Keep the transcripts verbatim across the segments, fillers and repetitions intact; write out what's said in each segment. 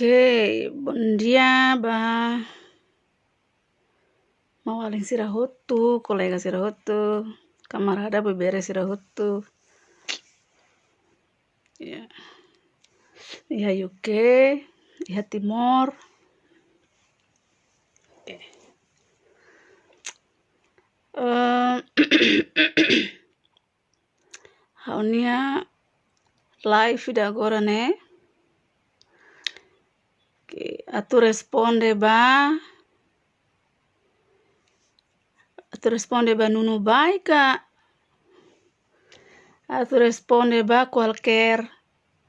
Oke, bom dia ba maun-alin sira hotu, kolega sira hotu, kamarada bebere sira hotu. Ya. Iha U K, iha Timor. Oke. Eh, ha'u-nia live ida agora ne'e, ke atu responde ba, atu responde ba Nunu Baika, atu responde ba kualkér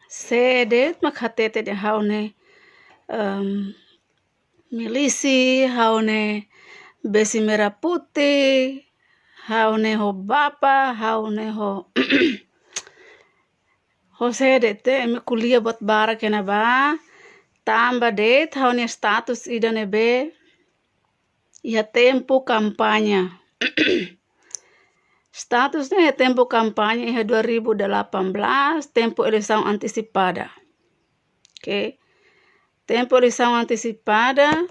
sé de'it mak hatete dehan ha'u ne'e, em, milisi, ha'u ne'e besi merah putih, ha'u ne'e ho bapa, ha'u ne'e ho, ho sé de'it, imi ko'alia buat barak iha ne'ebá, tanba de'it ha'u-nia status ida ne'ebé iha tempu kampaña. Status ne'e iha tempu kampaña iha dua ribu delapan belas, tempu eleisaun antesipada. Oke. Tempu eleisaun antesipada.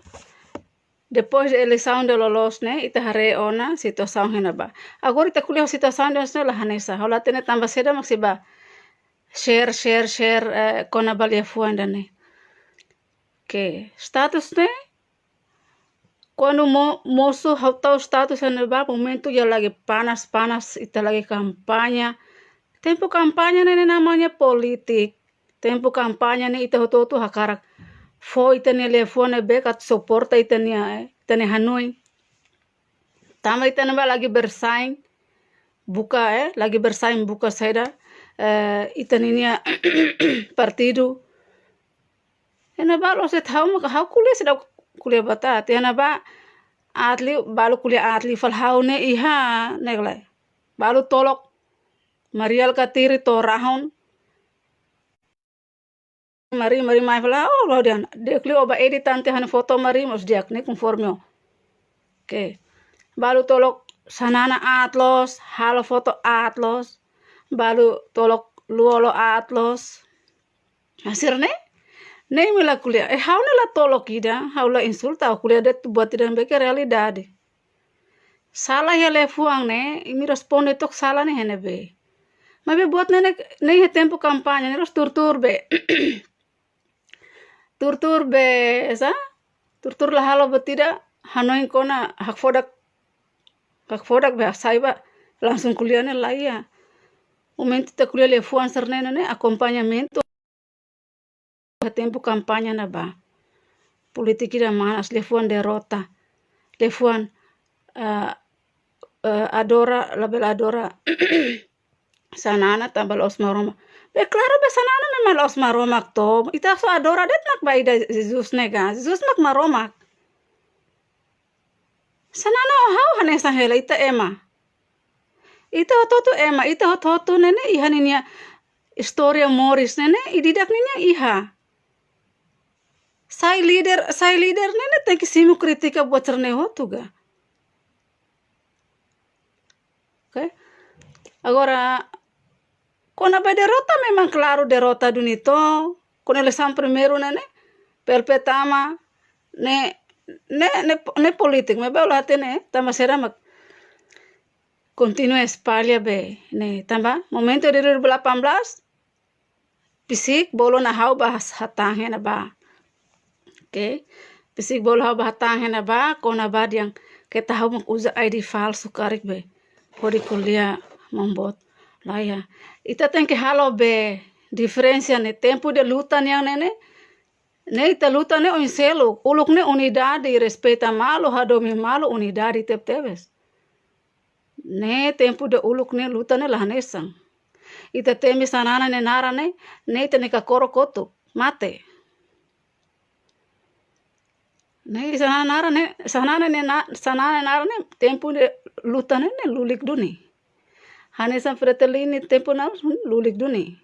Depois de eleisaun ida loloos ne'e, ita haree ona situasaun iha ne'ebá. Agora ita ko'alia situasaun ida ne'e la hanesan. Ha'u la hatene tanba saida mak sei bá share, share, share, eh, kona-ba liafuan ida ne'e. Oke, status ne'e, kuandu mo-, mosu ha'u tau status iha ne'ebá, momentu ida lagi panas-panas, ita lagi kampaña. Tempu kampaña ne'e, ne'e namanya politik. Tempu kampaña ne'e ita hotu-hotu hakarak fó ita-nia liafuan ne'ebé ka atu suporta ita-nia, eh, ita-nia hanoin. Tanba ita ne'ebá lagi bersaing buka, eh, lagi bersaing buka saida, eh, ita ninia partidu. Iha ne'ebá loos de'it ha'u mak, ha'u ko'alia seidauk ko'alia buat aat. Iha ne'ebá aat liu, balu ko'alia aat liu fali ha'u ne'e iha ne'e lai. Balu tolok Mari Alkatiri to'o Rahun. Mari, Mari mai fali, oh, lo dian. Di'ak liu ó bá edit tan tiha ha'u-nia foto Mari mós di'ak ne'e konforme ó. Oke. Balu tolok Xanana aat loos, halo foto aat loos. Balu tolok Lú-Olo aat loos. Hanesan ne'e? Ne'e imi la ko'alia. Eh, ha'u ne'e la tolok ida, ha'u la insulta, ha'u ko'alia de'it buat ida ne'ebé ke realidade. Sala iha liafuan ne'e, imi responde took sala ne'e iha ne'ebé. Maibé buat ne'e, ne'e, ne'e iha tempu kampaña, ne'e loos tuur-tuur be. Tuur-tuur be, sá? Tuur-tuur la halo buat ida, hanoin kona hakfodak, hakfodak be hasai bá, langsung ko'alia ne'e la iha. Momentu ita ko'alia liafuan sira-ne'e ne'e, akompañamentu. Tempu kampaña ne'ebá. Polítika ida manas, liafuan derrota. Liafuan, eh, eh, adora, labele adora Xanana tanba la'ós Maromak. Be klaru be Xanana memang la'ós Maromak to. Ita só adora de'it mak ba ida Jesus ne'e ka. Jesus mak Maromak. Xanana ho ha'u hanesan hela, ita ema. Ita hotu-hotu ema, ita hotu-hotu ne'e ne'e iha ninia istória moris ne'e ne'e, ida-idak ninia iha. Sai líder, sai líder ne'e ne'e tenke simu kritika buat sira-ne'e hotu ka. Oke? Agora, kona-ba derrota memang klaru derrota duni to. Kona eleisaun primeiru ne'e ne'e, P L P tama, ne'e, ne'e, ne'e, ne'e polítika, maibé ha'u la hatene, tanba sira mak kontinua espalla be, ne'e, tanba momentu de dua ribu delapan belas, pisik bolu ona ha'u bá has-, hatán iha ne'ebá. Oke. Pisik bolu ha'u bá hatán iha ne'ebá, kona-ba dehan katak ha'u mak uza I D falsu karik be. Hodi ko'alia maun boot. La iha. Ita tenke halo be diferensa ne'e tempu de luta nian ne'e ne'e. Ne'e ita luta ne'e oin seluk. Uluk ne'e unidade, respeita malu, hadomi malu, unidade tebetebes. Ne'e tempu de uluk ne'e luta ne'e la hanesan. Ita temi Xanana nia naran ne'e, ne'e ita-nia kakoro kotuk, mate. Ne'e Xanana naran ne'e, Xanana ne'e na-, Xanana naran ne'e tempu de luta ne'e, ne'e lulik duni. Hanesan Fretilin nia tempu ne'e lulik duni.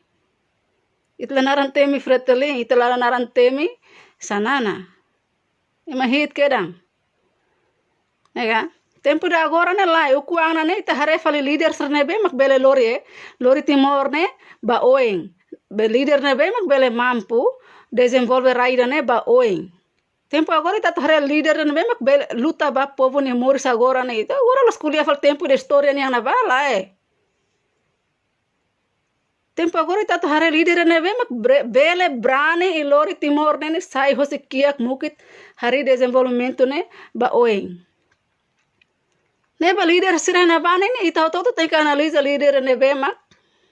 Ita la naran temi Fretilin, ita la naran temi Xanana. Ema hi'it kedan. Ne'e ka? Tempu de agora ne'e lae, ukun an ne'e ita haree fali líder sira ne'ebé mak bele lori, eh. Lori Timor ne'e ba oin. Be líder ne'ebé mak bele mampu, dezenvolve rai ida-ne'e ba oin. Tempu agora ita atu haree líder ne'ebé mak bele luta ba povu nia moris agora ne'e. Ita agora loos ko'alia fali tempu ida istória nian ne'ebá lae. Tempu agora ita atu haree líder ne'ebé mak bre-, bele brani i lori Timor ne'e sai hosi kiak mukit harii dezenvolvimentu ne'e ba oin. Ne'ebé líder sira ne'ebá ne'e, ita hotu-hotu tenke analiza líder ne'ebé mak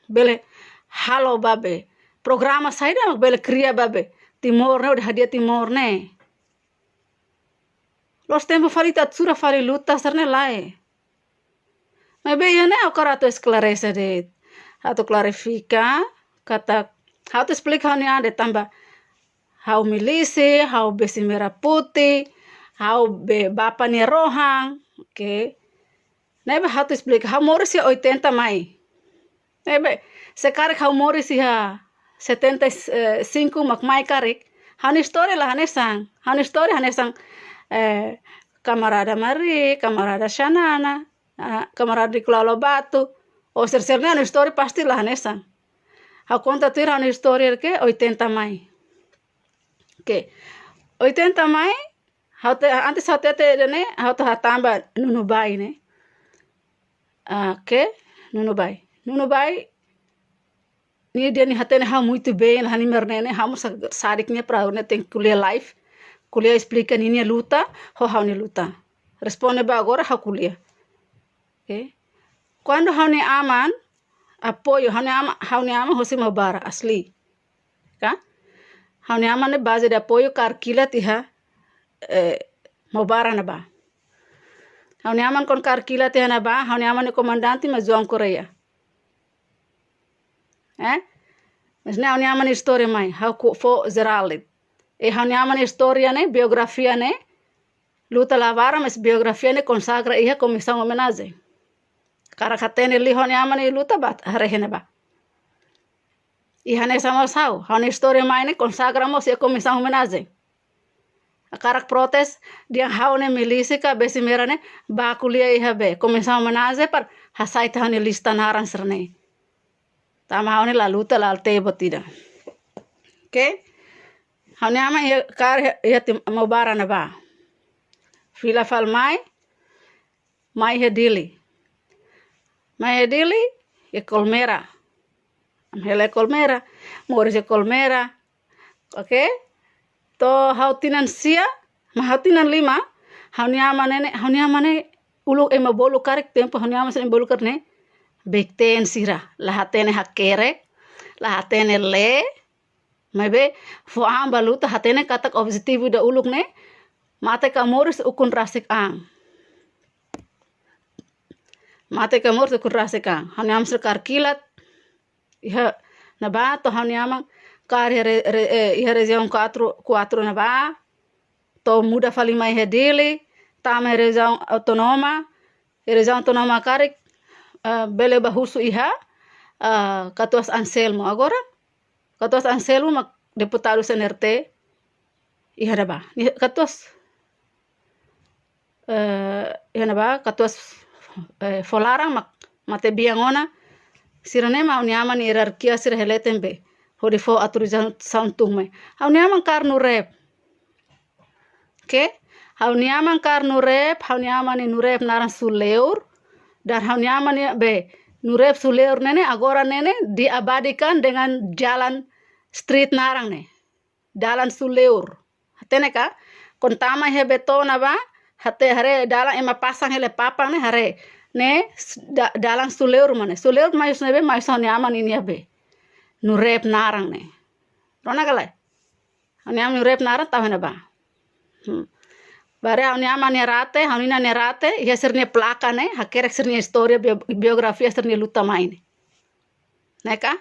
bele halo ba be. Programa saida mak bele kria ba be Timor ne'e, hodi hadi'a Timor ne'e. Loos tempu fali ita atu sura fali luta sira-ne'e lae. Maibé iha ne'e ha'u hakarak atu esklarese de'it. Atu klarifika, katak, ha'u atu esplika ha'u-nia an de'it tanba ha'u milisi, ha'u besi merah putih, ha'u be bapa nia rohan, oke. Ne'ebé ha'u atu esplika, ha'u moris iha oitenta mai. Ne'ebé, se karik ha'u moris iha setenta e cinco mak mai karik, ha'u-nia istória la hanesan, ha'u-nia istória hanesan, eh, kamarada Mari, kamarada Xanana, ah, kamarada Nicolau Lobato, ou sira-sira ne'e ha'u-nia istória pasti la hanesan. Ha'u konta tuir ha'u-nia istória ke oitenta mai. Oke. Oitenta mai, ha'u te-, antes ha'u hatete ida-ne'e, ha'u atu hatán ba Nunubai ne'e. Ah, oke, Nunubai. Nunubai, nia dehan nia hatene ha'u muito bem, la hanesan ema ne'e, ha'u mós sadik nia para ne'e tenke ko'alia live, ko'alia esplika ninia luta, ho ha'u-nia luta. Responde ba agora ha'u ko'alia. Oke. Kuandu ha'u-nia aman, apoiu, ha'u-nia aman, ha'u-nia aman hosi Maubara, asli. Ka? Ha'u-nia aman ne'e baze de apoiu kaer kilat iha, eh, Maubara ne'ebá. Ha'u-nia aman kuandu kaer kilat iha ne'ebá, ha'u-nia aman nia komandante mak João Correia. Eh? Mas ne'e ha'u-nia aman nia istória mai, ha'u ko'alia fó jerál de'it. I ha'u-nia aman nia istória ne'e, biografia ne'e, luta la barak, mas biografia ne'e konsagra iha komisaun omenajen. Hakarak hatene liu ha'u-nia aman nia luta bá haree iha ne'ebá. I hanesan mós ha'u, ha'u-nia istória mai ne'e konsagra mós iha komisaun omenajen. Hakarak protes, dehan ha'u ne'e milisi ka besi merah ne'e, bá ko'alia iha be komisaun omenajen para hasai tiha ha'u-nia lista naran sira-ne'e. Tanba ha'u ne'e la luta, la tee buat ida. Oke? Ha'u-nia aman iha kaer iha, iha Maubara ne'ebá. Fila fali mai, mai iha Dili. Mai iha Dili, iha Colmera. Ami hela iha Colmera, moris iha Colmera. Oke? To'o ha'u tinan sia, mai ha'u tinan lima, ha'u-nia aman ne'e, ha'u-nia aman ne'e uluk ema bolu karik tempu, ha'u-nia aman sira ema bolu karik ne'e, beik-teen sira, la hatene hakerek, la hatene lee, maibé fó an ba luta, hatene katak objetivu ida uluk ne'e, mate ka moris ukun rasik an. Mate ka moris ukun rasik an. Ha'u-nia aman sira kaer kilat iha ne'ebá, to'o ha'u-nia aman kaer iha re-, re-, eh, iha rejiaun kuatru, kuatru ne'ebá, to'o muda fali mai iha Dili, tama iha rejiaun autónoma, iha rejiaun autónoma karik, eh, bele bá husu iha, eh, Katuas Anselmo. Agora, Katuas Anselmo mak deputadu C N R T iha ne'ebá. Nia katuas, eh, iha ne'ebá, katuas, eh, fó laran mak matebian ona. Sira-ne'e mak ha'u-nia aman nia ierarkia sira hela iha ne'ebé. Hodi fó autorizasaun tun mai. Ha'u-nia aman kaer Nurep. Oke? Ha'u-nia aman kaer Nurep, ha'u-nia aman nia Nurep naran Suleur. Dan ha'u-nia aman nia be, Nurep Suleur ne'e ne'e, agora ne'e ne'e diabadikan dengan jalan street naran ne'e. Dalan Suleur. Hatene ka? Kuandu tama iha Betona bá, hatene haree dalan ema pasang hela papan ne'e haree. Ne'e s-, da-, dalan Suleur mak ne'e. Suleur mai husi ne'ebé, mai husi ha'u-nia aman ninia be. Nurep naran ne'e. Rona ka lae? Ha'u-nia aman Nurep naran tau iha ne'ebá. Hmm. Bainhira ha'u-nia aman nia rate, ha'u-nia inan nia rate, iha sira-nia plaka ne'e, hakerek sira-nia istória bio-, biografia sira-nia luta mai ne'e. Ne'e ka?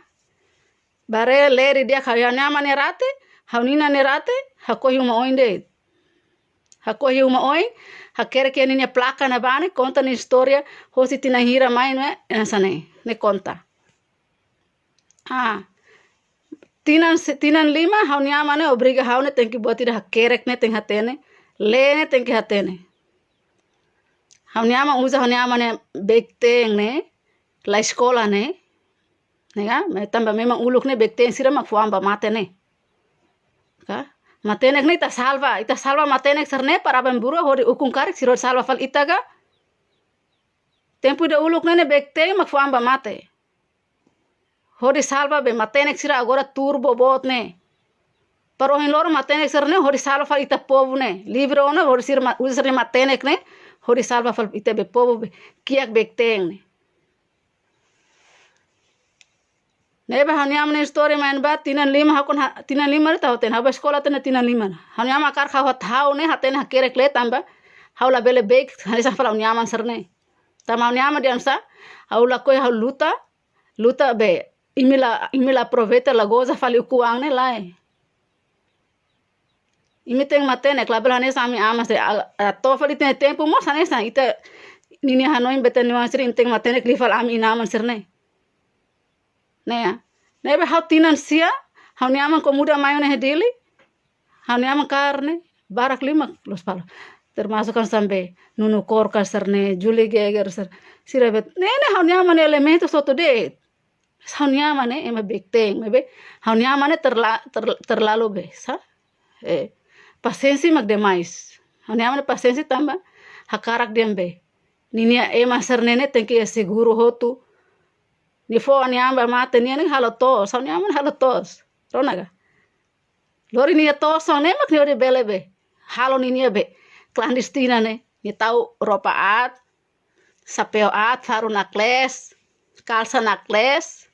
Bainhira lee didi'ak ha'u-nia aman nia rate, ha'u-nia inan nia rate, hakohi uma oin de'it. Hakohi uma oin, hakerek iha ninia plaka ne'ebá ne'e, konta nia istória, hosi tinan hira mai ne'e, hanesan ne'e, ne'e konta. Ah, tinan se-, tinan lima, ha'u-nia aman ne'e obriga ha'u ne'e tenke buat ida hakerek ne'e tenke hatene, lee ne'e tenke hatene. Ha'u-nia aman uza ha'u-nia aman nia beik-teen ne'e, la eskola ne'e, ne'e ka, maibé tanba memang uluk ne'e beik-teen sira mak fó an ba mate ne'e. Ka? Matenek ne'e ita salva, ita salva matenek sira-ne'e para aban-bainrua hodi ukun karik sira hodi salva fali ita ka? Tempu ida uluk ne'e ne'e beik-teen mak fó an ba mate. Hodi salva be matenek sira agora tuur boboot ne'e. Para ohin loron matenek sira-ne'e hodi salva fali ita povu ne'e. Livre ona hodi sira ma-, uza sira matenek ne'e hodi salva fali ita be povu be kiak beik-teen ne'e. Ne'ebé ha'u-nia aman nia istória mai ba tinan lima, ha'u kon ha-, tinan lima ne'e ha'u hatene, ha'u bá eskola tiha ona tinan lima. Ha'u-nia aman hakarak ha'u hat-, ha'u ne'e hatene hakerek lee tanba ha'u labele beik hanesan fali ha'u-nia aman sira-ne'e. Tanba ha'u-nia aman dehan sá, ha'u lakohi ha'u luta, luta be, imi la, imi la aproveita la goza fali ukun-an ne'e lae. Imi tenke matenek, labele hanesan ami aman sira, a, a, to'o fali tinan tempu mós hanesan ita ninia hanoin be tinan lima sira imi tenke matenek liu fali ami inan-aman sira-ne'e. Ne'e. Ne'ebé ha'u tinan sia, ha'u-nia aman kuandu muda mai ona iha Dili, ha'u-nia aman kaer ne'e barak liu mak loos fali. Termasuk hanesan be Nuno Korka sira-ne'e, Julie Geiger sira, sira be. Ne'e ne'e ha'u-nia aman ne'e elementu hotu de'it. Ha'u-nia aman ne'e ema beik-teen, maibé ha'u-nia aman ne'e terla-, ter-, terlalu be, sá? Eh, pasiénsia mak demais. Ha'u-nia aman ne'e pasiénsia tanba hakarak dehan be ninia ema sira-ne'e ne'e tenke iha seguru hotu. Nia fó an nia an ba mate, nia ne'e halo to'os, ha'u-nia aman halo to'os. Rona ka? Lori nia to'os ne'e mak nia hodi bele be halo ninia be klandestina ne'e. Nia tau roupa aat, xapeu aat, faru naklees, kalsa naklees.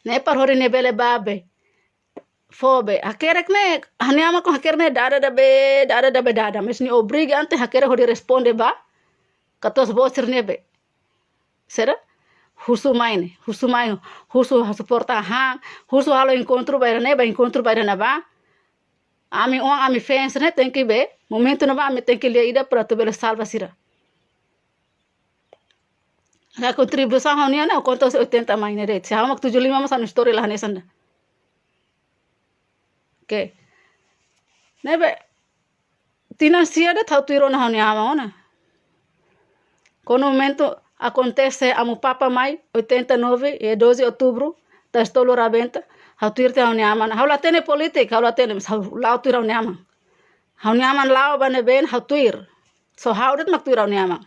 Ne'e para hodi nia bele bá be. Fó be. Hakerek ne'e, ha'u-nia aman kuandu hakerek ne'e dada ida be, dada ida be dada. Mas nia obriga an de'it hakerek hodi responde ba katuas-boot sira-ne'e be. Sira husu mai ne'e, husu mai, husu suporta ha'u, husu halo enkontru ba ida-ne'e, bá enkontru ba ida-ne'ebá. Ami oan, ami fans ne'e tenke be, momentu ne'ebá ami tenke lia ida para atu bele salva sira. Ha'u-nia kontribuisaun ha'u-nian ne'e, ha'u konta husi oitenta mai ne'e de'it. Se ha'u mak tujuh lima mós ha'u-nia istória la hanesan ida. Oke. Ne'ebé, tinan sia de'it ha'u tuir ona ha'u-nia aman ona. Kuandu momentu akontese Amu Papa mai, oitenta e nove, iha doze outubru, Tasi Tolu rabenta, ha'u tuir tiha ha'u-nia aman. Ha'u la hatene polítika, ha'u la hatene, mas ha'u la'o tuir ha'u-nia aman. Ha'u-nia aman la'o ba ne'ebé, ha'u tuir. Só ha'u de'it mak tuir ha'u-nia aman.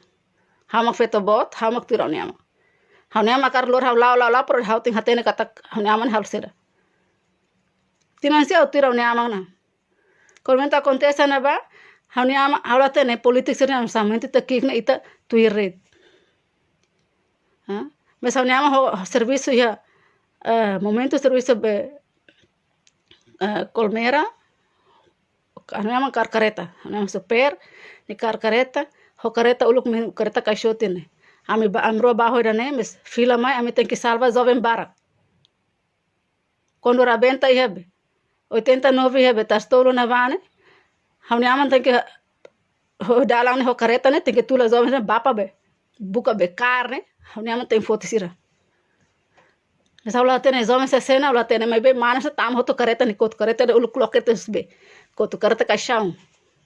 Ha'u mak feto boot, ha'u mak tuir ha'u-nia aman. Ha'u-nia aman hakarak lori ha'u la'o, la'o, la'o, para ha'u tenke hatene katak ha'u-nia aman halo saida. Tinan sia ha'u tuir ha'u-nia aman ona. Kuandu momentu akontese ne'ebá, ha'u-nia aman, ha'u la hatene polítika sira-ne'e, mas momentu ita ki'ik ne'e ita tuir de'it. Ha? Mas ha'u-nia aman ho servisu iha, eh, momentu servisu be, eh, Colmera, ha'u-nia aman kaer kareta, ha'u-nia aman sopir, nia kaer kareta, ho kareta uluk ne'e kareta kaixote ne'e. Ami bá, ami rua bá ho ida-ne'e, mas fila mai, ami tenke salva joven barak. Kuandu rabenta iha be, oitenta e nove iha be, Tasi Tolu ne'ebá ne'e, ha'u-nia aman tenke ho dalan ne'e ho kareta ne'e, tenke tula joven sira bá ba be, buka be kaer ne'e, ha'u-nia aman tenke foti sira. Mas ha'u la hatene joven sira-ne'e, ha'u la hatene, maibé mane sira tama hotu kareta ne'e kotuk, kareta ne'e uluk loke tes be, kotuk kareta kaixaun.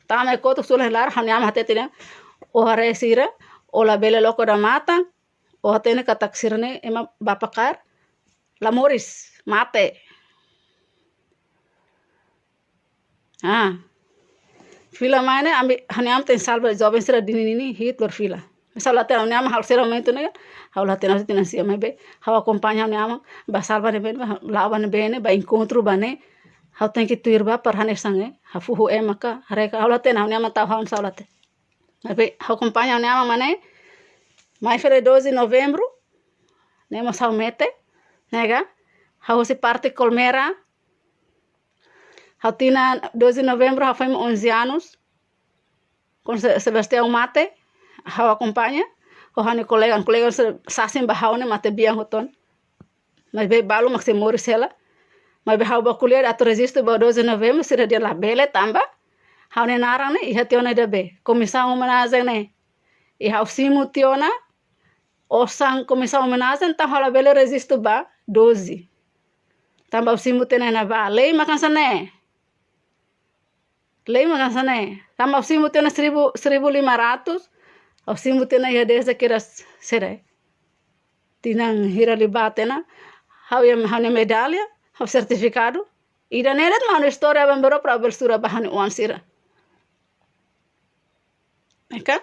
Tama ne'e kotuk sula iha laran, ha'u-nia aman hatete dehan, ó haree sira, ó labele loko odamatan, ó hatene katak sira-ne'e ema bapa kaer, la moris, mate. Ah. Fila mai ne'e ami, ha'u-nia aman tenke salva joven sira dini nini hiit lori fila. Mas ha'u la hatene ha'u-nia aman halo saida momentu ne'e, ha'u la hatene ha'u tinan sia maibé, ha'u akompaña ha'u-nia aman, bá salva ne'ebé, bá la'o ba ne'ebé, bá enkontru ba ne'e, ha'u tenke tuir bá para hanesan ne'e, ha'u fuhu ema ka, haree ka, ha'u la hatene ha'u-nia aman tau ha'u, ha'u la hatene. Maibé, ha'u akompaña ha'u-nia aman mai ne'e, mai fila doze de novembru, ne'e mós ha'u mete, ne'e ka, ha'u husi parte Colmera, ha'u tinan doze de novembru, ha'u foin onze anos, kuandu Se-, Sebastião mate, ha'u akompaña, ho ha'u-nia kolega, kolega sira sasin ba ha'u ne'e mate bian hotu ona. Maibé balu mak sei moris hela. Maibé ha'u bá ko'alia atu rejistu ba doze de novembru, sira dehan labele tanba ha'u-nia naran ne'e iha tiha ona ida be, komisaun omenajen ne'e. I ha'u simu tiha ona osan komisaun omenajen, tanba ha'u labele rejistu ba doze. Tanba ha'u simu tiha ona iha ne'ebá, lei mak hanesan ne'e. Lei mak hanesan ne'e. Tanba ha'u simu tiha ona seribu, seribu lima ratus, ha'u simu tiha ona iha desa kira sere. Tinan hira liubá tiha ona, ha'u iha ha'u-nia medalla, ha'u sertifikadu, Ida-ne'e de'it mak ha'u-nia istória bambero para belsura ba ha'u-nia oan sira. Eka?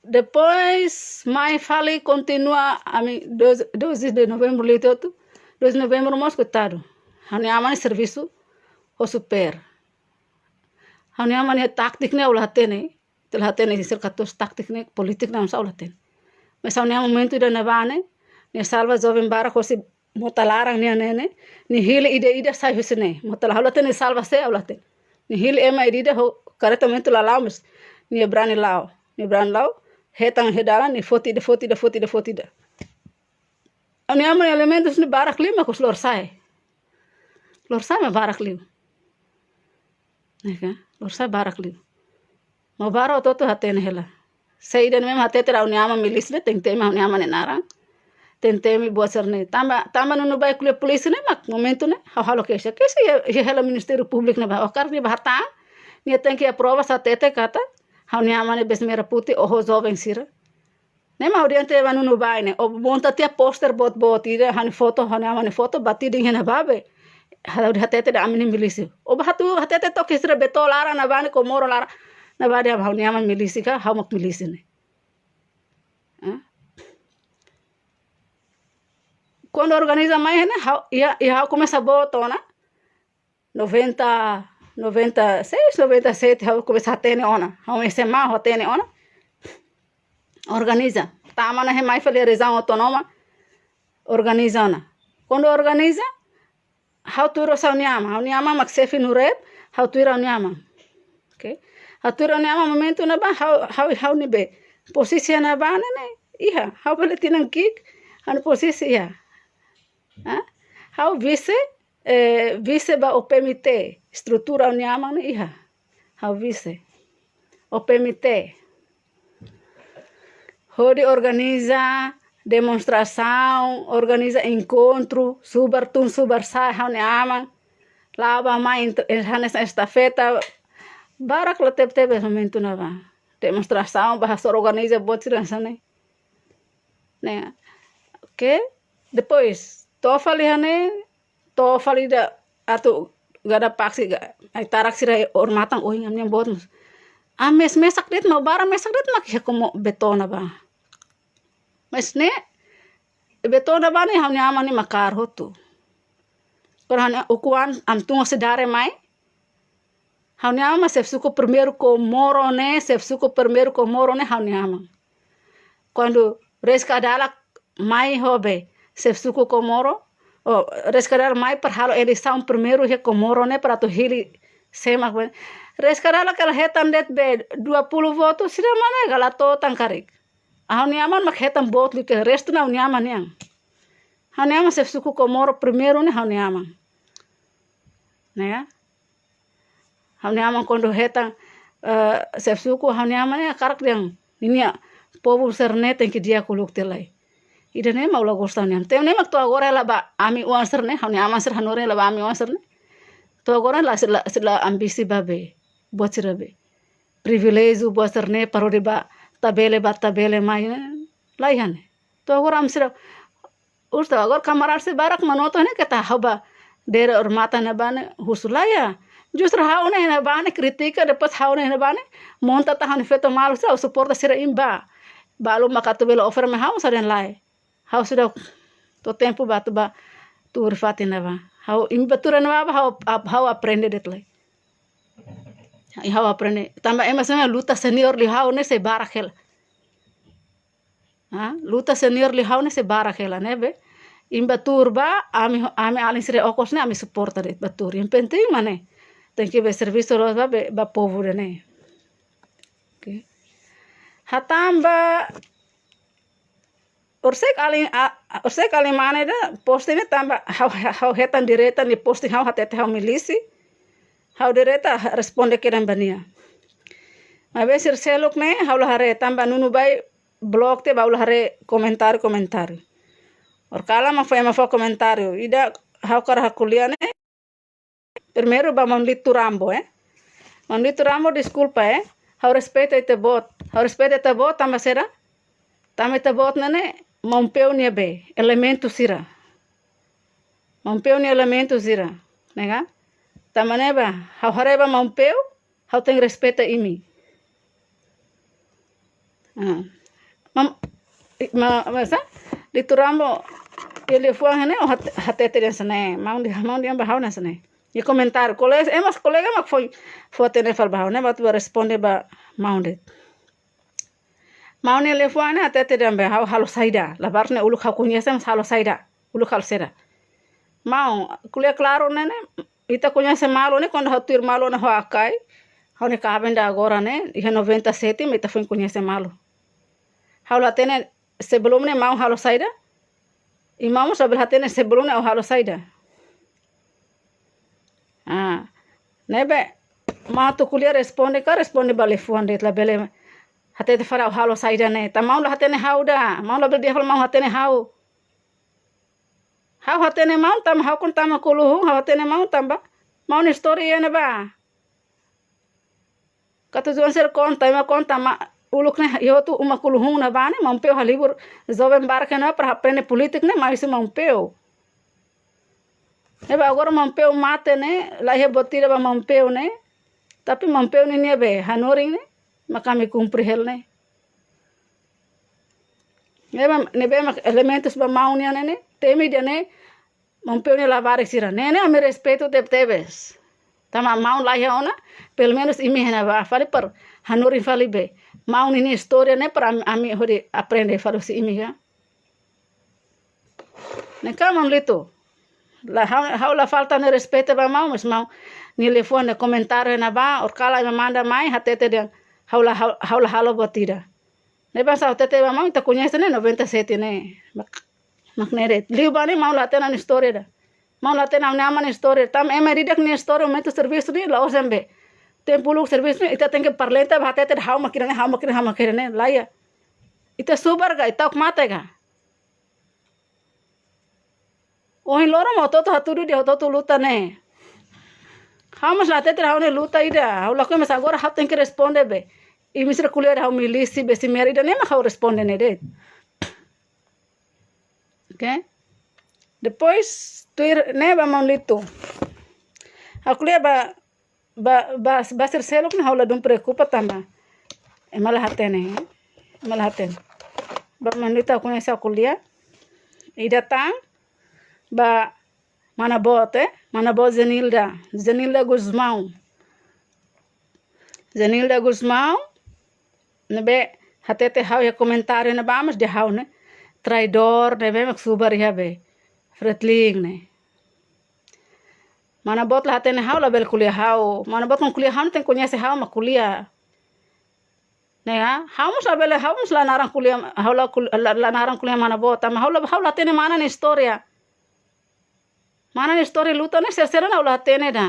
Depois, mai fali kontinua ami doze, doze de novembro liu tiha hotu. Doze de novembro mós koitadu. Ha'u-nia aman ne'e servisu ho super. Ha'u-nia aman ne'e taktik ne'e ha'u la hatene. Ha'u la hatene sira katuas taktik ne'e, polítika ne'e ha'u la hatene. Mas ha'u-nia aman momentu ida-ne'ebá ne'e, nia salva joven barak hosi mota laran nian ne'e, nia hili ida-ida sai husi ne'e. Mota laran ha'u la hatene salva sé ha'u la hatene. Nia hili ema ida-ida ho kareta momentu la la'o mas nia brani la'o. Nia brani la'o, hetan iha dalan, nia foti ida, foti ida, foti ida, foti ida. Ha'u-nia aman elementus ne'e barak liu mak husi Lorosa'e. Lorosa'e mak barak liu. Eka, Lorosa'e barak liu. Maubara hotu-hotu hatene hela. Sé ida-ne'ebé mak hatete ha'u-nia aman milísia ne'e, tenke temi ha'u-nia aman nia naran. Tenke temi buat sira-ne'e. Tanba, tanba Nunubai ko'alia polísia ne'e mak momentu ne'e, ha'u halo keixa. Keixa iha, iha hela Ministériu Públiku ne'ebá. Ó karik nia bá hatán, nia tenke aprova sa hatete katak ha'u-nia aman ne'e bes merah putih, oho joven sira. Ne'e mak ha'u dehan tiha ba Nunubai ne'e. Ó monta tiha poster boot-boot ida, ha'u-nia foto, ha'u-nia aman nia foto, bati dehan iha ne'ebá be. Ha'u hatete dehan ami ne'e milísia. Ó bá hatu, hatete took sira Betol laran ne'ebá ne'e, Komoro laran ne'ebá dehan ha'u-nia aman milísia ka, ha'u mak milísia ne'e. Hah? Kuandu organiza mai ne'e, ha'u, iha, iha ha'u komesa boot ona. Noventa, noventa e seis, noventa e sete, ha'u komesa hatene ona. Ha'u S M A ha'u hatene ona. Organiza. Tama ona iha mai fali rejiaun autónoma. Organiza ona. Kuandu organiza, ha'u tuir ha'u-nia aman. Ha'u-nia aman mak xefe NUREP, ha'u tuir ha'u-nia aman. Oke. Ha'u tuir ha'u-nia aman momentu ne'ebá, ha'u, ha'u, ha'u ne'ebé. Pozisi ne'ebá ne'e, ne'e. Iha, ha'u bele tinan ki'ik, ha'u-nia pozisi iha. Hah? Ha'u vise, eh, vise ba O P M T, estrutura ha'u-nia aman ne'e iha. Ha'u vise. O P M T. Hodi organiza demonstrasaun, organiza enkontru, subar tun, subar sa'e, ha'u-nia aman. La'o bá mai ent-, eh, hanesan estafeta. Barak la tebe-tebes momentu ne'ebá. Demonstrasaun, bá hasoru organiza buat sira hanesan ne'e. Ne'e. Oke. Depois, to'o fali iha ne'e, to'o fali ida atu gada paksi ga-, ai-tarak sira odamatan, ohin ami-nian boot mós. Ah, mes mesak de'it, Maubara mesak de'it mak iha Komoro Betol ne'ebá. Mas ne'e, Betol ne'ebá ne'e ha'u-nia aman ne'e mak kaer hotu. Kuandu ha'u-nia ukun-an, ami tun husi Dare mai, ha'u-nia aman mak xefe suku primeiru Komoro ne'e, xefe suku primeiru Komoro ne'e ha'u-nia aman. Kuandu Reis Kadalak mai ho be xefe suku Komoro, oh, Reis Kadalak mai para halo eleisaun primeiru iha Komoro ne'e para atu hili sé mak be. Reis Kadalak hela hetan de'it be dua puluh votu, sira mana gala to tan karik. Ha'u-nia aman mak hetan boot liu, ke restu ne'e ha'u-nia aman nian. Ha'u-nia aman xefe suku Komoro primeiru ne'e ha'u-nia aman. Ne'e? Ha'u-nia aman kuandu hetan, eh, xefe suku, ha'u-nia aman ne'e hakarak dehan ninia povu sira-ne'e tenke di'ak uluk tiha lai. Ida-ne'e mak ha'u la gosta nian. Tanba ne'e mak to'o agora hela ba ami-oan sira-ne'e, ha'u-nia aman sira hanorin hela ba ami-oan sira-ne'e. To'o agora la, la, la ambisi ba be, buat sira be. Priviléjiu buat sira-ne'e para hodi bá tabele, bá tabele mai ne'e. Laiha ne'e. To'o agora ami sira, usta, agora kamarada sira barak manoto ne'e katak ha'u bá dere odamatan ne'ebá ne'e husu, laiha. Justru ha'u ne'e ne'ebá ne'e kritika, depois ha'u ne'e ne'ebá ne'e monta tan ha'u-nia feto maluk sira, ha'u suporta sira imi bá. Balu maka atu bele ofer mai ha'u, ha'u dehan lae. Ha'u seidauk to'o tempu ba atu bá tuur fatin ne'ebá. Ha'u imi bá tuur ne'ebá, ha'u, ha'u aprende de'it lai. Ha'u aprende. Tanba ema sira luta senior liu ha'u ne'e sei barak hela. Ha? Luta senior liu ha'u ne'e sei barak hela ne'ebé. Imi bá tuur bá, ami, ami alin sira okos ne'e, ami suporta de'it bá tuur. Yang penting mak ne'e. Tenke be servisu loos ba be, ba povu ida-ne'e. Oke. Hatán ba, horisehik alin, a, a, horisehik alin mane ida posting ne'e tanba ha'u, ha'u hetan direta nia posting ha'u hatete ha'u milísia. Ha'u direta responde kedan ba nia. Maibé sira seluk ne'e ha'u la haree tanba Nunubai blok tiha ba ha'u la haree komentáriu, komentáriu. Horikalan mak fó ema fó komentáriu. Ida ha'u hakarak ko'alia ne'e. Primeiru ba Maun Lito Rambo, eh. Maun Lito Rambo, deskulpa, eh. Ha'u respeita ita-boot. Ha'u respeita ita-boot tanba saida? Tanba ita-boot ne'e ne'e Maun Peu nia be, elementu sira. Maun Peu nia elementu sira. Ne'e ka? Tanba ne'ebá, ha'u haree ba maun Peu, ha'u tenke respeita imi. Ah. Mam, i- ma, masa? Di turamo, iha liafuan ne'e, o hat-, hatete dehan hanesan ne'e, maun dehan, maun dehan ba ha'u hanesan ne'e. I komentáriu, kolega, ema, kolega mak foin, fó hatene fali ba ha'u ne'e, ba atu responde ba maun de'it. Maun nia liafuan ne'e hatete dehan be ha'u halo saida. Labarik ne'e uluk ha'u koñese, mas halo saida. Uluk halo saida. Maun, ko'alia klaru ne'e, ne'e, ita koñese malu ne'e, kuandu ha'u tuir malu ne'e ho Akai. Ha'u-nia kaben ida agora ne'e, iha noventa e sete, mas ita foin koñese malu. Ha'u la hatene sebelum ne'e maun halo saida. I maun mós labele hatene sebelum ne'e ha'u halo saida. Ah, ne'ebé, maun atu ko'alia responde ka, responde ba liafuan de'it, labele hatete fali ha'u halo saida ne'e. Tanba maun la hatene ha'u ida, maun labele dehan fali maun hatene ha'u. Ha'u hatene maun tanba ha'u kuandu tama Kuluhun, ha'u hatene maun tanba maun istória iha ne'ebá. Katuas-oan sira konta, ema konta, maun uluk ne'e, iha hotu uma Kuluhun ne'ebá ne'e, maun Peu halibur joven barak ne'e para aprende polítika ne'e, maun husi maun Peu. Ne'ebé agora maun Peu mate ne'e, laiha buat ida ba maun Peu ne'e, tapi maun Peu ninia be hanorin ne'e, mak ami kumpre hela ne'e. Ne'ebé, ne'ebé mak elementus ba maun nian ne'e, ne'e, temi dehan ne'e, maun Peu nia labarik sira. Ne'e, ne'e, ami respeitu tebetebes. Tanba maun laiha ona, pelumenus imi iha ne'ebá fali para hanorin fali be. Maun ninia istória ne'e para ami, ami hodi aprende fali husi imi ka. Ne'e ka maun Lito. La ha'u, ha'u la falta ne'e respeitu ba maun, mas maun nia liafuan ne'e komentáriu ne'ebá, horikalan ema manda mai, hatete dehan ha'u la, ha'u, ha'u la halo buat ida. Ne'ebé sá hatete ba maun, ita koñese ne'e noventa e sete ne'e. Mak, mak ne'e de'it. Liu ba ne'e maun la hatene ha'u-nia istória ida. Maun la hatene ha'u-nia aman nia istória. Tanba ema ida-idak nia istória momentu servisu ne'e la'ós dehan be. Tempu uluk servisu ne'e, ita tenke parlenta ba hatete ha'u mak ida-ne'e, ha'u mak ida-ne'e, ha'u mak ida-ne'e, laiha. Ita subar ka, ita ok mate ka. Ohin loron mak hotu-hotu hatudu dehan hotu-hotu luta ne'e. Ha'u mós la hatete ha'u-nia luta ida. Ha'u lakohi mas agora ha'u tenke responde be. Imi sira ko'alia ha'u milisi be simeira ida-ne'e mak ha'u responde ne'e de'it. Oke? Depois, tuir ne'e ba maun Lito. Ha'u ko'alia ba, ba, ba, ba sira seluk ne'e ha'u ladún preokupa tanba ema la hatene, ema la hatene. Ba maun Lito ha'u koñese ha'u ko'alia. Ida tan, ba mana boot, eh? Mana boot Zenilda, Zenilda Gusmão. Zenilda Gusmão, ne'ebé hatete ha'u iha komentáriu ne'ebá mas dehan ha'u ne'e traidór, ne'ebé mak subar iha be Fretilin ne'e. Mana boot la hatene ha'u, labele ko'alia ha'u. Mana boot kuandu ko'alia ha'u ne'e tenke koñese ha'u mak ko'alia. Ne'e ka? Ha'u mós labele, ha'u mós la naran ko'alia, ha'u la ko'al-, la, la naran ko'alia mana boot. Tanba ha'u la, ha'u la hatene mana nia istória. Mana nia istória luta ne'e sira-sira ne'e ha'u la hatene ida.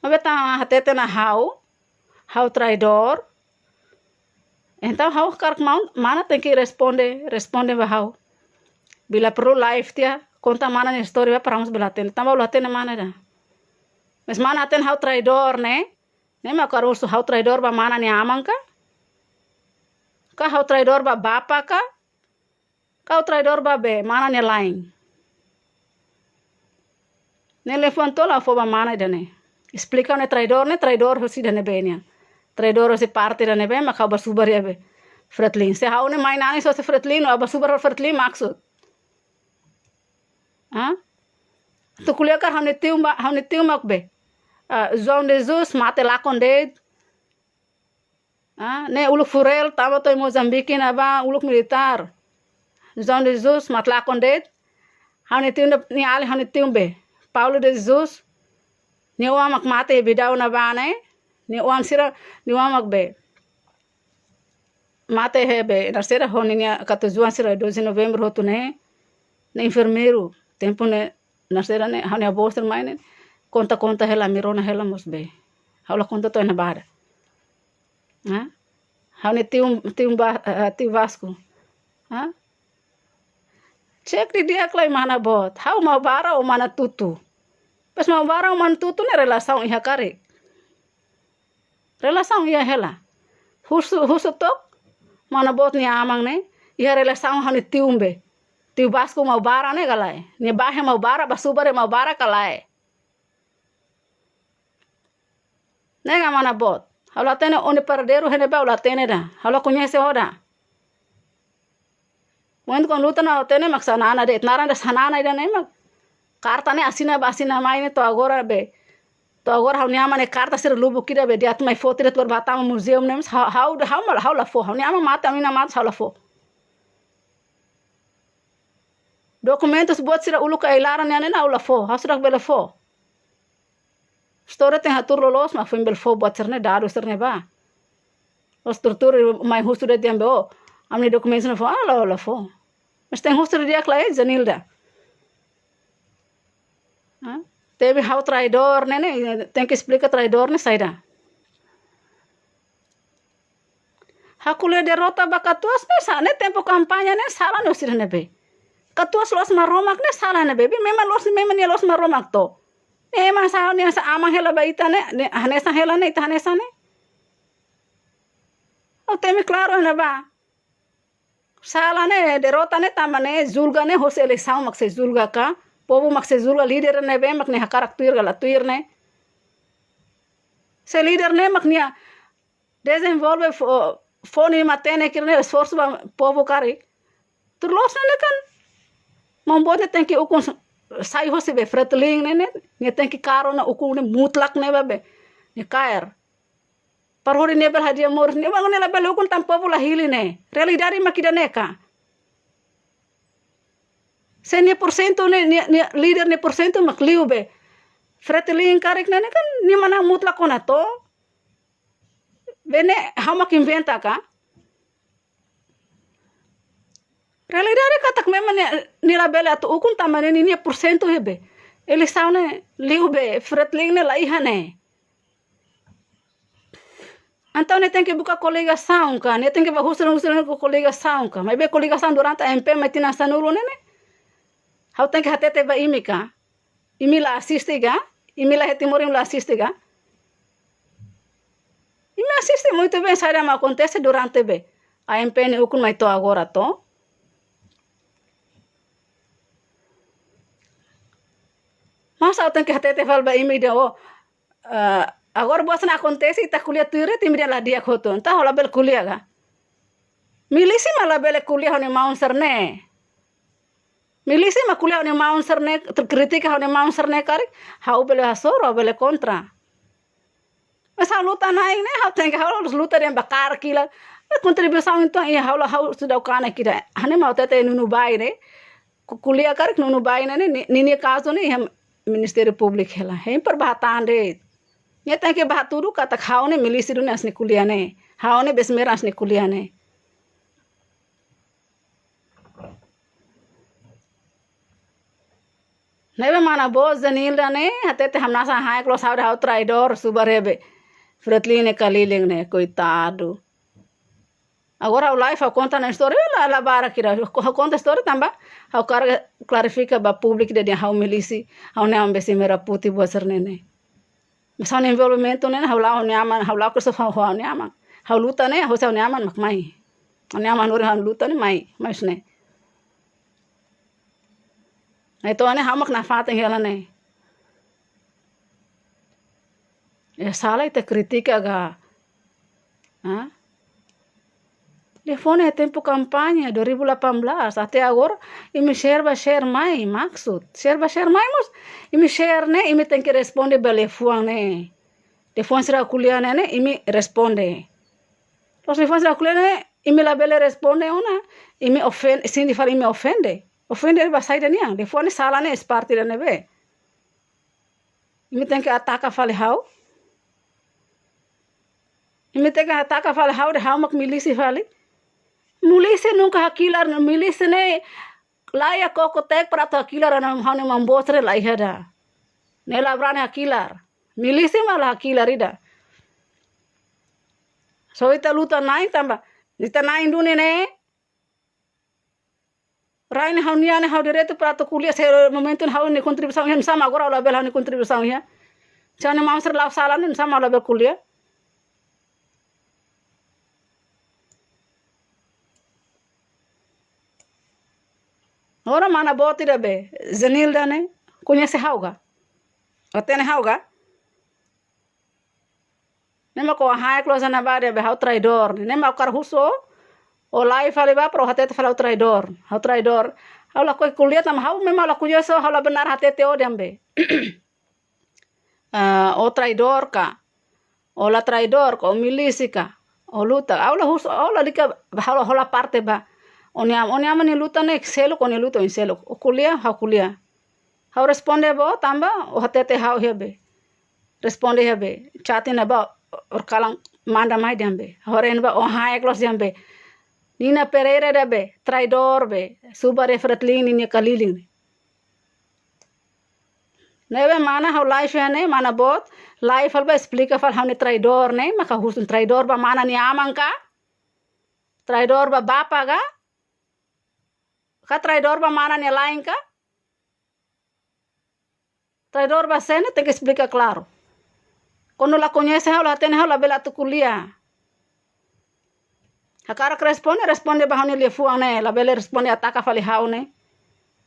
Maibé tan hatete ona ha'u, ha'u traidór. Entaun ha'u hakarak maun, mana tenke responde, responde ba ha'u. Bila perlu live tiha, konta mana nia istória ba para ha'u mós bele hatene. Tanba ha'u la hatene mana ida. Mas mana hatene ha'u traidór ne'e, ne'e mak hakarak husu ha'u traidór ba mana nia aman ka? Ka ha'u traidór ba bapa ka? Ka ha'u traidór ba be mana nia la'en? Ne'e liafuan tolu ha'u fó ba mana ida-ne'e. Esplika ne'e traidór, ne'e traidór husi ida-ne'ebé nian. Traidór husi parte ida-ne'ebé mak ha'u bá subar iha be Fretilin. Se ha'u ne'e mai nanis husi Fretilin, ha'u bá subar Fretilin maksud. Ah? Atu ko'alia karik ha'u-nia tiu ba, ha'u-nia tiu mak be. Ah, João de Jesus mate lakon de'it. Ah, ne'e uluk furel, tama to'o Mozambique ne'ebá, uluk militár. João de Jesus mate lakon de'it. Ha'u-nia tiu ne'e, nia alin ha'u-nia tiu be. Paulo de Jesus. Nia oan mak mate iha Bidau ne'ebá ne'e. Nia oan sira, nia oan mak be. Mate iha be, narsera ho ninia katuas-oan sira doze de novembro hotu ne'e. Ne'e enfermeiru. Tempu ne'e narsera ne'e, ha'u-nia avó sira mai ne'e. Konta-konta hela, ami rona hela mós be. Ha'u la konta to'o iha ne'ebá ida. Ha? Ha'u-nia tiu, tiu ba, eh, tiu Vasco. Ha? Cek didi'ak lai mana boot. Ha'u Maubara ou Manatutu. Pas Maubara ou Manatutu ne'e relasaun iha karik. Relasaun iha hela. Husu, husu took mana boot nia aman ne'e. Iha relasaun ha'u-nia tiu be. Tiu Vasco Maubara ne'e ka lae. Nia bá iha Maubara, bá subar iha Maubara ka lae. Ne'e ka mana boot. Ha'u la hatene ó-nia paradeiru iha ne'ebá, ha'u la hatene ida. Ha'u la koñese ó ida. Momentu kuandu luta ne'e ha'u hatene mak Xanana de'it. Naran ida Xanana ida ne'e mak. Karta ne'e asina bá asina mai ne'e to'o agora be. To'o agora ha'u-nia aman ne'e karta sira lubuk ida be. Di'ak mai foti ida tuar bá tama muzeu ne'e mas ha'u, ha'u, ha'u mós, ha'u la fó. Ha'u-nia aman mate, ha'u-nia aman mate, ha'u la fó. Dokumentus buat sira uluk ka ai-laran nian ne'e ha'u la fó. Ha'u seidauk bele fó. Istória tenke hatuur loloos mak foin bele fó buat sira-ne'e, dadus sira-ne'e bá. Loos tuur-tuur mai husu de'it dehan be ó, ami-nia dokumentus ne'e fó, ah, la, la fó. Mas tenke husu di'ak lai, Zenilda. Ah? Temi ha'u traidór ne'e, ne'e, tenke esplika traidór ne'e saida. Ha'u ko'alia derrota ba katuas ne'e sá, ne'e tempu kampaña ne'e sala ne'e husi ida-ne'ebé. Katuas loos Maromak ne'e sala ne'ebé. Be memang loos, memang nia loos Maromak to. Ne'e ema sá, nia sá aman hela ba ita ne'e, ne'e hanesan hela ne'e, ita hanesan ne'e. Ó temi klaru ne'ebá. Sala ne'e, derrota ne'e tanba ne'e, julga ne'e, hosi eleisaun mak sei julga ka, povu mak sei julga líder ne'ebé mak nia hakarak tuir ka la tuir ne'e. Se líder ne'e mak nia dezenvolve fó, fó nia matenek ne'e, esforsu ba povu karik. Tuir loos ne'e kan. Maun boot ne'e tenke ukun s-, sai hosi be Fretilin ne'e, ne'e, nia tenke kaer ona ukun ne'e mutlak ne'ebá be. Nia kaer. Para hodi nia bele hadi'a moris, nia bangun nia labele ukun tanba povu la hili ne'e. Realidade mak ida-ne'e ka. Se nia porsentu ne'e, nia, nia líder nia porsentu mak liu be. Fretilin karik ne'e, ne'e kan nia manán mutlak ona to. Be ne'e ha'u mak inventa ka. Realidade katak memang nia, nia labele atu ukun tanba ne'e nia porsentu iha be. Eleisaun ne'e liu be, Fretilin ne'e la iha ne'e. Entaun nia tenke buka koligasaun ka, nia tenke bá husu, husu ho koligasaun ka. Maibé koligasaun durante A M P mai tinan sanulu ne'e ne'e. Ha'u tenke hatete ba imi ka. Imi la asiste ka? Imi la iha Timor, imi la asiste ka? Imi asiste muitu bein saida mak akontese durante be A M P nia ukun mai to'o agora to. Mas ha'u tenke hatete fali ba imi dehan ó, eh, agora buat sira-ne'e akontese, ita ko'alia tuir de'it, imi dehan la di'ak hotu. Entaun ha'u labele ko'alia ka? Milísia mak labele ko'alia ho nia maun sira-ne'e. Milísia mak ko'alia ho nia maun sira-ne'e, te kritika ho nia maun sira-ne'e karik, ha'u bele hasoru, ha'u bele kontra. Mas ha'u luta-na'in ne'e, ha'u tenke ha'u luta dehan ba kaer kilar. Mas kontribuisaun entaun, iha ha'u la, ha'u seidauk kanek ida. Hanesan mak hatete Nuno Bain ne'e. Ko-, ko'alia karik Nuno Bain ne'e, ni-, ninia kazu ne'e iha Ministériu Públiku hela. Hein para bá hatán de'it. Nia tenke bá hatudu katak ha'u ne'e milísia duni hanesan nia ko'alia ne'e. Ha'u ne'e besmera hanesan nia ko'alia ne'e. Ne'ebé mana boot Zenilda ne'e, hatete hamnasa haik loos ha'u dehan ha'u traidór, subar ne'ebé. Fretilin nia kaliling ne'e, koitadu. Agora ha'u live ha'u konta nia istória, la, la barak ida. Ha'u konta istória tanba ha'u hakarak klarifika ba públiku ida dehan ha'u milísia, ha'u-nia aman besmera putih buat sira-ne'e ne'e. Mas ha'u-nia envolvimentu ne'e, ha'u la'o ha'u-nia aman, ha'u la'o Kristu ha'u, ha'u-nia aman. Ha'u luta ne'e, ha'u husi ha'u-nia aman mak mai. Ha'u-nia aman hori ha'u luta ne'e mai, mai husi ne'e. Entaun ne'e ha'u mak nafatin hela ne'e. Eh, sala ita kritika ka. Ha? Liafuan iha tempu kampaña dua ribu delapan belas, até agora, imi share bá share mai, maksud. Share bá share mai mós, imi share ne'e, imi tenke responde ba liafuan ne'e. Liafuan sira ko'alia ne'e, ne'e, imi responde. Loos liafuan sira ko'alia ne'e, imi labele responde ona, imi ofen-, sente fali imi ofende. Ofende ba saida nian, liafuan ne'e sala ne'e es parte ida ne'ebé. Imi tenke ataka fali ha'u. Imi tenke ataka fali ha'u dehan ha'u mak milísia fali. Milísia nunka hakilar, milísia ne'e laiha koko-tek para atu hakilar, ha'u-nia maun boot sira la iha ida. Ne'e la brani hakilar. Milísia mak la hakilar ida. Só ita luta-na'in tanba. Ita na'in duni ne'e. Rai ne'e ha'u-nian ne'e ha'u direitu para atu ko'alia, se momentu ne'e ha'u-nia kontribuisaun iha, oinsá mak agora ha'u labele ha'u-nia kontribuisaun iha. Se ha'u-nia maun sira la'o sala ne'e, oinsá mak ha'u labele ko'alia. Agora mana boot ida be, Zenilda ne'e, koñese ha'u ka? Ó hatene ha'u ka? Ne'e mak ó haek loos ona ba dehan be ha'u traidór. Ne'e mak ó hakarak husu ó, ó live fali ba para ó hatete fali ha'u traidór. Ha'u traidór. Ha'u lakohi ko'alia tanba ha'u memang la koñese, ha'u la benar hatete ó dehan be. Ah, ó traidór ka? Ó la traidór ka? Ó milísia ka? Ó luta. Ha'u la husu, ha'u lalika, ha'u la hola parte ba. Ó-nia, ó-nia aman nia luta ne'e seluk, ó-nia luta oin seluk. Ó ko'alia, ha'u ko'alia. Ha'u responde ba ó tanba ó hatete ha'u iha be. Responde iha be. Chat ne'ebá ó-nia kalan manda mai dehan be. Ha'u haree ne'ebá ó haek loos dehan be. Nina Pereira dehan be, traidór be. Subar iha Fretilin ninia kaliling. Ne'ebé mana ha'u live iha ne'e, mana boot, live fali ba esplika fali ha'u-nia traidór ne'e, maka husu traidór ba mana nia aman ka? Traidór ba bapa ka? Ka traidór ba mana nia la'en ka? Traidór ba sé ne'e tenke esplika klaru. Kuandu la koñese ha'u, la hatene ha'u, labele atu ko'alia. Hakarak responde, responde ba ha'u-nia liafuan ne'e, labele responde ataka fali ha'u ne'e.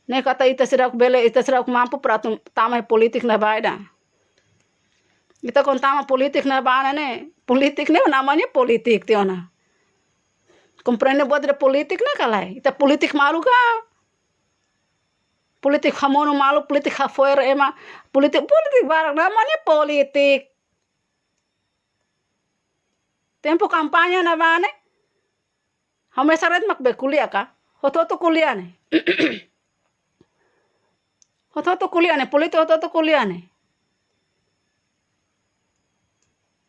Ne'e katak ita seidauk bele, ita seidauk mampu para atu tama iha polítika ne'ebá ida. Ita kuandu tama polítika ne'ebá ne'e, polítika ne'e namanya polítika tiha ona. Komprende buat ida polítika ne'e ka lae? Ita polítika malu ka? Polítika hamonu malu, polítika hafo'er ema, polítika, polítika barak, namanya polítika. Tempu kampaña ne'ebá ne'e, ha'u mesak de'it mak be ko'alia ka? Hotu-hotu ko'alia ne'e. Hotu-hotu ko'alia ne'e, polítika hotu-hotu ko'alia ne'e.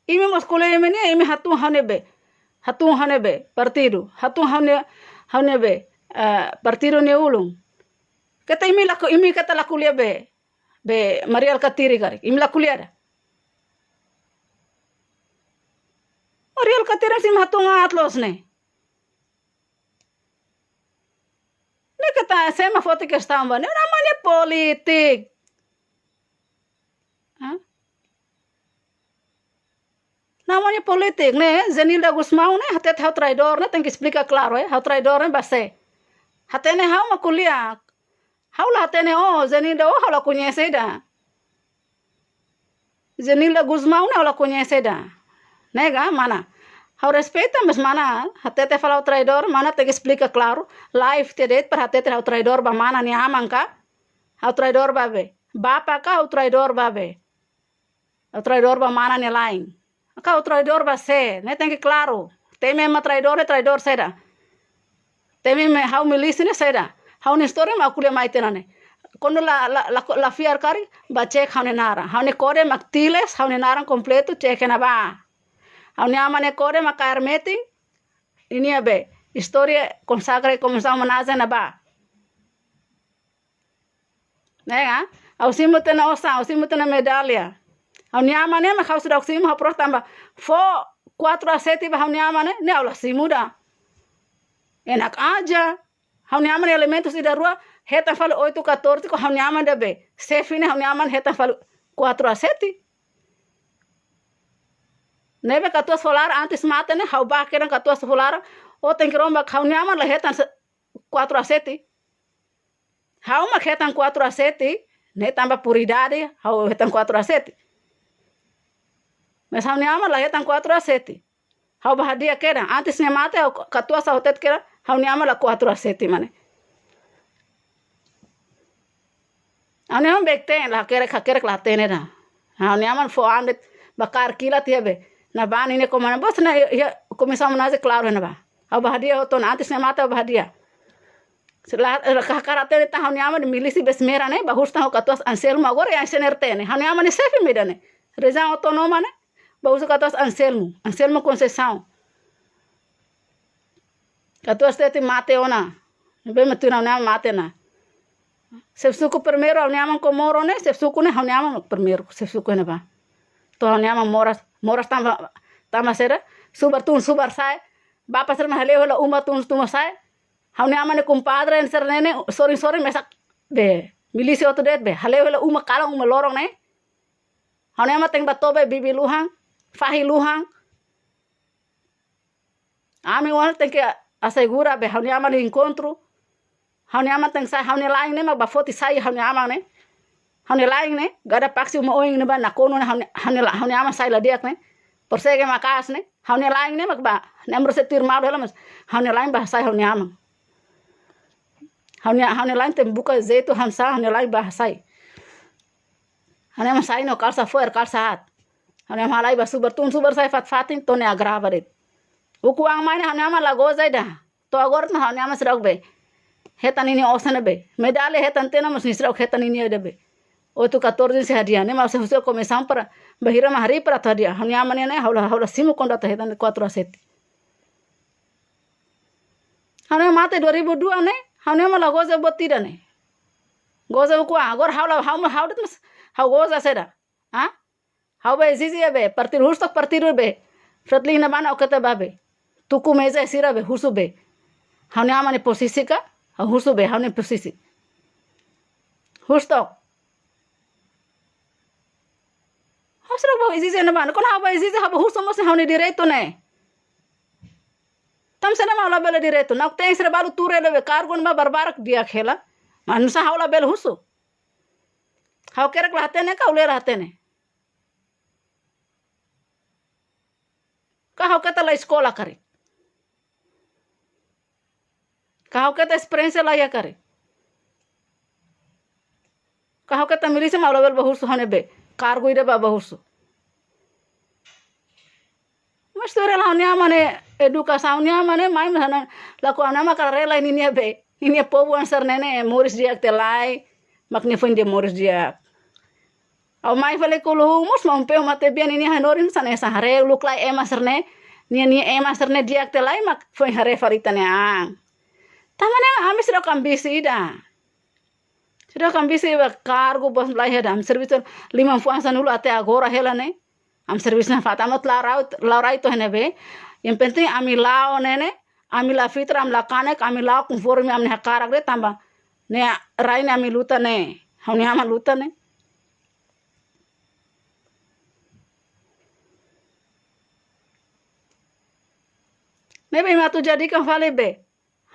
Imi mós ko'alia imi ne'e, imi hatún ha'u-nia be. Hatún ha'u-nia be, partidu. Hatún ha'u-nia, ha'u-nia be, eh, partidu nia ulun. Keta imi la ko-, imi keta la ko'alia be. Be Mari Alkatiri karik. Imi la ko'alia ida. Mari Alkatiri sei imi hatún aat loos ne'e. Ne'e keta sé mak foti kestaun ba ne'e, namanya polítika. Hah? Namanya polítika, ne'e, Zenilda Gusmão ne'e, hatete ha'u traidór ne'e, tenke esplika klaru, eh, ha'u traidór ne'e ba sé. Hatene ha'u mak ko'alia. Ha'u la hatene ó, Zenilda, ó, ha'u la koñese ida. Zenilda Gusmão ne'e ha'u la koñese ida. Ne'e ka, mana. Ha'u respeita, mas mana hatete fali ha'u traidór, mana tenke esplika klaru. Live tiha de'it para hatete ha'u traidór ba mana nia aman ka? Ha'u traidór ba be. Bapa ka ha'u traidór ba be. Ha'u traidór ba mana nia la'en. Ka ha'u traidór ba sé, ne'e tenke klaru. Temi ema traidór, ne'e traidór saida. Temi ema ha'u milísia ne'e saida. Ha'u-nia istória mak ko'alia mai tiha ona ne'e. Kuandu la, la, la, la fiar karik, bá cek ha'u-nia naran. Ha'u-nia kode mak tiles, ha'u-nia naran kompletu, cek iha ne'ebá. Ha'u-nia aman nia kode mak kaer metin, ninia be. Istória konsagra e komisaun homenajen ne'ebá. Ne'e ka? Ha'u simu tiha ona osan, ha'u simu tiha ona medalla. Ha'u-nia aman ne'e mak ha'u seidauk simu, ha'u protes tanba fó quatro a sete ba ha'u-nia aman ne'e, ne'e ha'u la simu ida. Enak aja. Ha'u-nia aman elementus ida rua, hetan fali oito catorze, ko ha'u-nia aman ida be. Xefe ne'e ha'u-nia aman hetan fali quatro a sete. Ne'ebé katuas fó laran antes mate ne'e, ha'u bá kedan katuas fó laran, ó tenke rona ba ha'u-nia aman la hetan se-, quatro a sete. Ha'u mak hetan quatro a sete, ne'e tanba puridade, ha'u hetan quatro a sete. Mas ha'u-nia aman la hetan quatro a sete. Ha'u bá hadi'a kedan, antes nia mate, ha'u katuas ha'u hatete kedan, ha'u-nia aman la quatro a sete mane. Ha'u-nia aman beik-teen, la hakerek, hakerek la hatene ida. Ha'u-nia aman fó an de'it, bá kaer kilat iha be. Ne'ebá ninia komando, bos ne'e, iha komisaun homenajen klaru ne'ebá. Ha'u bá hadi'a hotu ona, antes nia mate ha'u bá hadi'a. Se la, la hakarak hatene tan ha'u-nia aman milísia Besmera ne'e, bá husu tan ho katuas Anselmo agora iha C N R T ne'e. Ha'u-nia aman ne'e xefe mak ida ne'e. Rejiaun autónoma ne'e, bá husu katuas Anselmo, Anselmo Conceição. Katuas teti mate ona. Ne'ebé mak tuir ha'u-nia aman mate ona. Xefe suku primeiru ha'u-nia aman Komoro ne'e, xefe suku ne'e ha'u-nia aman primeiru, xefe suku ne'ebá. To'o ha'u-nia aman moras, moras tanba, tanba saida, subar tun, subar sa'e. Bapa sira mak hale'u hela uma tun, tun sa'e. Ha'u-nia aman nia kumpadre, sira ne'e ne'e, sorin-sorin mesak be. Milísia hotu de'it be. Hale'u hela uma kalan, uma loron ne'e. Ha'u-nia aman tenke bá toba iha bibi-luhan, fahi-luhan. Ami oan tenke asegura be ha'u-nia aman enkontru. Ha'u-nia aman tenke sai, ha'u-nia la'en ne'e mak bá foti sai ha'u-nia aman ne'e. Ha'u-nia la'en ne'e, gada paksi uma oin ne'ebá nakonu ne'e ha'u-nia, ha'u-nia la-, ha'u-nia aman sai la di'ak ne'e. Persege maka'as ne'e, ha'u-nia la'en ne'e mak bá, ne'e amor se tuir malu hela mas, ha'u-nia la'en bá hasai ha'u-nia aman. Ha'u-nia, ha'u-nia la'en tenke buka jeitu hanesan, ha'u-nia la'en bá hasai. Ha'u-nia aman sai no kalsa fo'er, kalsa haat. Ha'u-nia aman halai bá subar tun, subar sai fatin-fatin, to'o ne'e agrava de'it. Ukun an mai ne'e ha'u-nia aman la goza ida. To'o agora ne'e ha'u-nia aman seidauk bá hetan ninia osan ne'ebé. Medalla hetan tiha ona mas nia seidauk hetan ninia ida bá. Oito catorze sei hadi'a, ne'e mak sei husu komisaun para, bainhira mak harii para atu hadi'a. Ha'u-nia aman ne'e ne'e, ha'u la, ha'u la simu kuandu atu hetan kuatru a sete. Ha'u-nia aman mate dua ribu dua ne'e, ha'u-nia aman la goza buat ida ne'e. Goza ukun an, agora ha'u la, ha'u, ha'u de'it mas, ha'u goza saida. Ha? Ha'u bá ezije bá, partidu husu tok partidu bá. Fretilin ne'ebá ne'e ha'u keta bá bá. Tuku meza sira bá, husu bá. Ha'u-nia aman nia pozisi ka, ha'u husu bá, ha'u-nia pozisi. Husu tok. Ha'u seidauk bá ezije ne'ebá ne'e, kuandu ha'u bá ezije ha'u bá husu mós ha'u-nia direitu ne'e. Tanba saida mak ha'u labele direitu, naktein sira balu tuur hela bá kargu ne'ebá barbarak di'ak hela. Mas nusa ha'u labele husu. Ha'u hakerek la hatene ka ha'u lee la hatene. Ka ha'u keta la eskola karik. Ka ha'u keta esperiénsia la iha karik. Ka ha'u keta milísia mak ha'u labele bá husu ha'u-nia bá. Kargu ida bá bá husu. Mas tuir ha'u-nia aman nia edukasaun nia aman nia mai mas ha'u-nia lakohi ha'u-nia aman karik rela ninia bá. Ninia povu hanesan ne'e ne'e moris di'ak tiha lai. Mak nia foin dehan moris di'ak. Ha'u mai fali kulu mós maun peu matebian ninia hanorin hanesan ne'e hanesan haree uluk lai ema sira-ne'e. Ninia ema sira-ne'e di'ak tiha lai mak foin haree fali ita-nia an. Tanba ne'e ami seidauk ambisi ida. Seidauk ambisi bá kargu bos lai heda, ami servisu lima fuan sanulu até agora hela ne'e. Ami servisu nafatin ami la'o rai, la'o rai to'o iha ne'ebé. Yang penting ami la'o ne'e ne'e, ami la fitra, ami la kanek, ami la'o konforme ami-nia hakarak de'it tanba ne'e rai ne'e ami luta ne'e, ha'u-nia aman luta ne'e. Ne'ebé imi atu jadikan fali bá.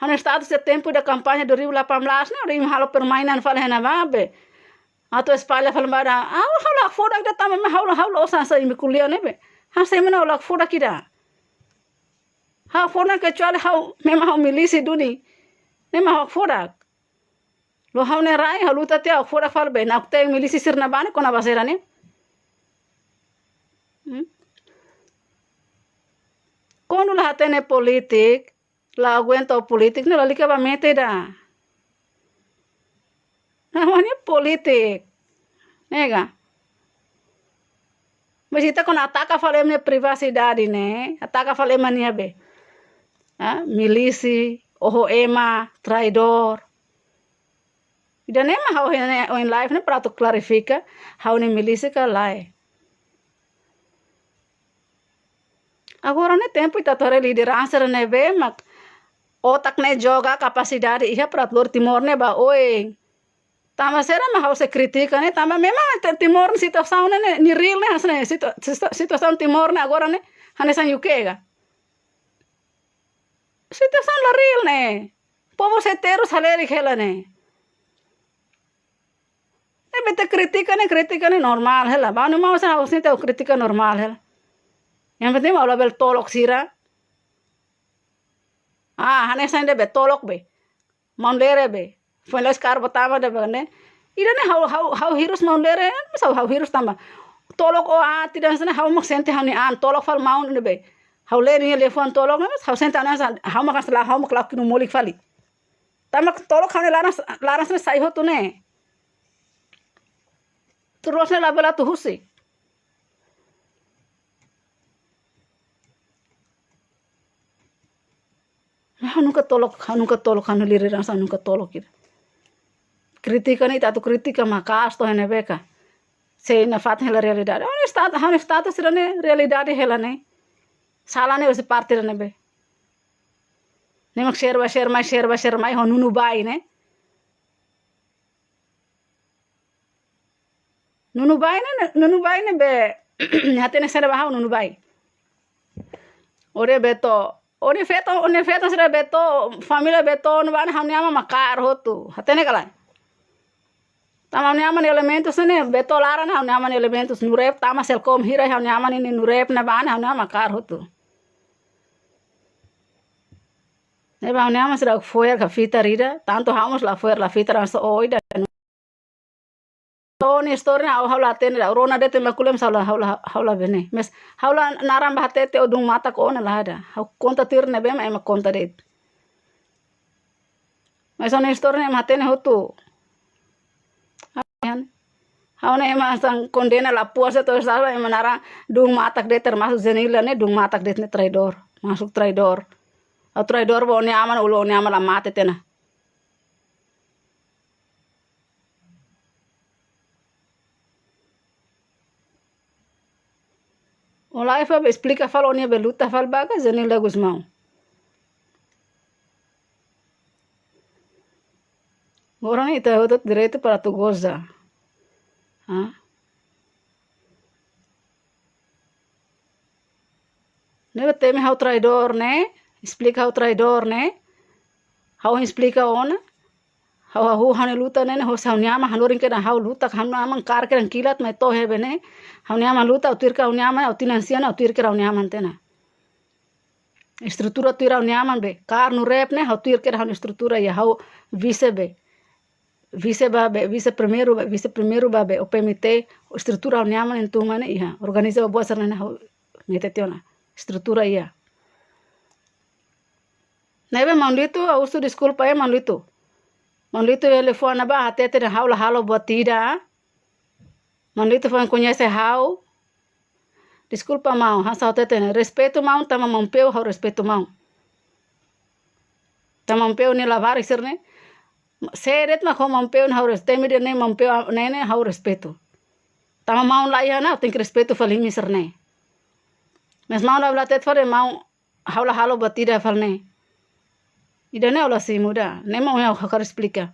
Ha'u-nia status iha tempu ida kampaña dua ribu delapan belas ne'e, hodi imi halo permainan fali iha ne'ebá bá. Atu espalla fali ba ida. Ha'u, ha'u la hakfodak ida tanba mak ha'u la, ha'u la osan sai imi ko'alia ne'e bá. Hanesan imi ne'e ha'u la hakfodak ida. Ha'u hakfodak kecuali ha'u, memang ha'u milísia duni. Ne'e mak ha'u hakfodak. Lo ha'u-nia rai, ha'u luta tiha ha'u hakfodak fali bá. Naktein milísia sira ne'ebá ne'e kona-ba saida ne'e. Hmm? Kuandu la hatene polítika, la aguenta polítika ne'e lalika bá mete ida. Namanya politik. Ne'e ka? Mas ita kuandu ataka fali ema nia privasidade ne'e, ataka fali ema nia bá. Ha? Milísia, oho ema, traidór. Ida-ne'e mak ha'u hein, hein live ne'e para atu klarifika, ha'u-nia milísia ka lae. Agora ne'e tempu ita atu haree lideransa ne'ebé mak otak ne'e joga, kapasidade iha para atu lori Timor ne'e ba oin. Tanba saida mak ha'u sei kritika ne'e, tanba memang te-, Timor ne'e situasaun ne'e, ne'e, nia real ne'e hanesan ne'e, situa-, situa-, situasaun Timor ne'e agora ne'e, hanesan U K ka. Situasaun la real ne'e. Povu sei terus halerik hela ne'e. Ne'ebé ita kritika ne'e, kritika ne'e normál hela. Ba ne'e mau sa ha'u sente kritika normál hela. Yang penting mak labele tolok sira. Ah, hanesan ida bá tolok bá. Maun Lere bá. Foin la'ós karbu tama ida bá ne'e. Ida-ne'e ha'u, ha'u, ha'u hirus Maun Lere, mas ha'u, ha'u hirus tanba. Tolok o a, tidak sana ha'u mak sente ha'u-nia an, tolok fali maun ida bá. Ha'u lee nia liafuan tolok, mas ha'u sente hanesan, ha'u mak sala, ha'u mak laku no molik fali. Tanba tolok ha'u-nia laran, laran sira sai hotu ne'e. Terus ne'e labele atu husik. Ha'u nunka tolok, ha'u nunka tolok, ha'u-nia lideransa nunka tolok ida. Kritika ne'e ita atu kritika maka'as to'o iha ne'ebé ka. Sei nafatin hela realidade. Ha'u-nia stat-, ha'u-nia status sira-ne'e realidade hela ne'e. Sala ne'e husi parte ida ne'ebé. Ne'e mak share bá, share mai, share bá, share mai, ho nunu bai ne'e. Nunu bai ne'e, nunu bai ne'ebé, hatene saida ba ha'u nunu bai. Ore beto, ore feto, ore feto sira beto, família beto, nunu bai ne'e ha'u-nia aman mak kaer hotu. Hatene ka lae? Tanba ha'u-nia aman elementus ne'e, Beto laran ha'u-nia aman elementus Nurep, tanba Selcom hira ha'u-nia aman ne'e Nurep ne'ebá ne'e ha'u-nia aman kaer hotu. Ne'ebé ha'u-nia aman sira fo'er ka fitar ida, tantu ha'u mós la fo'er la fitar, hanesan oin ida. To'o nia istória ne'e ha'u, ha'u la hatene, rona de'it ema ko'alia, mas ha'u la, ha'u la, ha'u la bene. Mas ha'u la naran ba hatete ou duun matak ona, la ada. Ha'u konta tuir ne'ebé mak ema konta de'it. Mas ó-nia istória ne'e ema hatene hotu. Ha'u ne'e ema hanesan kondena la puas, to'o sala ema naran duun matak de'it, termasuk Zenilda ne'e duun matak de'it ne'e traidór. Masuk traidór. Ha'u traidór ba ó-nia aman, uluk ó-nia aman la mate tiha ona. Ó la iha fó be esplika fali ó-nia be luta fali ba ka Zenilda Gusmão. Agora ne'e ita hotu direitu para atu goza. Ha? Ne'ebé temi ha'u traidór ne'e, esplika ha'u traidór ne'e, ha'u esplika ona, ha'u, ha'u, ha'u-nia luta ne'e, ne'e, hosi ha'u-nia aman, hanorin kedas ha'u luta, ha'u-nia aman kaer kedas kilat, mai to'o iha ne'ebé ne'e, ha'u-nia aman luta, ha'u tuir kedas ha'u-nia aman, ha'u tinan sia ne'e, ha'u tuir kedas ha'u-nia aman tiha ona. Estrutura tuir ha'u-nia aman be, kaer Nurep ne'e, ha'u tuir kedas ha'u-nia estrutura iha ha'u vise be. Vise ba be, vise primeiru ba, vise primeiru ba be, O P M T, estrutura ha'u-nia aman ne'e tun mai ne'e iha. Organiza buat sira-ne'e ha'u mete tiha ona. Estrutura iha. Ne'ebé maun Lito, ha'u husu deskulpa iha maun Lito. Maun Lito telefone ba, hatete dehan ha'u la halo buat ida. Maun Lito foin koñese ha'u. Deskulpa maun, hanesan ha'u hatete ne'e. Respeitu maun, tanba maun Peu ha'u respeitu maun. Tanba maun Peu nia labarik sira-ne'e. Sé de'it mak ho maun Peu ne'e ha'u res-, temi de'it ne'e maun Peu a-, ne'e ne'e ha'u respeitu. Tanba maun la iha ona, tenke respeitu fali imi sira-ne'e. Mas maun la bele hatete fali maun ha'u la halo buat ida fali ne'e. Ida-ne'e ha'u la sei muda. Ne'e mak ha'u hakarak esplika.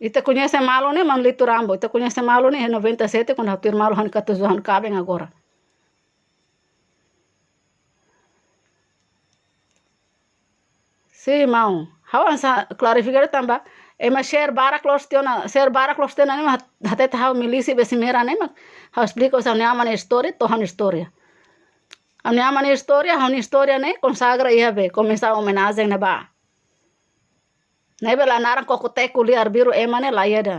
Ita koñese malu ne'e maun Lito Rambo. Ita koñese malu ne'e noventa e sete, kuandu ha'u tuir malu ha'u-nia katuas-oan kaben agora. Sin, maun. Ha'u hanesan klarifika tanba ema share barak loos tiha ona, share barak loos tiha ona ne'e mak hat-, hatete ha'u milísia be simeira ne'e mak. Ha'u esplika husi ha'u-nia aman nia istória, to'o ha'u-nia istória. Ha'u-nia aman nia istória, ha'u-nia istória ne'e konsagra iha be, komesa omenajen ne'ebá. Ne'ebé la naran koko teku liar biru ema ne'e la iha ida.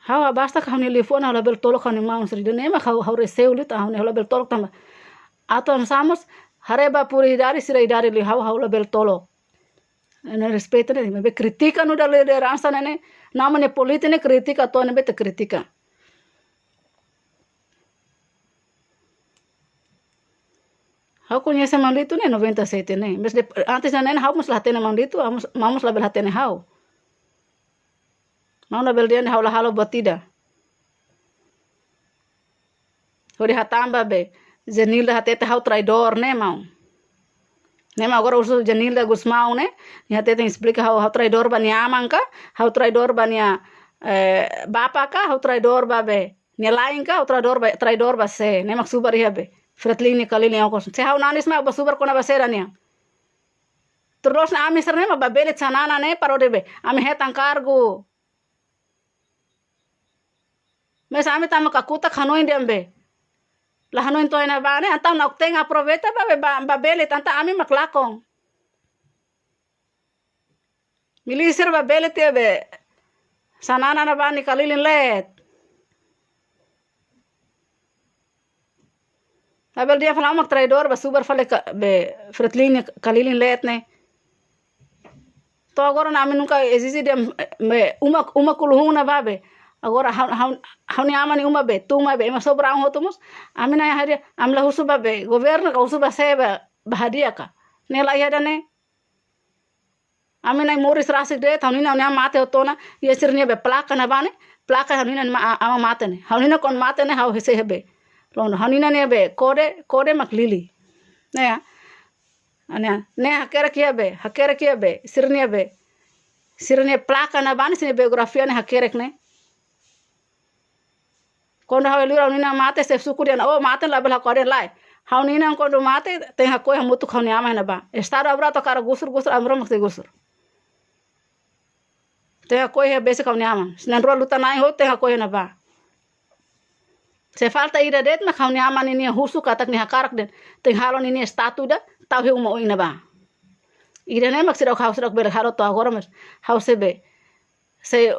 Ha'u basta ka ha'u-nia liafuan ha'u labele tolok ha'u-nia maun sira-ne'e mak ha'u, ha'u reseu liu, ha'u-nia ha'u labele tolok tanba. Atu hanesan mós haree ba puri idade sira idade liu ha'u, ha'u labele tolok. Ne'e respeitu ne'e, maibé kritika nu'udar lideransa ne'e, ne'e, nama ne'e polítika ne'e kritika, to'o ne'ebé ita kritika. Ha'u koñese maun Lito ne'e noventa e sete ne'e. Mas de, antes ne'e, ne'e, ha'u mós la hatene maun Lito, ha'u mós, maun mós labele hatene ha'u. Maun labele dehan ha'u la halo buat ida. Hodi hatán ba be, Zenilda hatete ha'u traidór ne'e maun. Ne'e mak agora husu Zenilda Gusmão ne'e, nia hatete esplika ha'u, ha'u traidór ba nia aman ka, ha'u traidór ba nia, eh, bapa ka, ha'u traidór ba be, nia la'en ka, ha'u traidór ba, traidór ba sé, ne'e mak subar iha be. Fretilin nia Kalilin okos. Se ha'u nanis mak bá subar kona-ba sé ida-ne'e. Terus ne'e ami sira-ne'e mak bá belit Xanana ne'e para hodi be. Ami hetan kargu. Mas ami tanba kakutak hanoin dehan be. La hanoin to'o iha ne'ebá ne'e, entaun nakten aproveita bá be bá, bá belit, entaun ami mak lakon. Milísia bá belit iha be. Xanana ne'ebá nia Kalilin leet. Labele dehan fali ha'u mak traidór bá subar fali ka, be, Fretilin nia Kalilin leet ne'e. To'o agora ne'e ami nunka ezije dehan, eh, be, uma, uma kulu-hun ne'ebá be. Agora ha'u, ha'u, ha'u-nia aman nia uma be, tun mai be, ema sobraun hotu mós. Ami na'in hadi'a, ami la husu bá be, governu ka husu bá sé bá, bá hadi'a ka. Ne'e la iha ida-ne'e. Ami na'in moris rasik de'it, ha'u-nia aman mate hotu ona, iha sira-nia be plaka ne'ebá ne'e, plaka ha'u-nia aman ma-, aman mate ne'e. Ha'u-nia aman kuandu mate ne'e, ha'u hese iha be. Loron, ha'u-nia aman ne'e be, kode, kode mak Lili. Ne'e, ne'e, ne'e hakerek iha be, hakerek iha be, sira-nia be. Sira-nia plaka ne'ebá ne'e, sira-nia biografia ne'e hakerek ne'e. Kuandu ha'u iha liur ha'u-nia inan mate, sei suku dehan, oh, mate labele ha'u ko'a de'it, lae. Ha'u-nia inan kuandu mate, tenke hakoi hamutuk ho ha'u-nia aman ne'ebá. Estadu aban-bainrua hakarak gusur, gusur, aban-bainrua mak sei gusur. Tenke hakoi iha besik ha'u-nia aman. Se na'in-rua luta-na'in ho, tenke hakoi iha ne'ebá. Se falta ida de'it mak ha'u-nia aman ninia husu katak nia hakarak dehan tenke halo ninia estátua ida, tau iha uma oin ne'ebá. Ida-ne'e mak seidauk ha'u seidauk bele halo to'o agora, mas ha'u sei be, sei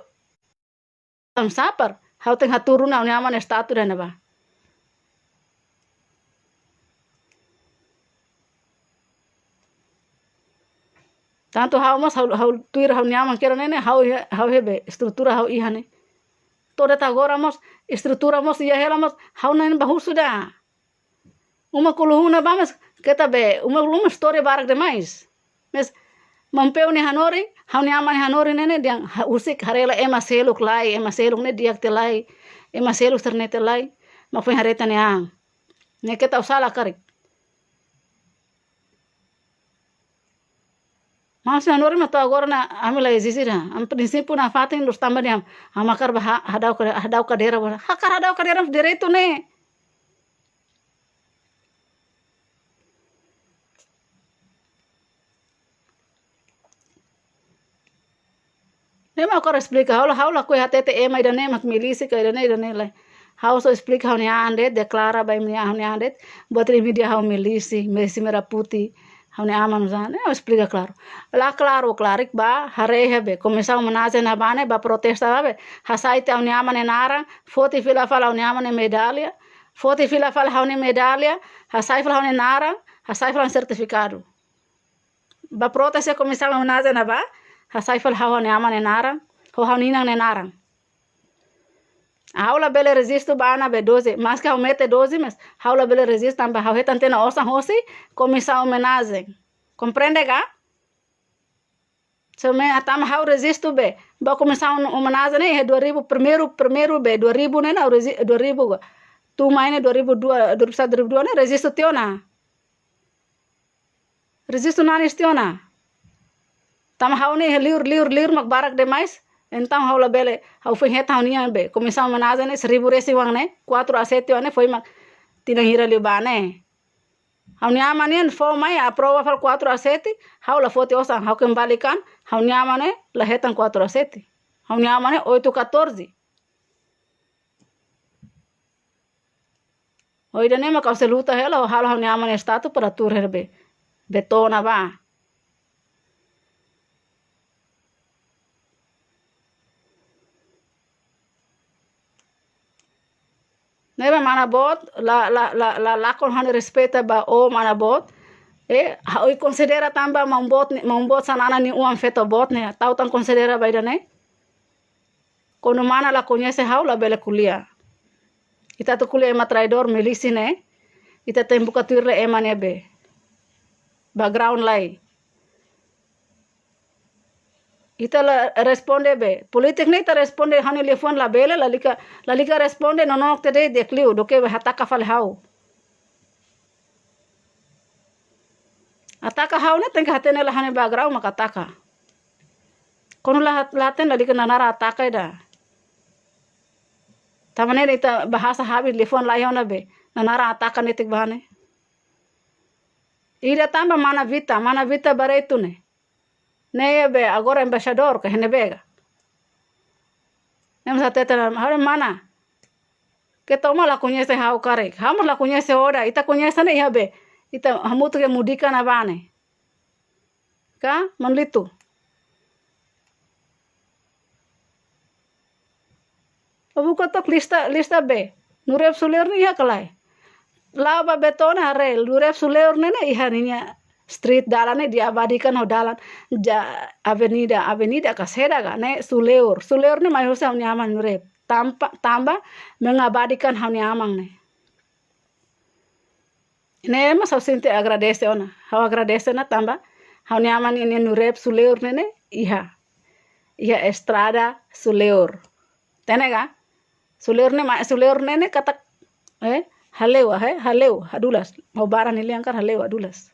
am sapar, ha'u tenke hatuur ona ha'u-nia aman estátua ida ne'ebá. Tantu ha'u mós ha'u, ha'u tuir ha'u-nia aman kedas ne'e, ha'u iha, ha'u iha be estrutura ha'u iha ne'e. To'o de'it agora mós, estrutura mós iha hela mós, ha'u na'in ba husu ida. Uma kulu-hun ne'ebá mós, keta be, uma kulu-hun mós istória barak demais. Mas, maun Peu nia hanorin, ha'u-nia aman nia hanorin ne'e, ne'e dehan, ha-, husik haree lai ema seluk lai, ema seluk ne'e di'ak tiha lai, ema seluk sira-ne'e tiha lai, mak foin haree tan ne'e an. Ne'e keta usala karik. Mas nia hanorin mak to'o agora ne'e ami la ezije ida. Ami prinsípiu nafatin lus tanba dehan, ami hakarak ba ha-, hadau ka-, hadau kadeira ba. Hakarak hadau kadeira direitu ne'e. Ne'e mak ha'u hakarak esplika, ha'u la, ha'u lakohi hatete ema ida-ne'e mak milísia ka ida-ne'e, ida-ne'e lae. Ha'u só esplika ha'u-nia an de'it, deklara ba imi ha'u-nia an de'it, buat imi dehan ha'u milísia, milísia merah putih, ha'u-nia aman usah, ne'e ha'u esplika klaru. La klaru, klarik ba, haree iha be, komisaun omenajen ne'ebá ne'e, ba protesta ba be, hasai tiha ha'u-nia aman nia naran, foti fila fali ha'u-nia aman nia medalla, foti fila fali ha'u-nia medalla, hasai fali ha'u-nia naran, hasai fali ha'u-nia sertifikadu. Ba protesta komisaun omenajen ne'ebá, hasai fali ha'u-nia aman nia naran, ho ha'u-nia inan nia naran. Ha'u labele rejistu ba ne'ebé doze, maske ha'u mete doze, mas ha'u labele rejistu tanba ha'u hetan tiha ona osan hosi komisaun omenajen. Komprende ka? Se me atama ha'u rejistu be, ba komisaun omenajen ne'e, iha dua ribu, primeiru, primeiru be, dua ribu ne'e, ha'u rejis-, dua ribu ka. Tun mai ne'e dua ribu dua, dua ribu satu, dua ribu dua ne'e, rejistu tiha ona. Rejistu nanis tiha ona. Tanba ha'u ne'e liur, liur, liur mak barak demais. Entaun ha'u labele, ha'u foin hetan ha'u-nian be. Komisaun omenajen ne'e seribu resin oan ne'e, kuatru a sete oan ne'e, foin mak tinan hira liubá ne'e. Ha'u-nia aman nian fó mai aprova fali kuatru a sete, ha'u la foti osan, ha'u kembalikan, ha'u-nia aman ne'e la hetan kuatru a sete. Ha'u-nia aman ne'e oito catorze. Ho ida-ne'e mak ha'u sei luta hela, halo ha'u-nia aman estátua para tuur iha be, be to'o ne'ebá. Ne'ebé mana boot, la, la, la, la, lakon ha'u-nia respeitu ba ó mana boot. E, ha'u konsidera tanba maun boot ne'e, maun boot Xanana nia oan feto boot ne'e, tau tan konsidera ba ida-ne'e. Kuandu mana la koñese ha'u labele ko'alia. Ita atu ko'alia ema traidór, milísia ne'e. Ita tenke buka tuir lai ema ne'ebé background lai. Ita la responde be. Polítiku ne'e ita responde ha'u-nia liafuan labele, lalika, lalika responde, nonook tiha de'it di'ak liu, duké be hataka fali ha'u. Ataka ha'u ne'e tenke hatene lai ha'u-nia background mak ataka. Kuandu la hat-, la hatene lalika nanaran ataka ida. Tanba ne'e ita bahasa habis liafuan lai ona be. Nanaran ataka netik ba ne'e. Ida tanba mana Vita, mana Vita Barreto ne'e. Ne'ebé agora embaixadór ka iha ne'ebé ka. Ne'e mós hatete ona, ha'u dehan mana. Keta ó mak la koñese ha'u karik. Ha'u mós la koñese ó ida, ita koñese ne'e iha be. Ita hamutuk iha Mudica ne'ebá ne'e. Ka, maun Lito. Ó buka took lista, lista be. Nurep Suleur ne'e iha ka lae. La'o ba Betone haree, Nurep Suleur ne'e ne'e iha ninia street dalan ne'e diabadikan ho dalan. Ja, avenida, avenida ka saida ka ne'e Suleur. Suleur ne'e mai husi ha'u-nia aman Nurep. Tanba, tanba mengabadikan ha'u-nia aman ne'e. Ne'e mós ha'u sente agradese ona. Ha'u agradese ona tanba ha'u-nia aman ninia Nurep Suleur ne'e ne'e iha. Iha estrada Suleur. Hatene ka? Suleur ne'e ma-, Suleur ne'e ne'e katak, eh, hale'u, eh, hale'u, hadulas. Ho baran ne'e lian kar hale'u, hadulas.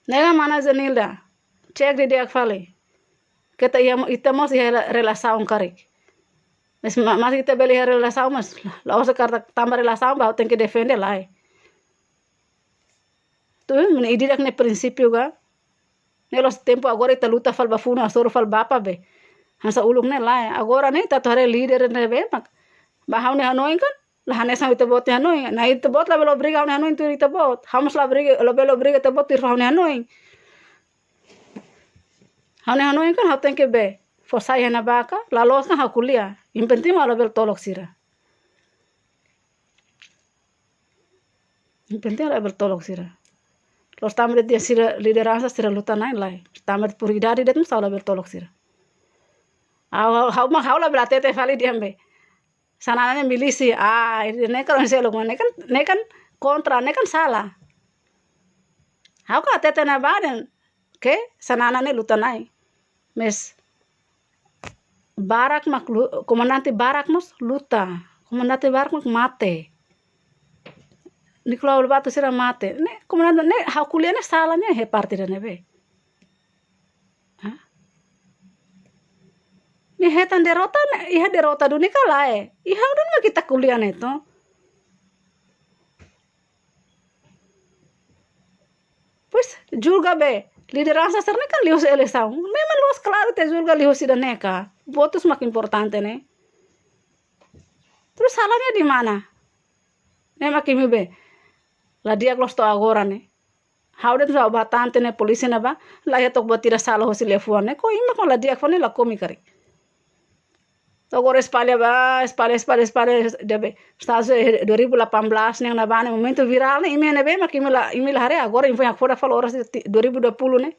Ne'e ka mana Zenilda. Cek didi'ak fali. Keta iha mo-, ita mós iha rela-, relasaun karik. Mas ma-, mas ita bele iha relasaun, mas la'ós katak tanba relasaun ba ha'u tenke defende, lae. Tuir, ne'e ida-idak nia prinsípiu ka. Ne'e la'ós tempu agora ita luta fali ba funu, hasoru fali ba apa be. Hanesan uluk ne'e lae. Agora ne'e ita atu haree líder ne'ebé mak ba ha'u-nia hanoin kan, la hanesan ita-boot nia hanoin. Nah, ita-boot labele obriga ha'u-nia hanoin tuir ita-boot. Ha'u mós la obriga, labele obriga ita-boot tuir ha'u-nia hanoin. Ha'u-nia hanoin kan ha'u tenke be fó sai iha ne'ebá ka, la loos kan ha'u ko'alia. Yang penting mak labele tolok sira. Yang penting labele tolok sira. La'ós tanba de'it sira lideransa sira luta-na'in, lae. Tanba de'it por idade de'it mós ha'u labele tolok sira. Ha'u, ha'u, ha'u mak ha'u labele hatete fali dehan be. Xanana ne'e milísia, ah, ne'e kan seluk, ne'e kan, ne'e kan kontra, ne'e kan sala. Ha'u ka hatete iha ne'ebá dehan, ke, Xanana ne'e luta-na'in. Mas barak mak lu-, komandante barak mós luta. Komandante barak mak mate. Nicolau Lobato sira mate. Ne'e, komandante, ne'e, ha'u ko'alia ne'e sala nia iha parte ida-ne'ebé. Hah? Nia hetan derrota, ne'e, iha derrota duni ka lae. Iha duni mak ita ko'alia ne'e to. Pois, julga be, lideransa sira-ne'e kan liuhusi eleisaun. Memang loos klaru ita julga liuhusi ida-ne'e ka. Votus mak importante ne'e. Terus salahnya di mana? Ne'e mak imi be. La di'ak loos to'o agora ne'e. Ha'u de'it sá ba tante ne'e polísia ne'ebá. La iha took buat ida sala hosi liafuan ne'e. Ko imi mak la di'ak fó ne'e lakomi karik. To'o agora espalla ba, espalla, espalla, espalla, ida be. Estadu, eh, dua ribu delapan belas ne'e ne'ebá ne'e momentu virál ne'e, imi ne'ebé mak imi la, imi la haree agora, imi foin hakfodak fali oras ti-, dua ribu dua puluh ne'e.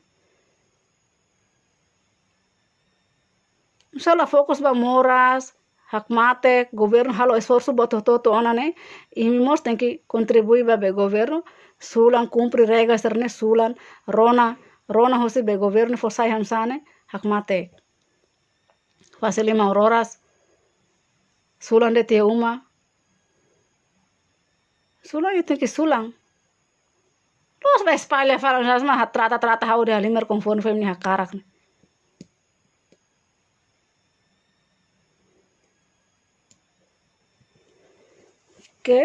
Só la fokus ba moras, hakmatek, governu halo esforsu buat hotu-hotu ona ne'e, imi mós tenke kontribui ba be governu, sulan kumpre regra sira-ne'e, sulan, rona, rona hosi be governu fó sai hanesan ne'e, hakmatek. Fase liman ororas. Sulan de'it iha uma. Sulan, ita tenke sulan. Loos ba espalla fali, hanesan mak trata, trata ha'u dehan halimar konforme fó imi-nia hakarak ne'e. Oke.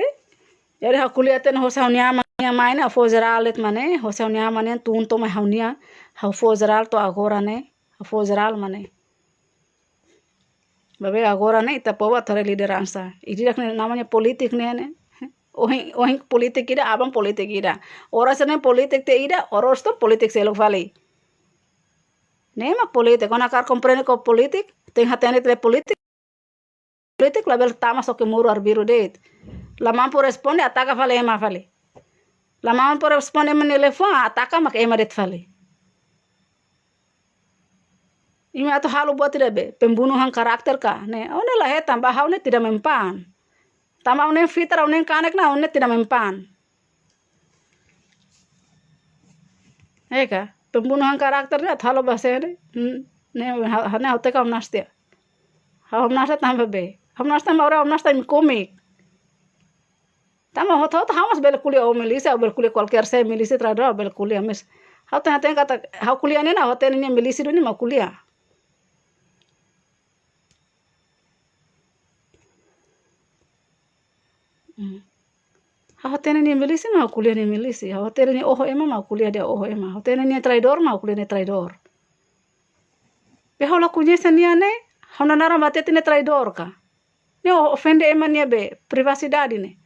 Jadi ha'u ko'alia tiha ona hosi ha'u-nia aman, nia mai ne'e, ha'u fó jerál de'it mak ne'e, hosi ha'u-nia aman ne'e, tun to'o mai ha'u-nia, ha'u fó jerál to'o agora ne'e, ha'u fó jerál mak ne'e. Ba be agora ne'e ita povu atu haree lideransa. Ida-idak ne'e namanya politik ne'e, ne'e. Ohin, ohin politik ida, aban politik ida. Oras ne'e politik tiha ida, oras to'o politik seluk fali. Ne'e mak politik, kona hakarak komprende ho politik, tenke hatene tiha politik. Politik labele tama soke muru arbiru de'it. La mampu responde, ataka fali ema fali. La mampu responde ema nia liafuan, ataka mak ema de'it fali. Imi atu halo buat ida be, pembunuhan karakter ka, ne'e. Ó-nia la hetan, ba ha'u ne'e tidak mempan. Tanba ó-nia fitar, ó-nia kanek ne'e, ó-nia tidak mempan. Eka, pembunuhan karakter ne'e atu halo ba sé ne'e. Hmm, ne'e, ha-, ha-, ne'e ha'u hateke hamnasa tiha. Ha'u hamnasa tanba be. Hamnasa tanba ora, hamnasa tanba imi komik. Tanba hotu-hotu ha'u mós bele ko'alia ó milísia, bele ko'alia kualkér sé milísia, traidór, bele ko'alia, mas ha'u hatene katak, ha'u ko'alia ne'e, ha'u hatene nia milísia duni mak ko'alia. Hmm. Ha'u hatene nia milísia mak ha'u ko'alia nia milísia. Ha'u hatene nia oho ema mak ha'u ko'alia dehan oho ema. Ha'u hatene nia traidór mak ha'u ko'alia nia traidór. Be ha'u la koñese nia ne'e, ha'u-nia naran ba hatete nia traidór ka. Ne'e ofende ema nia be privasidade ne'e.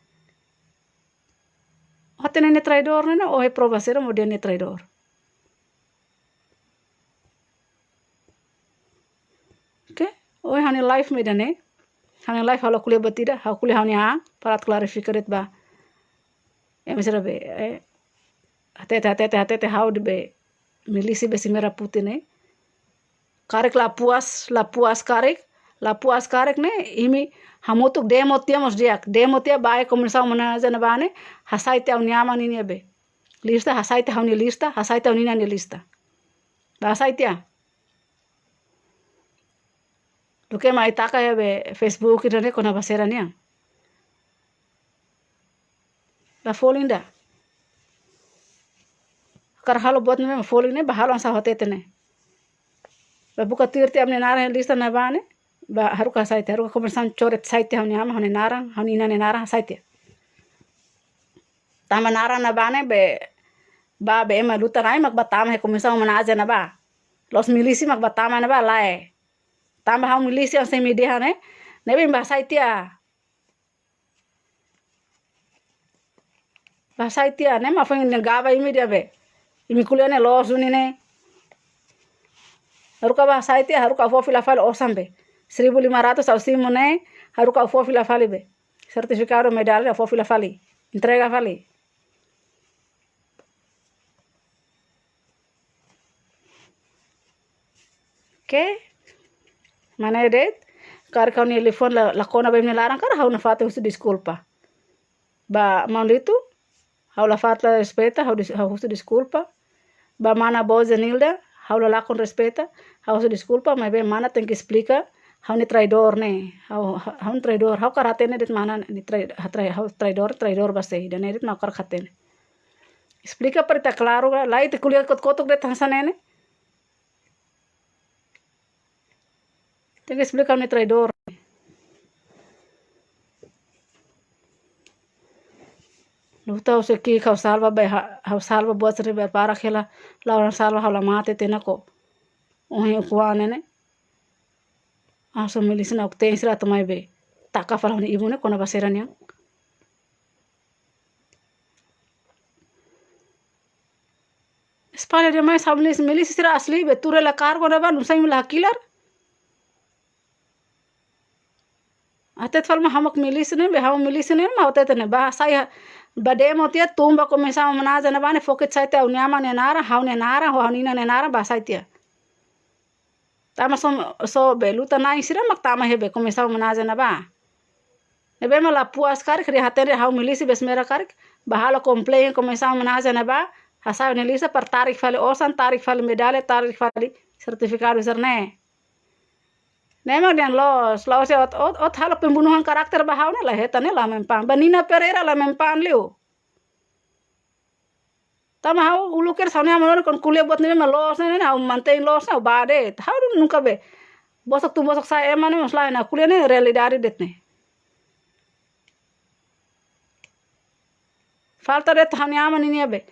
Ó hatene nia traidór ne'e, ne'e ó iha prova saida mak dehan nia traidór? Oke, ohin ha'u-nia live mak ida-ne'e. Ha'u-nia live ha'u la ko'alia buat ida, ha'u ko'alia ha'u-nia an, para atu klarifika de'it ba. Ema sira be, eh, hatete, hatete, hatete ha'u dehan be milísia be simeira pute ne'e. Karik la puas, la puas karik, la puas karik ne'e, imi hamutuk demo tiha mós di'ak, demo tiha ba iha komisaun manajer ne'ebá ne'e, hasai tiha ha'u-nia aman ninia be lista, hasai tiha ha'u-nia lista, hasai tiha ha'u-nia ninia lista. Ba hasai tiha. Duké mai taka iha be Facebook ida-ne'e kona-ba saida nian. La folin ida. Hakarak halo buat ne'e mak folin ne'e, ba halo hanesan ha'u hatete ne'e. Ba buka tuir tiha ami-nia naran iha lista ne'ebá ne'e. Ba haruka hasai tiha, haruka komisaun coret sai tiha ha'u-nia aman, ha'u-nia naran, ha'u-nia inan nia naran hasai tiha. Tanba naran ne'ebá ne'e be, ba be ema luta-na'in mak bá tama iha komisaun homenajen ne'ebá. La'ós milísia mak bá tama ne'ebá lae. Tanba ha'u milísia hanesan imi dehan ne'e, ne'ebé imi bá hasai tiha. Bá hasai tiha, ne'e mak foin ne'e gaba imi dehan be. Imi ko'alia ne'e loos duni ne'e. Haruka bá hasai tiha, haruka fó fila fali osan be. Seribu lima ratus ha'u simu ne'e, haruka fó fila fali be. Sertifikadu medalla fó fila fali. Entrega fali. Oke? Mana de'it, karik ha'u-nia telefone la, la kona ba imi-nia laran, karik ha'u nafatin husu deskulpa. Ba maun Litu, ha'u la fatin respeita, ha'u des-, ha'u husu deskulpa. Ba mana Boze Nilda, ha'u la lakon respeita, ha'u husu deskulpa, maibé mana tenke esplika ha'u-nia traidór ne'e, ha'u, ha'u, ha'u-nia traidór, ha'u hakarak hatene de'it mana nia trai-, trai-, ha'u traidór, traidór ba sé, ida-ne'e de'it mak hakarak hatene. Esplika para ita klaru, ka lae ita ko'alia kotuk-kotuk de'it hanesan ne'e ne'e. Tenke esplika ha'u-nia traidór. Luta husi ki'ik ha'u salva be ha-, ha'u salva buat sira be para kela, la'o ha'u salva ha'u la mate tiha ona ko. Ohin ukuan ne'e ne'e. Hanesan milísia ne'e ukten sira atu mai be. Taka fali ha'u-nia ibun ne'e kona-ba sira-nian. Espalla demais, ha'u milísia, milísia sira asli be tuur hela kargu ne'ebá, nusá imi la hakilar. Hatete fali mak ha'u mak milísia ne'e be, ha'u milísia ne'e mak hatete ne'e bá hasai ha-, bá demo tiha, tun ba komisaun homenajen ne'ebá ne'e fó kedas sai tiha ha'u-nia aman nia naran, ha'u-nia naran, ha'u-nia inan nia naran bá hasai tiha. Tanba só, só be luta-na'in sira mak tama iha be komisaun homenajen ne'ebá. Ne'ebé mak la puas karik, nia hatene ha'u milísia be semera karik, bá halo komplain komisaun homenajen ne'ebá, hasai ha'u-nia lista para tarik fali osan, tarik fali medalla, tarik fali sertifikadu sira-ne'e. Ne'e mak dehan loos, la'ós ot, ot, ot halo pembunuhan karakter ba ha'u ne'e la hetan ne'e la mempan. Ba Nina Pereira la mempan liu. Tanba ha'u uluk kedas ha'u-nia aman ne'e kuandu ko'alia buat ne'ebé mak loos ne'e, ne'e ha'u mantein loos ne'e ha'u bá de'it. Ha'u nunka be bosok tun bosok sa'e ema ne'e mós lae, ha'u ko'alia ne'e realidade de'it ne'e. Falta de'it ha'u-nia aman ninia be.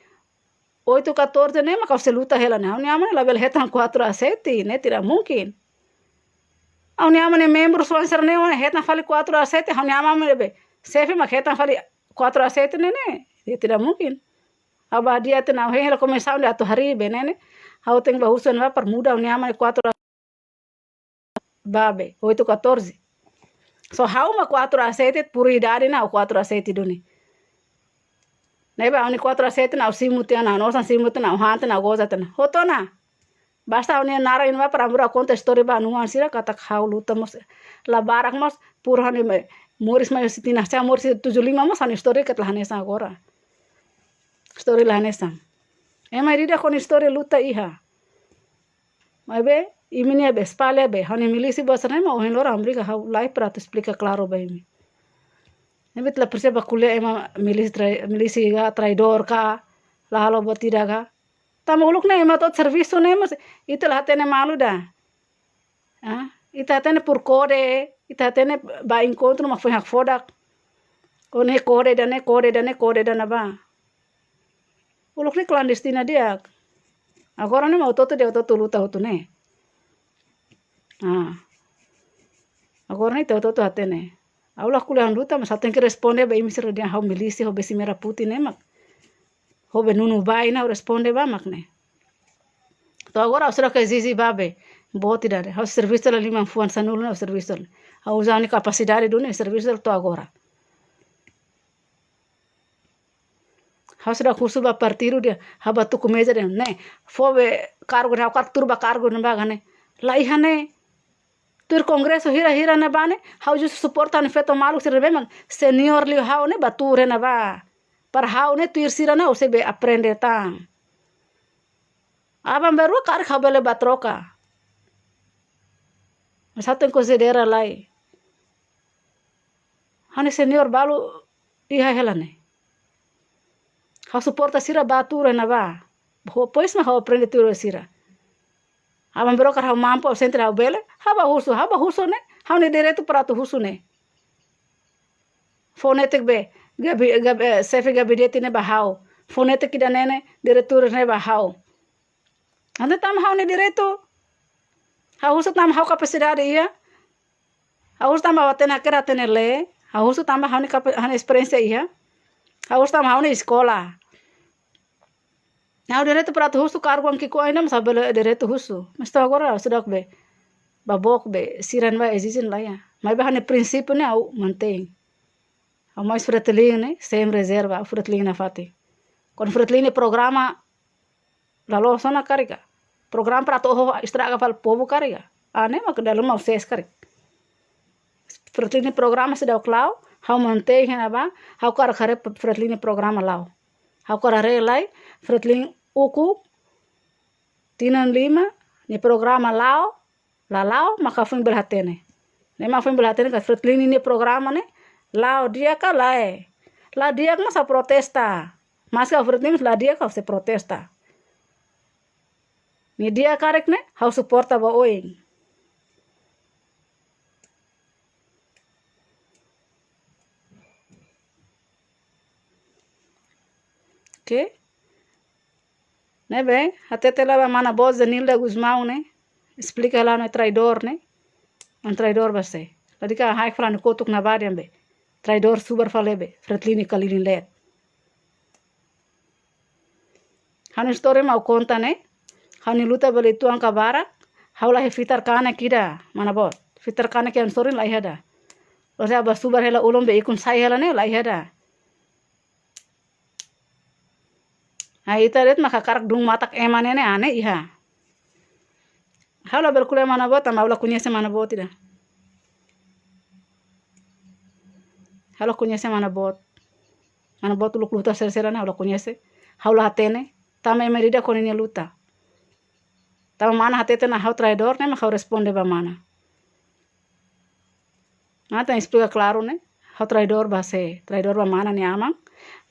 Oito catorze ne'e mak ha'u sei luta hela ne'e. Ha'u-nia aman ne'e labele hetan quatro a sete, ne'e tidak mungkin. Ha'u-nia aman ne'e membru sira-ne'e hetan fali quatro a sete, ha'u-nia aman ne'e be xefe mak hetan fali quatro a sete ne'e ne'e. Ya, tidak mungkin. Ha'u bá dehan tiha ona, ha'u hein hela komisaun ida atu haree be ne'e ne'e. Ha'u tenke bá husu ona para muda ha'u-nia aman ne'e quatro a sete ba be, oito catorze. Só ha'u mak quatro a sete, prioridade ne'e ha'u quatro a sete duni. Ne'ebé ha'u-nia quatro a sete ne'e ha'u simu tiha ona, ha'u-nia osan simu tiha ona, ha'u han tiha ona, ha'u goza tiha ona. Hotu ona. Basta ha'u-nia naran iha ne'ebá para ha'u bá konta istória ba oan sira katak ha'u luta mós, la barak mós, pur ha'u-nia moris mai husi tinan, sa moris tujuh lima mós ha'u-nia istória katak la hanesan agora. Istória la hanesan. Ema ida-idak ho nia istória luta iha. Maibé, imi-nia be espalla be, ha'u-nia milísia buat sira-ne'e mak ohin loron ha'u briga ha'u laiha para atu esplika klaru ba imi. Ne'ebé ita la presiza bá ko'alia ema milísia trai-, milísia ka, traidór ka, la halo buat ida ka. Tanba uluk ne'e ema hotu servisu ne'e mós, ita la hatene malu ida. Ah, ita hatene por kode, ita hatene bá enkontru mak foin hakfodak. Ou ne'e kode ida-ne'e, kode ida-ne'e, kode ida-ne'ebá. Uluk ne'e klandestina di'ak. Agora ne'e mak hotu-hotu dehan hotu-hotu luta hotu ne'e. Ah. Agora ne'e ita hotu-hotu hatene. Ha'u la ko'alia ha'u-nia luta, mas ha'u tenke responde ba imi sira dehan ha'u milísia, ha'u be simeira putih ne'e mak. Ha'u be nunu bain ha'u responde ba mak ne'e. To'o agora ha'u seidauk ezije ba be. Boot ida de'it. Ha'u servisu hela liman fuan sanulu ne'e ha'u servisu hela. Ha'u uza ha'u-nia kapasidade duni servisu hela to'o agora. Ha'u seidauk husu ba partidu dehan, ha'u bá tuku meza dehan, ne'e, fó be kargu ne'e, ha'u hakarak tuur ba kargu ne'ebá ka ne'e. La iha ne'e. Tuir kongresu hira-hira ne'ebá ne'e, ha'u justu suporta ha'u-nia feto maluk sira ne'ebé mak senior liu ha'u ne'e bá tuur iha ne'ebá. Para ha'u ne'e tuir sira ne'e ha'u sei be aprende tan. Aban-bainrua karik ha'u bele bá troka. Mas ha'u tenke konsidera lai. Ha'u-nia senior balu iha hela ne'e. Ha'u suporta sira bá tuur iha ne'ebá. Ho-, depois mak ha'u aprende tuir sira. Aban-bainrua karik ha'u mampu, ha'u sente ha'u bele, ha'u bá husu, ha'u bá husu ne'e, Ha'u-nia direitu para atu husu ne'e. Fó netik be, gabi-, gab-, eh, xefe gabinete ne'e ba ha'u. Fó netik ida-ne'e ne'e, diretór ne'e ba ha'u. Entaun tanba ha'u-nia direitu. Ha'u husu tanba ha'u kapasidade iha. Ha'u husu tanba ha'u hatene hakerek, hatene lee. Ha'u husu tanba ha'u-nia kapa-, ha'u-nia esperiénsia iha. Ha'u husu tanba ha'u-nia eskola. Ha'u direitu para atu husu kargu ki'ikoan ida, mas ha'u bele direitu husu. Mas to'o agora seidauk be. Ba book be, sira ne'ebá ezije laiha. Maibé ha'u-nia prinsípiu ne'e ha'u mantein. Ha'u mós Fretilin ne'e, sem rezerva, Fretilin nafatin. Kuandu Fretilin nia programa la loos ona karik ka. Programa para atu oho estraga fali povu karik ka. Ha'u ne'e mak dalam mau ses karik. Fretilin nia programa seidauk la'o, ha'u mantein iha ne'ebá, ha'u hakarak haree Fretilin nia programa la'o. Ha'u hakarak haree lai, Fretilin ukun, tinan lima, nia programa la'o, la la'o, maka foin bele hatene. Ne'e mak foin bele hatene katak Fretilin nia programa ne'e, la'o di'ak ka lae. La di'ak mós ha'u protesta. Maske Fretilin la di'ak ha'u sei protesta. Nia di'ak karik ne'e, ha'u suporta ba oin. Oke. Ne'ebé, hatete lai ba mana boot Zenilda Gusmão ne'e, esplika hela ne'e traidór ne'e, ha'u traidór ba sé. Ladika ha'u fala ne'e kotuk na badian be, traidór subar fali be, Fretilin nia kalilin leet. Ha'u-nia istória mak ha'u konta ne'e, ha'u-nia luta bele tuan ka barak, ha'u la iha fitar kanek ida, mana boot. Fitar kanek iha ha'u-nia sorin la iha ida. Loos, ha'u bá subar hela ulun be ikun sai hela ne'e la iha ida. Ha'u ita de'it maka hakarak dun matak ema ne'e ne'e, ha'u ne'e iha. Ha'u labele ko'alia mana boot, tanba ha'u la koñese mana boot ida. Ha'u la koñese mana boot. Mana boot uluk luta sira-sira ne'e ha'u la koñese. Ha'u la hatene. Tanba ema ida-idak ho ninia luta. Tanba mana hatete ona ha'u traidór ne'e mak ha'u responde ba mana. Ha'u tenke esplika klaru ne'e. Ha'u traidór ba sé? Traidór ba mana nia aman,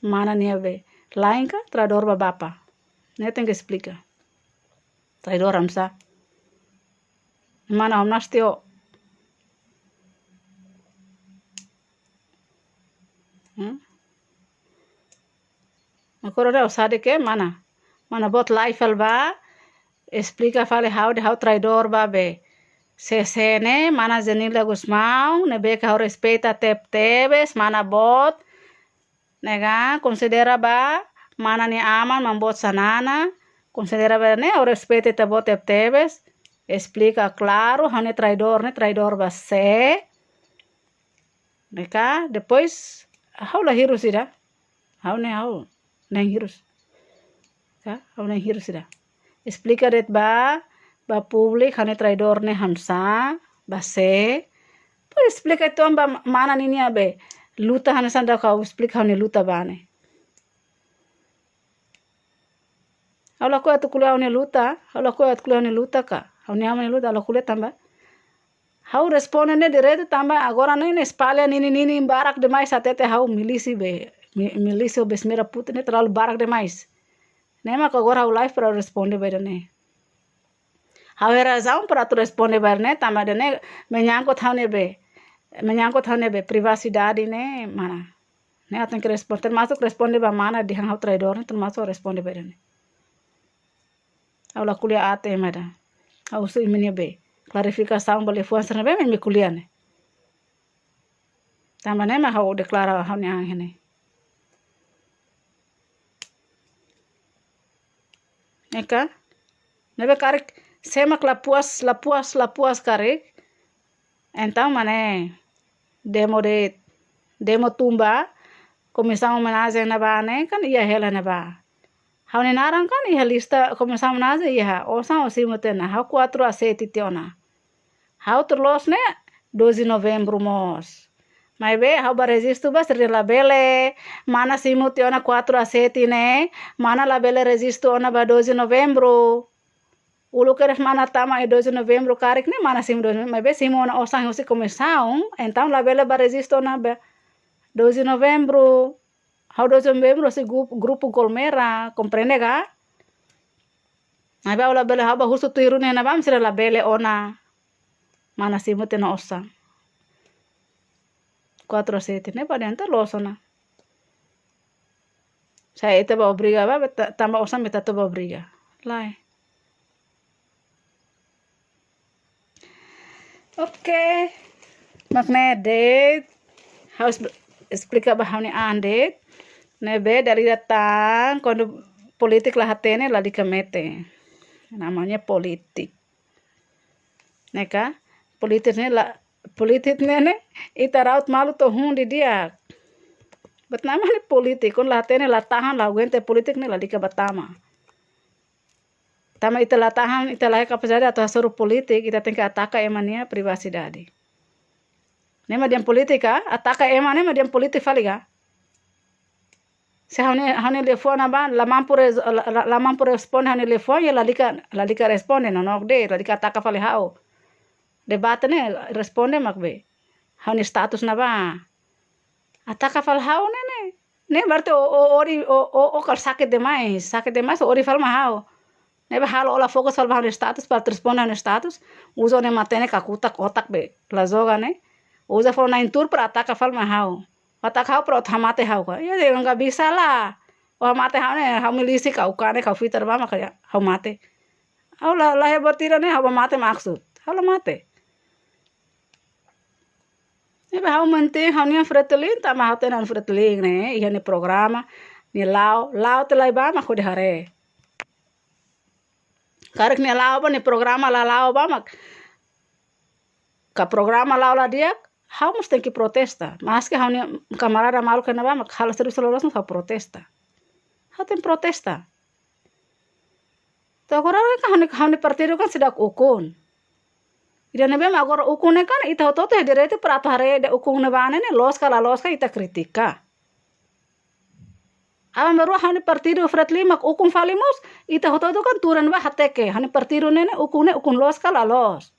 mana nia be la'en ka, traidór ba bapa. Ne'e tenke esplika. Traidór hamsa. Mana om nastio. Hmm? Agora dah usah de ke mana? Mana boot live fali bá, esplika fali ha'u dehan ha'u traidór ba be. Sé-sé ne'e, mana Zenilda Gusmão, ne'ebé ke ha'u respeita tebetebes, mana boot. Ne'e ka, konsidera ba mana nia aman, mana boot Xanana, konsidera ba ne'e, ha'u respeita ita-boot tebetebes, esplika klaru, ha'u-nia traidór ne'e, traidór ba sé. Ne'e ka, depois, ha'u la hirus ida. Ha'u ne'e ha'u, na'in hirus. Ka, ha'u na'in hirus ida. Esplika de'it ba, ba públiku, ha'u-nia traidór ne'e hamsa, ba sé. Depois esplika uitoan ba mana ninia be luta hanesan ida ha'u esplika ha'u-nia luta ba ne'e. Ha'u lakohi atu ko'alia ha'u-nia luta, ha'u lakohi atu ko'alia ha'u-nia luta ka. Ha'u-nia aman nia luta, ha'u la ko'alia tanba. Ha'u responde ne'e diretu tanba agora ne'e, ne'e espalla ninin-ninin barak demais, hatete ha'u milísia be, mi-, milísia be smeira putu ne'e terlalu barak demais. Ne'e mak agora ha'u live para responde ba ida-ne'e. Ha'u iha razaun para atu responde ba ida-ne'e, tanba ida-ne'e menyangkut ha'u-nia be, menyangkut ha'u-nia be privasidade ne'e mana. Ne'e ha'u tenke responde, termasuk responde ba mana dehan ha'u traidór ne'e, termasuk responde ba ida-ne'e. Ha'u la ko'alia aat ema ida. Ha'u husu imi-nia be klarifikasaun ba liafuan sira ne'ebé imi ko'alia ne'e. Tanba ne'e mak ha'u deklara ha'u-nia an iha ne'e. Ne'e ka? Ne'ebé karik sé mak la puas, la puas, la puas karik. Entaun mak ne'e demo de'it, demo tun ba komisaun omenajen ne'ebá ne'e kan iha hela ne'ebá. Ha'u-nia naran kan iha lista komisaun omenajen iha, osan ó simu tiha ona, ha'u kuatru a sete tiha ona. Ha'u tuir loos ne'e doze Novembru mós. Maibé ha'u bá rejistu ba sira labele, mana simu tiha ona kuatru a sete ne'e, mana labele rejistu ona ba doze Novembru. Uluk kedas mana tama iha doze Novembru karik ne'e mana simu doze Novembru, maibé simu ona osan husi komisaun, entaun labele bá rejistu ona ba doze Novembru. Ha'u doze Novembru husi grup-, grupu Golmera, komprende ka? Maibé ha'u labele, ha'u bá husu tuir ruma ne'ebá sira labele ona mana simu tiha ona osan. kuatru sete ne'e, ba dehan ita loos ona. Sa ita ba obriga ba, ta-, tanba osan mak ita atu ba obriga. Lae. Oke. Mak ne'e de'it. Ha'u es-, esplika ba ha'u-nia an de'it. Ne'ebé dala ida tan, kuandu polítika la hatene, lalika mete. Namanya politik. Ne'e ka? Politik ne'e la, politik ne'e ne'e, ita ra'ut malu to'o hun didi'ak. Buat namanya politik, kuandu la hatene, la tahan, la aguenta politik ne'e, lalika ba tama. Tanba ita la tahan, ita la iha kapasidade atu hasoru politik, ita tenke ataka ema nia privasidade. Ne'e mak dehan polítika, ataka ema ne'e mak dehan polítika fali ka? Se ha'u-nia, ha'u-nia liafuan ne'ebá, la mampu res-, la, la, la mampu responde ha'u-nia liafuan, ya lalika, lalika responde, nonook de'it, lalika ataka fali ha'u. Debate ne'e, responde mak be. Ha'u-nia status ne'ebá. Ataka fali ha'u ne'e ne'e. Ne'e berarti ó, ó, ó ori, ó, ó, ó kala sakit demais, sakit demais, ó ori fali mak ha'u. Ne'ebé halo ó la fokus fali ba ha'u-nia status, para responde ha'u-nia status. Uza ó-nia matenek, kakutak otak be, la joga ne'e. Uza fali ó-nia na'in-tuur para ataka fali mak ha'u. Ataka ha'u para ó hamate ha'u ka. Ya, ya, nggak bisa lah. Ó hamate ha'u ne'e, ha'u milísia ka, ukane ka, fitar ba mak ha'u mate. Ha'u la, la iha buat ida ne'e, ha'u ba mate maksud. Ha'u la mate. Ne'ebé ha'u mantein ha'u-nia Fretilin, tanba ha'u hatene Fretilin ne'e, iha nia programa, nia la'o, la'o tiha lai ba mak hodi haree. Karik nia la'o ba, nia programa la la'o ba mak, ka programa la'o la di'ak, ha'u mós tenke protesta. Maski ha'u-nia kamarada maluk iha ne'ebá mak halo servisu la loos, ha'u protesta. Ha'u tenke protesta. To'o agora kan ha'u-nia, ha'u-nia partidu kan seidauk ukun. Ida ne'ebé mak agora ukun ne'e kan, ita hotu-hotu iha direitu para atu haree de'it ukun ne'ebá ne'e, ne'e loos ka la loos ka ita kritika. Aban-bainrua ha'u-nia partidu Fretilin mak ukun fali mós, ita hotu-hotu kan tuur iha ne'ebá hateke. Ha'u-nia partidu ne'e ne'e ukun ne'e, ukun loos ka la loos.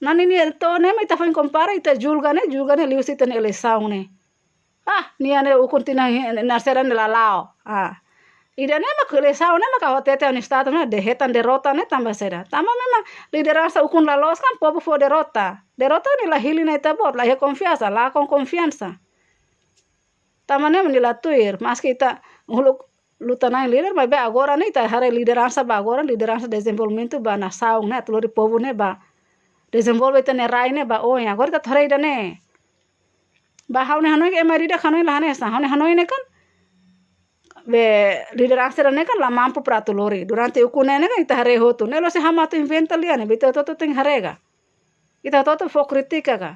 Ne'e ninia to'o ne'e mak ita foin kompara, ita julga ne'e, julga ne'e liuhusi ita-nia eleisaun ne'e. Ah, nia ne'e ukun tinan hi-, na sera ne'e la la'o. Ah. Ida ne'e mak eleisaun ne'e mak ha'u hatete ha'u-nia status ne'e, dehan hetan derrota ne'e tanba saida. Tanba memang lideransa ukun la loos kan povu fó derrota. Derrota ne'e la hili ona ita-boot, la iha konfiansa, lakon konfiansa. Tanba ne'e mak nia la tuir, maski ita uluk luta-na'in líder, maibé agora ne'e ita haree lideransa ba agora, lideransa dezenvolvimentu ba nasaun ne'e, atu lori povu ne'e ba dezenvolve ita-nia rai ne'e ba oin. Agora ita haree ida ne'e. Ba ha'u-nia hanoin, ema ida hanoin la hanesan. Ha'u-nia hanoin ne'e kan, be lideransa ida ne'e kan la mampu para atu lori. Durante ukun ne'e ne'e kan ita haree hotu. Ne'e la'ós ha'u mak atu inventa lia ne'e, be ita hotu-hotu tenke haree ka. Ita hotu-hotu fó kritika ka.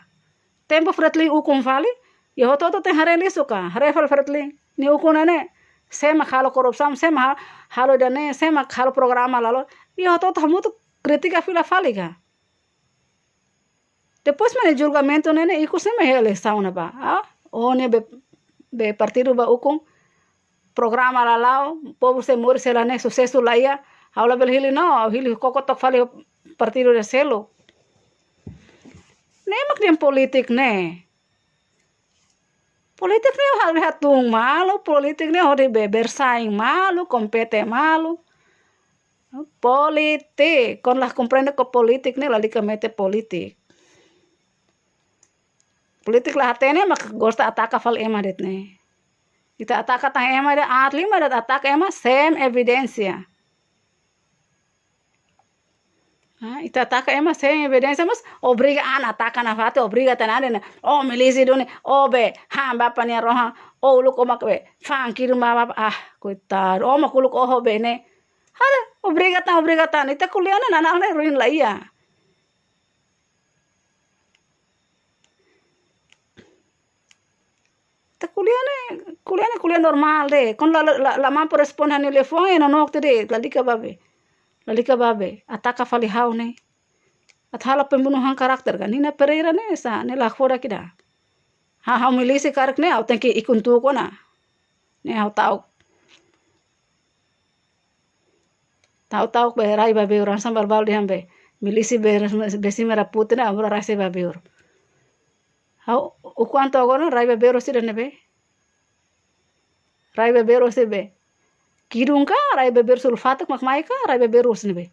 Tempu Fretilin ukun fali, ita hotu-hotu tenke haree lisu ka. Haree fali Fretilin nia ukun ne'e ne'e. Sé mak halo korrupsaun, sé mak ha-, halo ida ne'e, sé mak halo programa la loos. Ita hotu-hotu hamutuk kritika fila fali ka. Depois mak ne'e julgamentu ne'e ne'e, ikus ne'e mak iha eleisaun ne'ebá. Ah, ó ne'e be, be partidu ba ukun, programa la la'o, povu sei moris hela ne'e, susesu la iha, ha'u labele hili no, ha'u hili koko took fali partidu ida seluk. Ne'e mak dehan politik ne'e. Politik ne'e hal hatun malu, politik ne'e hodi be bersaing malu, kompete malu. Politik, kuandu la komprende ho politik ne'e, lalika mete politik. Politik la hatene mak gosta ataka fali ema de'it ne'e. Ita ataka tan ema de'it, aat liu mak de'it ataka ema sem evidénsia. Ah, ita ataka ema sem evidénsia, mas obriga an ataka nafatin, obriga tan an de'it ne'e. Ó milísia duni, ó be han bapa nia rohan, ó uluk ó mak be fa'an kidun ba bapa, ah, koitadu, ó mak uluk oho be ne'e. Halo, obriga tan, obriga tan. Ita ko'alia ne'e nanál ne'e ruin la iha. Ita ko'alia ne'e, ko'alia ne'e, ko'alia normál de'it. Kuandu la, la, la, la mampu responde ha'u-nia liafuan, ita nonook de'it, lalika ba be. Lalika ba be. Ataka fali ha'u ne'e. Atu halo pembunuhan karakter ka. Nina Pereira ne'e sá, ne'e la hakfodak ida. Ha, ha'u milísia karik ne'e, ha'u tenke ikun tuku ona. Ne'e ha'u ta'uk. Ta'uk, ta'uk be rai ba beur, hanesan balu-balu dehan be. Milísia be, be sira merah putih ne'e, agora rai sei ba beur. Ha'u, ukun an to'o agora rai ba beur hosi ida ne'ebé. Rai ba beur hosi be. Kidun ka, rai ba beur hosi ulu-fatuk mak mai ka, rai ba beur hosi ne'ebé.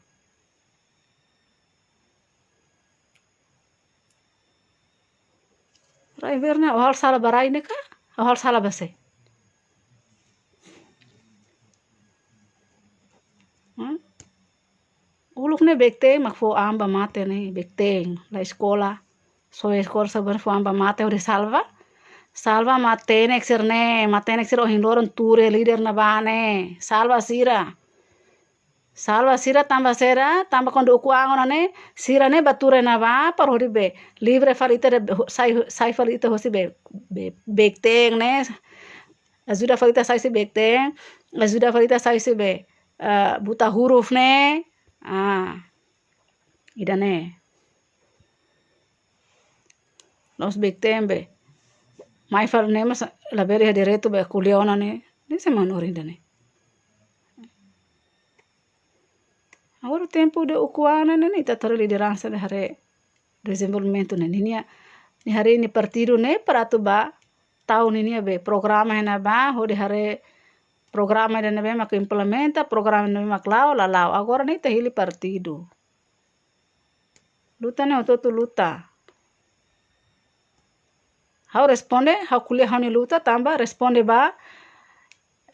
Rai Verna, ó halo sala ba rai ne'e ka? Ó halo sala ba sé? Hmm? Uluk ne'e Bekteen mak fó an ba mate ne'e, Bekteen, la eskola. Só eskola sabar fó an ba mate hodi salva. Salva matenek sira-ne'e, matenek sira ohin loron tuur iha líder ne'ebá ne'e. Salva sira. Salva sira tanba saida, tanba kuandu ukun an ona ne'e, sira-ne'e bá tuur iha ne'ebá, para hodi be livre fali ita de'it, sai, sai fali ita hosi be, be, Bekteen ne'e, ajuda fali ita sai husi Bekteen, ajuda fali ita sai husi be, eh, buta huruf ne'e, ah, ida-ne'e. La'ós Bekteen be mai fali ne'e mós labele iha direitu be ko'alia ona ne'e. Ne'e sé mak hanorin ida-ne'e. Agora tempu de ukun an ne'e, ita tara lideransa be haree dezenvolvimentu ne'e. Ninia, nia haree nia partidu ne'e para atu bá tau ninia be programa iha ne'ebá, hodi haree programa ida ne'ebé mak implementa, programa ne'ebé mak la'o, la la'o. Agora ne'e ita hili partidu. Luta ne'e hotu-hotu luta. Ha'u responde, ha'u ko'alia ha'u-nia luta, tanba responde ba,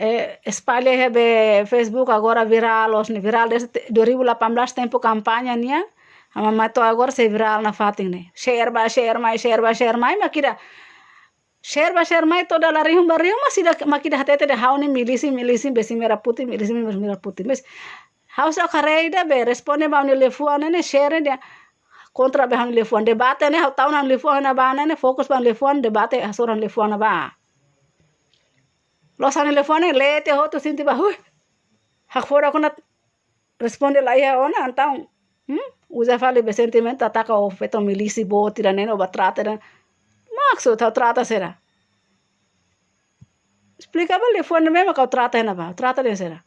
eh, espalla iha be Facebook agora virál, loos ne'e virál desde te-, dua ribu delapan belas tempu kampaña nian, ama mai to'o agora sei virál nafatin ne'e. Share ba, share mai, share ba, share mai, mak ida share ba share mai to'o dala rihun ba rihun, mak ida, mak ida hatete dehan ha'u ne'e milisi, milisi, besi merah putih, milisi, besi merah putih. Mas ha'u só kareda be, responde ba ha'u-nia liafuan ne'e, share dehan kontra be ha'u-nia liafuan. Debate ne'e, ha'u tau ha'u-nia liafuan ne'ebá ne'e, fokus ba ha'u-nia liafuan, debate hasoru ha'u-nia liafuan ne'ebá. Loos ha'u-nia liafuan ne'e, leten hotu sente ba, hui. Hakfodak ona, responde laiha ona, entaun, hmm? Uza fali be sentimentu, ataka ó feto milisi boot ida-ne'e, ó bá trata ida. Maksud ha'u trata saida? Esplika ba liafuan ne'ebé mak ha'u trata iha ne'ebá, trata dehan saida?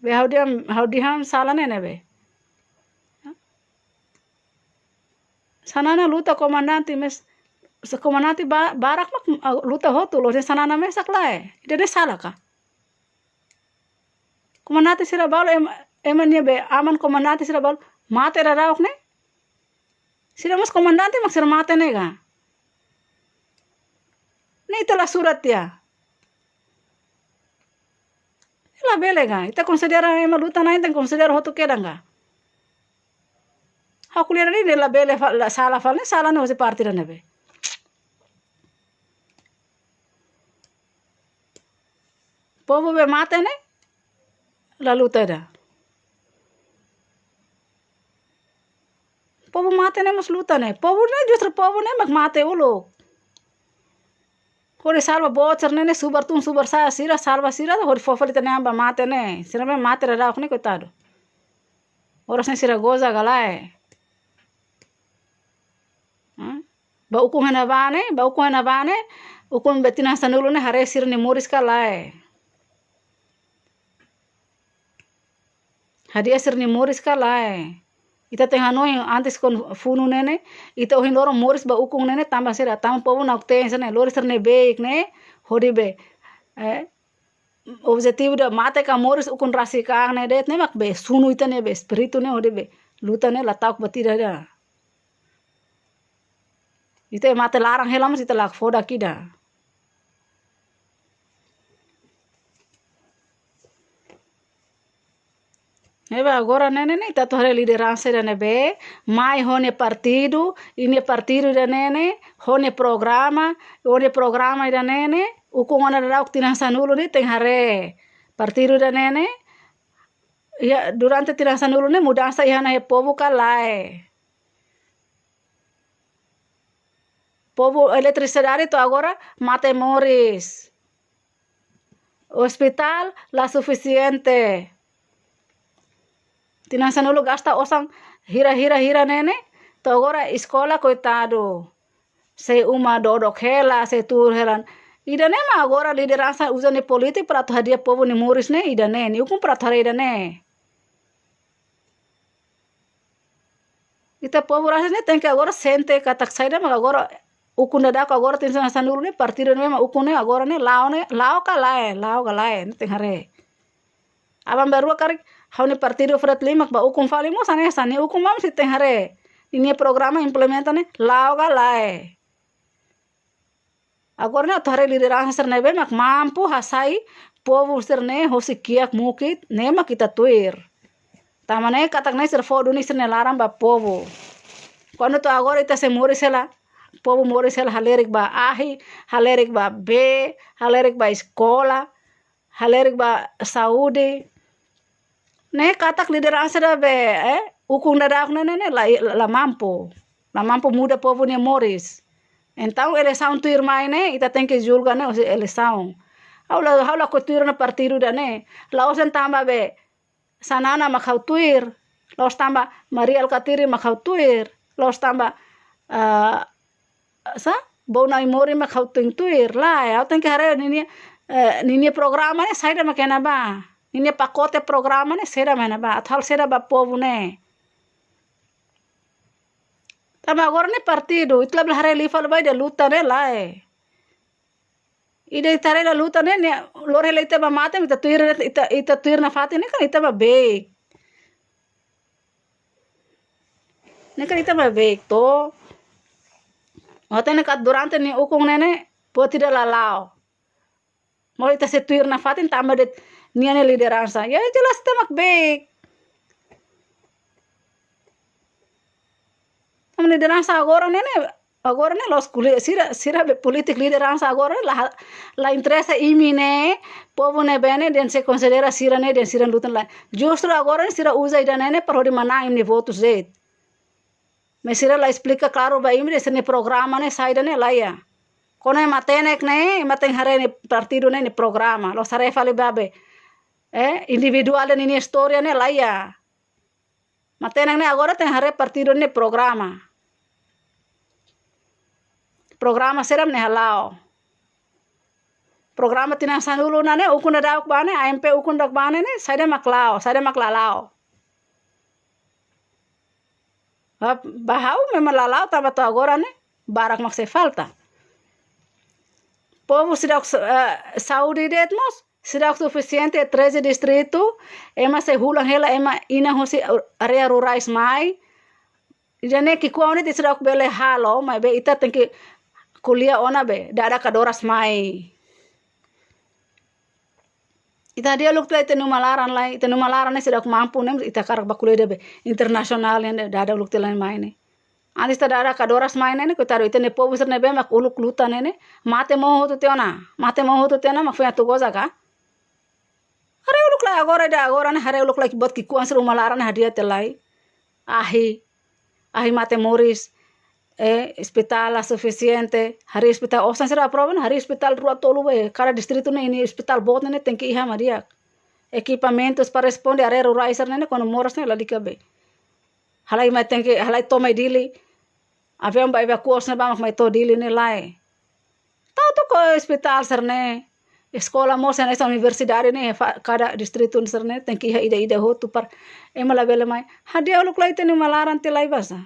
Be ha'u dehan, ha'u dehan sala ne'e ne'ebé? Xanana luta komandante, mas se komandante ba-, barak mak, ah, luta hotu, loos dehan Xanana mesak lae. Ida-ne'e sala ka? Komandante sira balu ema, ema nia be aman komandante sira balu mate daudauk ne'e. Sira mós komandante mak sira mate ne'e ka? Ne'e ita la surat tiha. Labele ka? Ita konsidera ema luta na'in-na'in, konsidera hotu kedan ka? Ha'u ko'alia ne'e labele fa-, la sala fali, sala ne'e hosi parte ida ne'ebé? Povu be mate ne'e la luta ida. Povu mate ne'e mós luta ne'e. Povu ne'e justru povu ne'e mak mate uluk. Hodi salva boot sira-ne'e, ne'e subar tun subar sa'e sira, salva sira, hodi fó fali ita-nia an ba mate ne'e. Sira be mate daudauk ne'e, koitadu. Oras ne'e sira goza ka lae? Hmm? Ba ukun iha ne'ebá ne'e, ba ukun iha ne'ebá ne'e, ukun be tinan sanulu ne'e haree sira-nia moris ka lae? Hadi'a sira-nia moris ka lae? Ita tenke hanoin antes kuandu funu ne'e ne'e, ita ohin loron moris ba ukun ne'e ne'e, tanba sira, tanba povu na'ok-teen sira-ne'e, lori sira-nia beik ne'e, hodi be, eh, objetivu ida mate ka moris ukun rasik an ne'e de'it ne'e mak be sunu ita-nia be espíritu ne'e hodi be luta ne'e la ta'uk buat ida ida. Ita mate laran hela mós ita la hakfodak ida. Ne'ebé agora ne'e ne'e ne'e ita atu haree lideransa ida ne'ebé mai ho nia partidu, i nia partidu ida ne'e ne'e ho nia programa, ho nia programa ida ne'e ne'e, ukun ona daudauk tinan sanulu ne'e tenke haree. Partidu ida ne'e ne'e, iha, durante tinan sanulu ne'e mudansa iha ona iha povu ka lae? Povu eletrisidade to'o agora mate moris. Ospitál la sufisiente. Tinan sanulu gasta osan hira, hira, hira ne'e ne'e, to'o agora eskola, koitadu. Sei uma dodok hela, sei tuur hela. Ida-ne'e mak agora lideransa uza nia polítika para atu hadi'a povu nia moris ne'e, ida-ne'e, nia ukun para atu haree ida-ne'e. Ita povu rasik ne'e tenke agora sente katak saida mak agora ukun daudauk agora tinan sanulu ne'e partidu ne'e mak ukun ne'e agora ne'e la'o ne'e, la'o ka lae, la'o ka lae, ne'e tenke haree. Aban-bainrua karik ha'u-nia partidu Fretilin mak ba ukun fali mós hanesan, nia ukun mós sei tenke haree. ninia programa implementa ne'e la'o ka lae. Agora ne'e atu haree lideransa sira ne'ebé mak mampu hasai povu sira-ne'e hosi kiak mukit ne'e mak ita tuir. Tanba ne'e katak ne'e sira fó duni sira-nia laran ba povu. Kuandu to'o agora ita sei moris hela, povu moris hela halerik ba ahi, halerik ba bee, halerik ba eskola, halerik ba saúde. Ne'e katak lideransa ida be, eh, ukun daudauk ne'e, ne'e, ne'e la, la mampu. La mampu muda povu nia moris. Entaun eleisaun tuirmai ne'e, ita tenke julga ne'e hosi eleisaun. Ha'u la, ha'u lakohi tuir ona partidu ida-ne'e. La'ós de'it tanba be Xanana mak ha'u tuir. La'ós tanba Mari Alkatiri mak ha'u tuir. La'ós tanba, ah, sá? Bou Naimori mak ha'u tuir. Lae, ha'u tenke haree ninia, eh, ninia programa ne'e saida mak iha ne'ebá. Ninia pakote programa ne'e saida mak iha ne'ebá. Atu halo saida ba povu ne'e. Tanba agora ne'e partidu, ita labele haree liu fali ba ida luta ne'e lae. Ida ita haree ida luta ne'e, ne'e lori hela ita ba mate, ita tuir, ita, ita tuir nafatin ne'e kan ita mak beik. Ne'e kan ita mak beik to. Ote ne'e katak durante nia ukun ne'e ne'e, buat ida la la'o. Mós ita sei tuir nafatin tanba de'it ninia lideransa. Ya jelas ita mak beik. Tanba lideransa agora ne'e ne'e, agora ne'e la'ós ko'alia sira, sira be polítika lideransa agora la, la interesa imi ne'e, povu ne'ebé ne'e dehan sei konsidera sira-ne'e dehan sira luta lae. Justru agora ne'e sira uza ida-ne'e ne'e para hodi manán imi-nia votus de'it. Maibé sira la esplika klaru ba imi dehan sira-nia programa ne'e saida ne'e la iha. Kuandu matenek ne'e, matenek haree nia partidu ne'e nia programa. La'ós haree fali ba be, eh, individuál ninia istória ne'e la iha. Matenek ne'e agora tenke haree partidu nia programa. Programa saida mak ne'e hala'o. Programa tinan sanulu ona ne'e, ukun daudauk ba ne'e, A M P ukun daudauk ba ne'e, ne'e, saida mak la'o, saida mak la la'o. Ba, ba ha'u memang la la'o tanba to'o agora ne'e, barak mak sei falta. Povu seidauk, eh, saúde de'it mós, seidauk sufisiente, treze distritu, ema sei hulan hela, ema inan hosi área rurais mai. Ida-ne'e ki'ikoan ne'e ita seidauk bele halo, maibé ita tenke ko'alia ona be, dada kadoras mai. Ita hadi'a uluk tiha ita-nia uma laran lai, ita-nia uma laran ne'e seidauk mampu ne'e, ita hakarak bá ko'alia ida be, internasionál ne'e, dada uluk tiha lai mai ne'e. Antes ita dada kadoras mai ne'e, ne'e, koitadu, ita-nia povu sira ne'ebé mak uluk luta ne'e, ne'e, mate mohu hotu tiha ona, mate mohu hotu tiha ona, mak foin atu goza ka? Haree uluk lai agora ida agora ne'e, haree uluk lai buat ki'ikoan sira uma laran ne'e hadi'a tiha lai. Ahi, ahi mate moris, eh, ospitál la sufisiente, harii ospitál osan sira aprova, harii ospitál rua tolu be, kada distritu ne'e ninia ospitál boot ne'e, ne'e tenke iha mak di'ak. Ekipamentus para responde área rurais sira ne'e, ne'e kuandu moras ne'e ladika be. Halai mai tenke, halai to'o mai Dili. Aviaun ba evakua osan ne'ebá mak mai to'o Dili ne'e lae. Tau to'o ospitál sira-ne'e. Eskola mós hanesan universidade ne'e, fa-, kada distritu sira-ne'e, tenke iha ida-ida hotu para ema labele mai. Hadi'a uluk lai ita-nia uma laran tiha lai basa.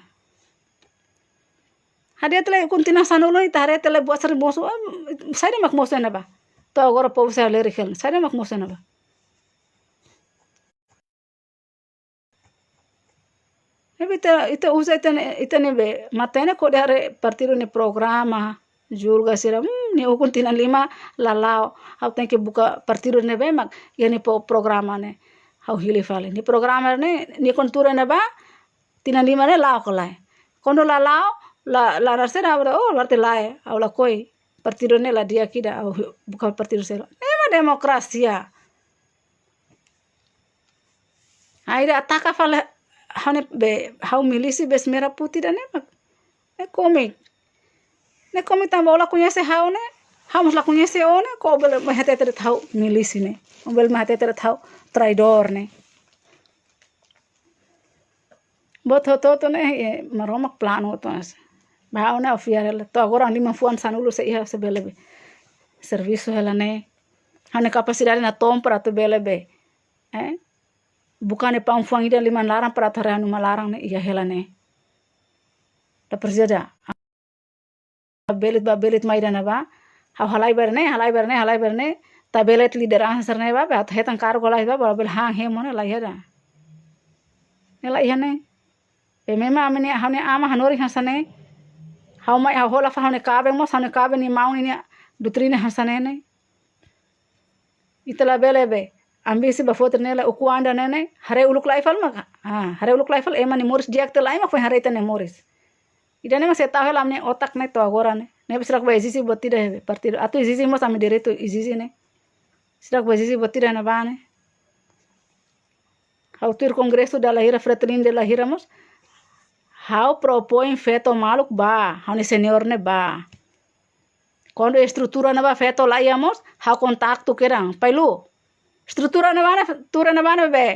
Hadi'a tiha lai ukun tinan sanulu ita haree tiha lai buat sira mosu, ah, saida mak mosu iha ne'ebá. To'o agora povu sei halerik hela, saida mak mosu iha ne'ebá. Ne'ebé ita, ita uza ita-nia, ita-nia be, matenek hodi haree partidu nia programa, julga sira, hmm, nia ukun tinan lima la la'o, ha'u tenke buka partidu ne'ebé mak iha nia po-, programa ne'e, ha'u hili fali. Nia programa ne'e, nia kontura ne'ebá, tinan lima ne'e la'o ka lae. Kuandu la la'o, la, la naran sira, oh, berarti lae, ha'u lakohi partidu ne'e la di'ak ida, ha'u buka partidu seluk. Ne'e mak demokrasia. Ai ida ataka fali ha'u ne'e be, ha'u milisi besi merah putih ida-ne'e mak. Ne'e komik. Ne'e komik tanba ó la koñese ha'u ne'e, ha'u mós la koñese ó ne'e, ó bele mai hatete de'it ha'u milisi ne'e. Ó bele mai hatete de'it ha'u traidór ne'e. Buat hotu-hotu ne'e, eh, Maromak planu hotu hanesan. Ba ha'u ne'e ha'u fiar hela. To'o agora liman fuan sanulu sei iha, sei bele be servisu hela ne'e. Ha'u-nia kapasidade natoon para atu bele be. Eh? Buka ne'e paun fuan ida liman laran para atu haree ha'u-nia uma laran ne'e iha hela ne'e. La presiza ida. Belit bá, belit mai ida-ne'ebá. Ha'u halai ba ida-ne'e, halai ba ida-ne'e, halai ba ida-ne'e. Tabelit lideransa sira-ne'e bá, be atu hetan kargu lai bá, bá bele han hemu ne'e la iha ida. Ne'e la iha ne'e. Be memang ami-nia, ha'u-nia ama hanorin hanesan ne'e. Ha'u mai, ha'u hola fali ha'u-nia kaben mós, ha'u-nia kaben nia maun ninia doutrina hanesan ne'e ne'e. Ita labele be ambisi ba foti ne'e lae, ukun anda ne'e ne'e, haree uluk lai fali maka. Ah, haree uluk lai fali, ema nia moris di'ak tiha lai mak foin haree ita-nia moris. Ida-ne'e mak sei tau hela ami-nia otak ne'e to'o agora ne'e. Ne'ebé seidauk ba ezije buat ida iha partidu. Atu ezije mós ami direitu ezije ne'e. Seidauk ba ezije buat ida iha ne'ebá ne'e. Ha'u tuir kongresu dala hira, Fretilin dala hira mós. Ha'u propoin feto maluk bá, ha'u-nia senior ne'e bá. Kuandu estrutura ne'ebá feto la iha mós, ha'u kontaktu kedan, Pai Lu. Estrutura ne'ebá ne'e, estrutura ne'ebá ne'e be,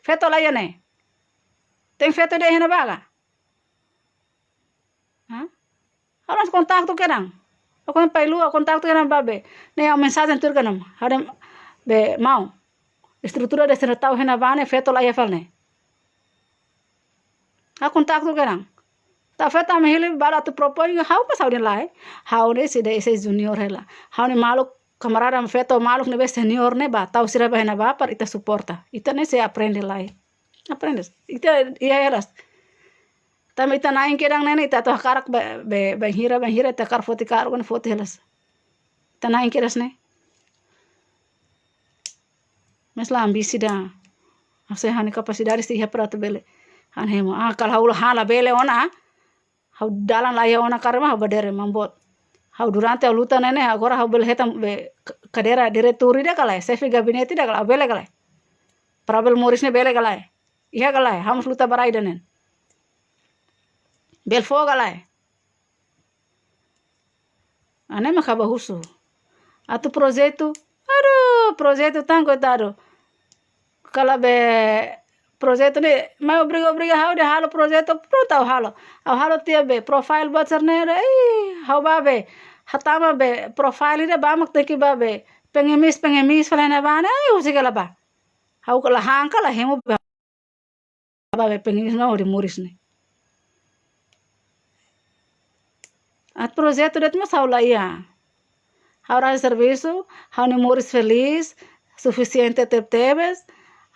feto la iha ne'e. Tenke feto de'it iha ne'ebá ka? Hah? Ha'u langsung kontaktu kedan. Ha'u kon Pai Lu, ha'u kontaktu kedan bá be. Ne'e ha'u mensajen tuir kedan. Ha'u dehan be maun. Estrutura de'it sira tau iha ne'ebá ne'e feto la iha fali ne'e. Ha'u kontaktu kedan. Tau feto ami hili balu atu propoin, ha'u pas ha'u dehan lae. Ha'u ne'e sei de'it, sei junior hela. Ha'u-nia maluk kamarada feto maluk ne'ebé senior ne'e bá. Tau sira bá iha ne'ebá para ita suporta. Ita ne'e sei aprende lai. Aprende. Ita iha eras. Tanba ita na'in kedan ne'e ne'e ita atu hakarak be, be, bainhira, bainhira ita hakarak foti kargu ne'e foti hela. Ita na'in kedas ne'e. Mas la ambisi ida. Ha'u sei ha'u-nia kapasidade sei iha para atu bele han hemu. Ah, kalau ha'u la han labele ona. Ha'u dalan la iha ona karik mak ha'u bá dere maun boot. Ha'u durante ha'u luta ne'e ne'e, agora ha'u bele hetan be k-, kadeira diretór ida ka lae, xefe gabinete ida ka lae, ha'u bele ka lae. Para bele moris ne'e bele ka lae. Iha ka lae, ha'u mós luta ba rai ida-ne'e. Bele fó ka lae. Ah, ne'e mak ha'u bá husu. Atu projetu, aduh, projetu tan koitadu. Kala be projetu ne'e, mai obriga, obriga ha'u dehan halo projetu, prontu ha'u halo. Ha'u halo tiha be, profile buat sira-ne'e, ih, ha'u bá be, hatama be, profile ida bá mak tenke bá be, pengemis, pengemis, fali ne'ebá ne'e, ai, husik hela bá. Ha'u kala han ka la hemu bá. Bá be pengemis no hodi moris ne'e. Atu projetu de'it mós ha'u la iha. Ha'u rasik servisu, ha'u-nia moris felís, sufisiente tebetebes,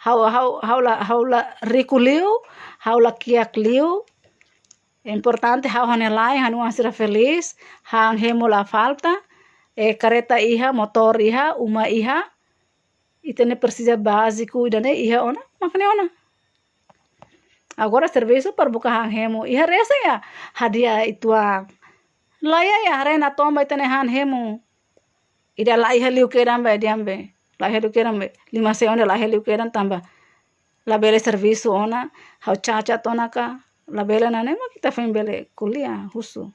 ha'u, ha'u, ha'u la, ha'u la riku liu, ha'u la kiak liu. Importante ha'u ha'u-nia la'en, ha'u-nia oan sira felís, han hemu la falta, eh, kareta iha, motór iha, uma iha, ita-nia presiza báziku ida-ne'e iha ona, mak ne'e ona. Agora servisu para buka han hemu, iha resin iha, hadi'a uitoan. La iha iha, haree natoon ba ita-nia han hemu. Ida la iha liu kedan ba, di'ak be. La iha liu kedan be. Lima sei ona la iha liu kedan tanba labele servisu ona, ha'u cacat ona ka, labele, ne'e ne'e mak ita foin bele ko'alia, husu.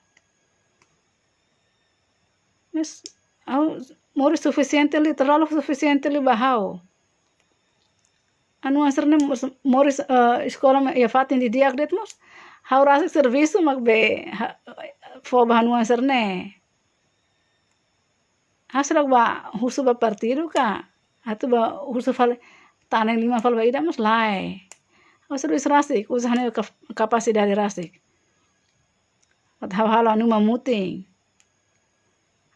Mas ha'u moris sufisiente liu, terlalu sufisiente liu ba ha'u. Ha'u-nia oan sira-ne'e mós moris, eh, eskola iha fatin didi'ak de'it mós. Ha'u rasik servisu mak be ha-, fó ba ha'u-nia oan sira-ne'e. Ha'u seidauk bá husu ba partidu ka, atu bá husu fali, tane liman fali ba ida mós lae. Ha'u servisu rasik, uza ha'u-nia kap-, kapasidade rasik. Atu ha'u halo ha'u-nia uma mutin.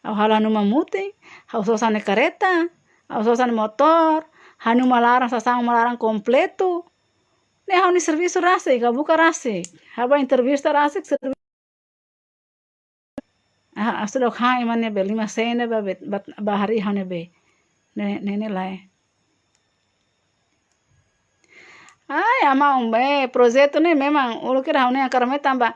Ha'u halo ha'u-nia uma mutin, ha'u sosa ha'u-nia kareta, ha'u sosa ha'u-nia motór, ha'u-nia uma laran, sasán uma laran kompletu. Ne'e ha'u-nia servisu rasik, ha'u buka rasik. Ha'u bá entrevista rasik, servi-, ah, ha'u seidauk han ema ne'ebé lima sei ne'ebá be, ba, ba harii ha'u ne'ebé. Ne'e, ne'e, ne'e lae. Ai, amá, um, eh, projetu ne'e memang uluk ida ha'u-nia hakarak mai tanba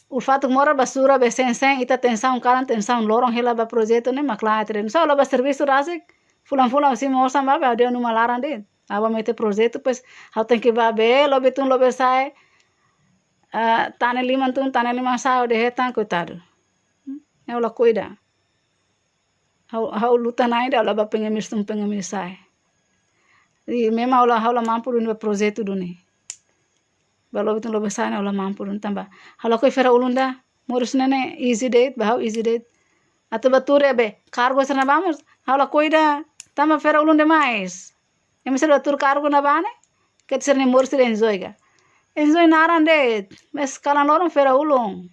uluk fatuk moras ba sura be sen-sen, ita tensaun kalan, tensaun loron hela ba projetu ne'e mak la hatene. Só la bá servisu rasik, fulan-fulan simu osan ba be ha'u dehan uma laran de'it. Ha'u bá metin projetu, pois, ha'u tenke bá be, lobi tun lobi sa'e, ah, tane liman tun, tane liman sa'e, ha'u dehan hetan, koitadu. Hmm? Ha'u la kuida. Ha'u, ha'u luta na'in ida, ha'u la bá pengemis tun pengemis sa'e. I memang ha'u la, ha'u la mampu duni ba projetu duni. Bá lobi tun lobi sa'e ne'e ha'u la mampu duni tanba ha'u lakohi fera ulun ida, moris ne'e ne'e easy de'it, ba ha'u easy de'it. Atu bá tuur iha be kargu sira-ne'ebá mós, ha'u lakohi ida, tanba fera ulun demais. Ema sira tuur kargu ne'ebá ne'e, keta sira-nia moris sira enjoy ka. Enjoy naran de'it, mas kalan loron fera ulun.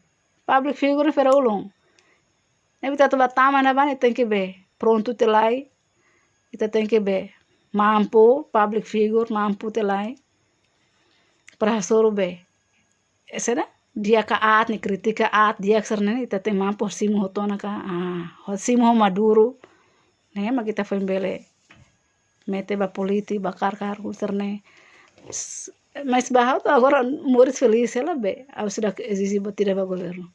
Public figure fera ulun. Ne'ebé ita atu bá tama ne'ebá ne'e tenke be prontu tiha lai. Ita tenke be mampu, public figure mampu tiha lai. Para hasoru be eh, saida, di'ak ka aat, nia kritika aat di'ak sira-ne'e, ita tenke mampu simu hotu ona ka, ah, ho simu ho maduru. Ne'e mak ita foin bele mete ba polítika, ba karkarku sira-ne'e. S-, mas ba ha'u to'o agora moris feliz hela be, ha'u sudah ezije buat ida ba governu.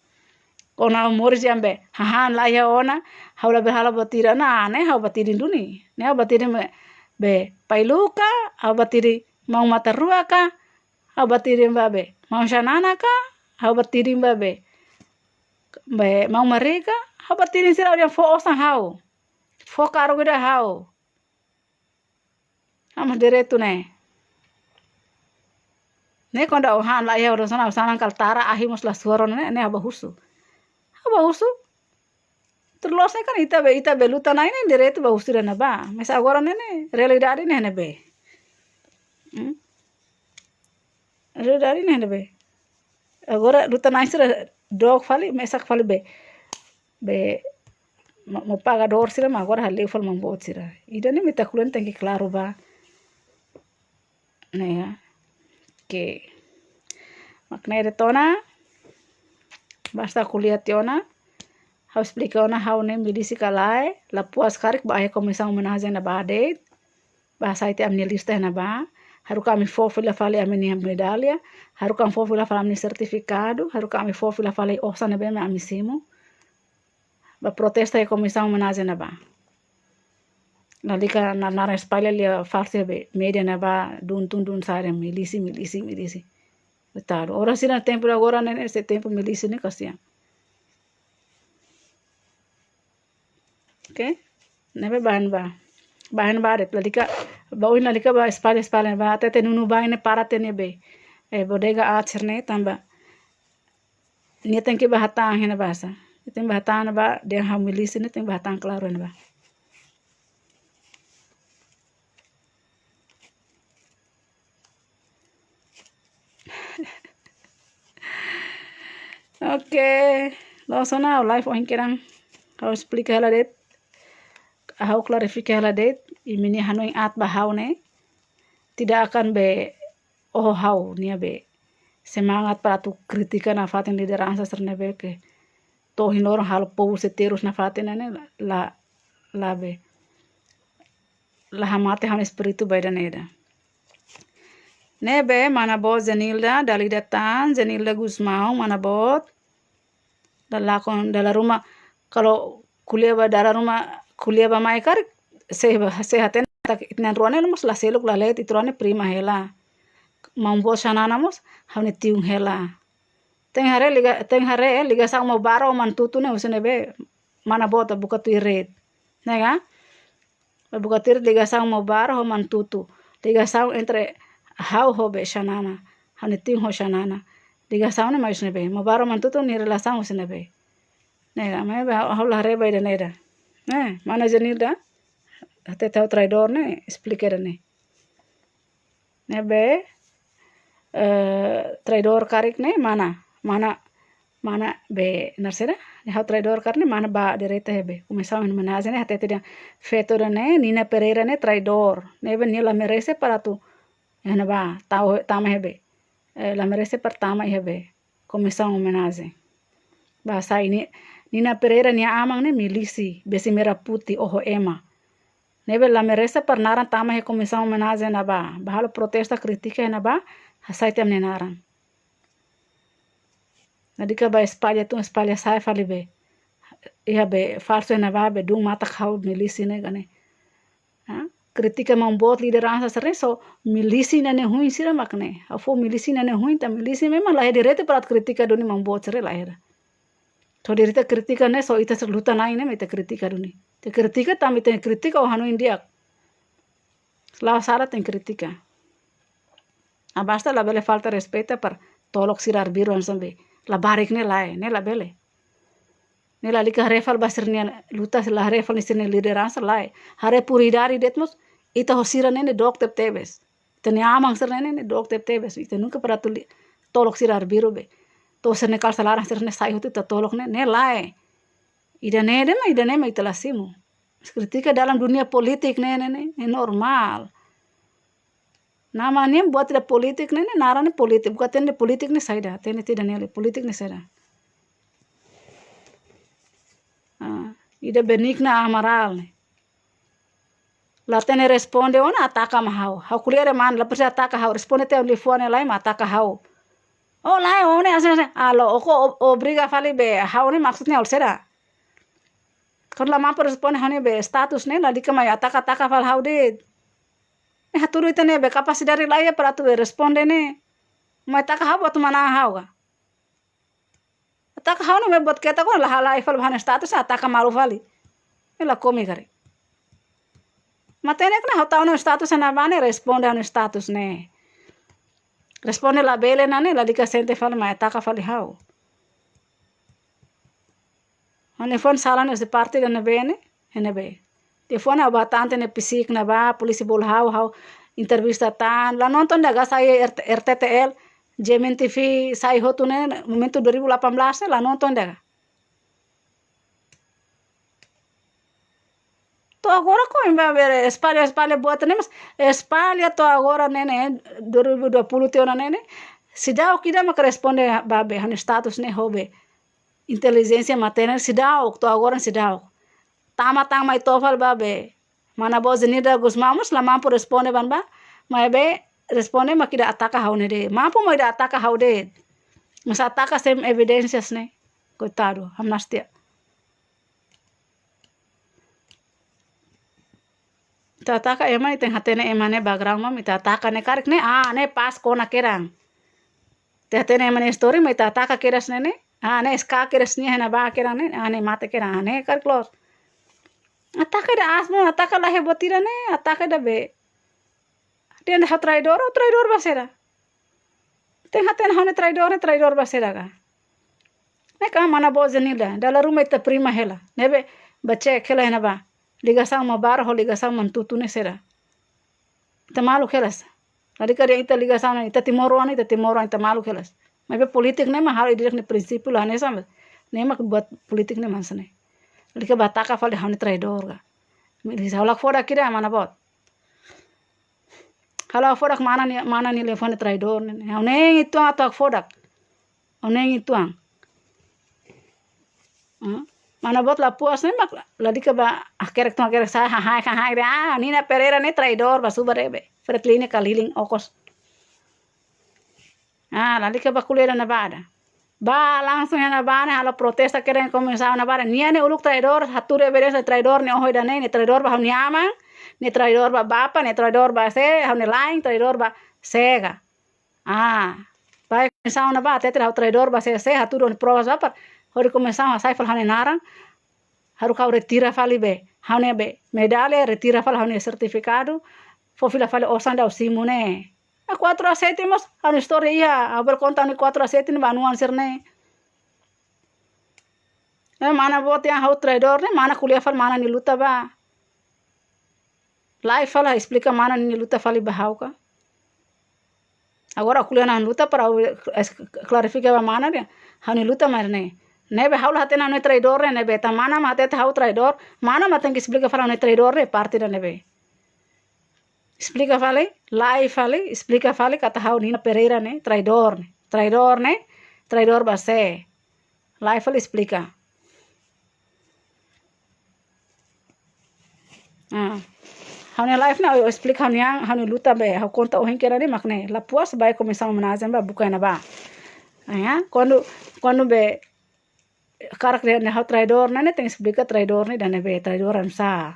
Kuandu ha'u moris dehan be, hahán laiha ona, ha'u labele halo buat ida, ne'e ha'u batirin duni. Ne'e ha'u batirin be, be Pailuka, ha'u batirin maun Matan Ruak ka, ha'u batirin ba be maun Xanana ka, ha'u batirin ba be, be maun Marega, ha'u batirin sira dehan fó osan ha'u. Fó kargu ida ha'u. Ha'u mós direitu ne'e. Ne'e kuandu hahán laiha ona, osan ha'u sanan kala tara, ahi mós la suar ona ne'e, ne'e ha'u bá husu. Ha'u bá husu. Tuir loloos ne'e kan ita be, ita be luta-na'in ne'e direitu bá husu ida-ne'ebá. Mas agora ne'e ne'e, realidade ne'e ne'ebé. Hmm? Realidade ne'e ne'ebé. Agora luta-na'in sira dook fali, mesak fali be. Be, mo, mo paga dór sira, mas agora hale'u fali maun boot sira. Ida-ne'e mak ita ko'alia tenke klaru ba. Ne'e, oke. Mak ne'e de'it ona, basta ko'alia tiha ona, ha'u esplika ona ha'u ne'e milísia ka lae, la puas karik ba iha komisaun omenajen ne'ebá de'it, bá hasai tiha ami-nia lista iha ne'ebá, haruka ami fó fila fali ami-nia medalla, haruka ami fó fila fali ami-nia sertifikadu, haruka ami fó fila fali osan ne'ebé mak ami simu, bá protesta iha komisaun omenajen ne'ebá. Lalika naran-naran espalla lia falsu be média ne'ebá dun tun dun sare milísia, milísia, milísia. Betul. Oras sira tempu agora ne'e, se tempu milísia ne'e kasihan. Oke? Ne'ebé ba han ba. Ba han ba de'it lalika, ba oin lalika bá espalla, espalla bá, hatete nunubá ne'e para tiha ne'ebé. Eh, bodega aat sira-ne'e tanba nia tenke bá hatán iha ne'ebá sá. Nia tenke bá hatán iha ne'ebá, dehan ha'u milísia ne'e tenke bá hatán klaru iha ne'ebá. Oke, loos ona ha'u live ohin kedan. Ha'u esplika hela de'it. Ha'u klarifika hela de'it. Imi-nia hanoin aat ba ha'u ne'e tidak akan be oho ha'u-nia be semangat para atu kritika nafatin lideransa sira-ne'ebé ke to'o ohin loron halo povu sei terus nafatin ne'e la, la be. La hamate ha'u-nia espíritu ba ida-ne'e ida. Ne'ebé mana boot Zenilda, dala ida tan, Zenilda Gusmão, mana boot. Dala kon, dala ruma, kalau ko'alia ba dala ruma, ko'alia ba mai karik, se, se hatene katak ita na'in-rua ne'e mós la seluk la leet, ita rua ne'e prima hela. Maun boot Xanana mós, ha'u-nia tiun hela. Tenke haree liga, tenke haree ligasaun Maubara ho Manatutu ne'e husi ne'ebé, mana boot buka tuir rede. Ne'e ka? Buka tuir ligasaun Maubara ho Manatutu. Ligasaun entre ha'u ho be Xanana. Ha'u-nia tiun ho Xanana. Ligasaun ne'e mai husi ne'ebé. Maubara ho Manatutu nia relasaun husi ne'ebé. Ne'e, maibé ha'u, ha'u la haree ba ida-ne'e ida. Ne'e, mana Zenilda. Hatete ha'u traidór ne'e, esplika ida-ne'e. Ne'ebé, eh, traidór karik ne'e mana, mana, mana be naran saida? Ne'e ha'u traidór karik ne'e mana bá direta iha be. Komisaun omenajen ne'e hatete dehan feto ida-ne'e, Nina Pereira ne'e traidór. Ne'ebé nia la merese para atu, eh, ne'ebá, tau, tama iha be. Eh, la merese para tama iha be. Komisaun omenajen. Bá hasai ne'e, Nina Pereira nia aman ne'e milísia, besi merah putih, oho ema. Ne'ebé la merese para naran tama iha komisaun omenajen ne'ebá. Bá halo protesta kritika iha ne'ebá, hasai tiha ami-nia naran. Lalika bá espalla tun, espalla sa'e fali be. Iha be falsu iha ne'ebá be dun matak ha'u milísia ne'e ka ne'e. Ha? Kritika maun boot lideransa sira-ne'e só milísia ne'e huin sira mak ne'e. Ha'u fó milísia ne'e huin, tan milísia memang laiha direitu para kritika duni maun boot sira laiha. Só direitu kritika ne'e só ita sira luta-na'in ne'e mak ita kritika duni. Ita kritika tanba ita kritika ho hanoin di'ak. La'o sala tenke kritika. Ah, basta labele falta respeitu para tolok sira arbiru hanesan be. Labarik ne'e lae, ne'e labele. Ne'e lalika haree fali ba sira-nia luta, la haree fali sira-nia lideransa lae. Haree prioridade de'it mós, ita ho sira-ne'e ne'e dook tebetebes. Ita-nia aman sira-ne'e ne'e dook tebetebes. Ita nunka para atu li-, tolok sira arbiru be. To'o sira-nia kalsa laran sira-ne'e sai hotu ita tolok ne'e, ne'e lae. Ida-ne'e de'it mak, ida-ne'e mak ita la simu. Kritika dalam dunia politik ne'e, ne'e, ne'e, ne'e normál. Nama ne'e buat ida polítika ne'e, ne'e naran ne'e polítika, buka tende polítika ne'e saida, tende tida ne'e polítika ne'e saida. Ah, ida Benigna Amaral ne'e. La hatene responde ona, ataka mai ha'u. Ha'u ko'alia de'it mana, la presiza ataka ha'u, responde tiha liafuan ne'e lai mak ataka ha'u. Oh, lae, oh, ne'e, ase, ase. Alo, oko ob-, obriga fali be, ha'u ne'e maksudnya halo saida. Kuandu la mampu responde ha'u-nia be status ne'e, lalika mai ataka, ataka fali ha'u de'it. Ne'e hatudu ita-nia be kapasidade laiha para atu be responde ne'e. Mai ataka ha'u buat manán ha'u ka. Ataka ha'u ne'e buat ketak ona, la halai fali ha'u-nia status, ataka malu fali. Ne'e la kómiku karik. Matenek ona ha'u tau ha'u-nia status ne'ebá ne'e, responde ha'u-nia status ne'e. Responde labele ona ne'e, lalika sente fali mai ataka fali ha'u. Ha'u-nia fuan sala ne'e husi parte ida ne'ebé ne'e, ne'ebé. Telefone ha'u ba tante ne'e psíkiku ne'ebá, polísia bolu ha'u, ha'u entrevista tan, la nonton de'it ka sai R T, R T T L, G M N T V, sai hotu ne'e, momentu dua ribu delapan belas ne'e, la nonton de'it ka. To'o agora ko ema be espalla, espalla buat ne'e, mas espalla to'o agora ne'e, ne'e, dua ribu dua puluh tiha ona ne'e, ne'e. Seidauk ida mak responde ba be, ha'u-nia status ne'e ho be. Intelijénsia matenek seidauk, to'o agora seidauk. Tama tan mai to'o fali ba be. Mana boot Zenilda Gusmão mós la mampu responde ba ne'ebá. Maibé responde mak ida ataka ha'u ne'e de'it. Mampu mak ida ataka ha'u de'it. Mas ataka sem evidénsias ne'e. Koitadu, hamnastia. Ita ataka ema, ita hatene ema nia background mak ita ataka ne'e karik ne'e, ah, ne'e pas kona kedan. Ita hatene ema nia istória mak ita ataka kedas ne'e ne'e. Ah, ne'e eska kedas nia hena ba kedan ne'e, ah, ne'e mate kedan, ah, ne'e karik loos. Ataka ida asmo, ataka laiha buat ida ne'e, ataka ida be. Dehan ha'u traidór, ha'u traidór ba saida. Tenke hatene ha'u-nia traidór, ne'e traidór ba saida ka. Ne'e ka mana boot Zenilda, dala ruma ita prima hela. Ne'ebé, ba cek hela hena ba. Ligasaun Maubara ho ligasaun Manatuto ne'e saida. Ita maluk helas. Lalika dehan ita ligasaun, ita timoroan, ita timoroan, ita maluk helas. Maibé polítika ne'e mak halo ida-idak nia prinsípiu la hanesan. Ne'e mak buat polítika ne'e mak hanesan ne'e. Lalika ba ataka fali ha'u-nia traidór ka. Ha'u la hakfodak ida mana boot. Ha'u la hakfodak mana nia, mana nia liafuan traidór ne'e. Ha'u neen uitoan atu hakfodak. Ha'u neen uitoan. Hmm? Mana boot la puas ne'e mak lalika ba hakerek tun hakerek sai hahai hahai dehan, ah, Nina Pereira ne'e traidór ba subar ne'ebé. Fretilin ne'e kaliling okos. Ah, lalika ba ko'alia ida ne'ebá de'it. Ba langsung iha ne'ebá ne'e halo protesta kedan komisaun ne'ebá de'it. Nia ne'e uluk traidór, hatudu evidénsia traidór ne'e oho ida ne'e, ne'e traidór ba ha'u-nia aman, ne'e traidór ba bapa, ne'e traidór ba sé, ha'u-nia la'en, traidór ba sé ka. Ah, ba komisaun ne'ebá hatete ha'u traidór ba sé, sé, hatudu provas ba para hodi komisaun hasai fali ha'u-nia naran. Haruka ha'u retira fali be. Ha'u-nia be. Medalla retira fali ha'u-nia sertifikadu. Fó fila fali osan ida ha'u simu ne'e. Ah, kuatru a sete mós, ha'u-nia istória iha, ha'u bele konta ha'u-nia kuatru a sete ne'e ba nuan sira-ne'e. Eh, mana boot dehan ha'u traidór ne'e, mana ko'alia fali mana nia luta ba. Live fali esplika mana nia luta fali ba ha'u ka. Agora ko'alia ha'u-nia luta para ha'u es-, klarifika ba mana dehan. Ha'u-nia luta mak ne'e. Ne'ebé ha'u la hatene ha'u ne'e traidór ne'e, ne'ebé tan mana mak hatete ha'u traidór, mana mak tenke esplika fali ha'u ne'e traidór ne'e, parte ida ne'ebé. Esplika fali, live fali, esplika fali katak ha'u Nina Pereira ne'e, traidór ne'e, traidór ne'e, traidór ba sé. Live fali esplika. Ah. Ha'u-nia live ne'e, ha'u esplika ha'u-nia, ha'u-nia luta be, ha'u konta ohin kedas ne'e mak ne'e. La puas ba komisaun homenajen ba buka iha ne'ebá. Ah, ya, kuandu, kuandu be, hakarak dehan ha'u traidór, ne'e tenke esplika traidór ne'e ida ne'ebé, traidór oinsá.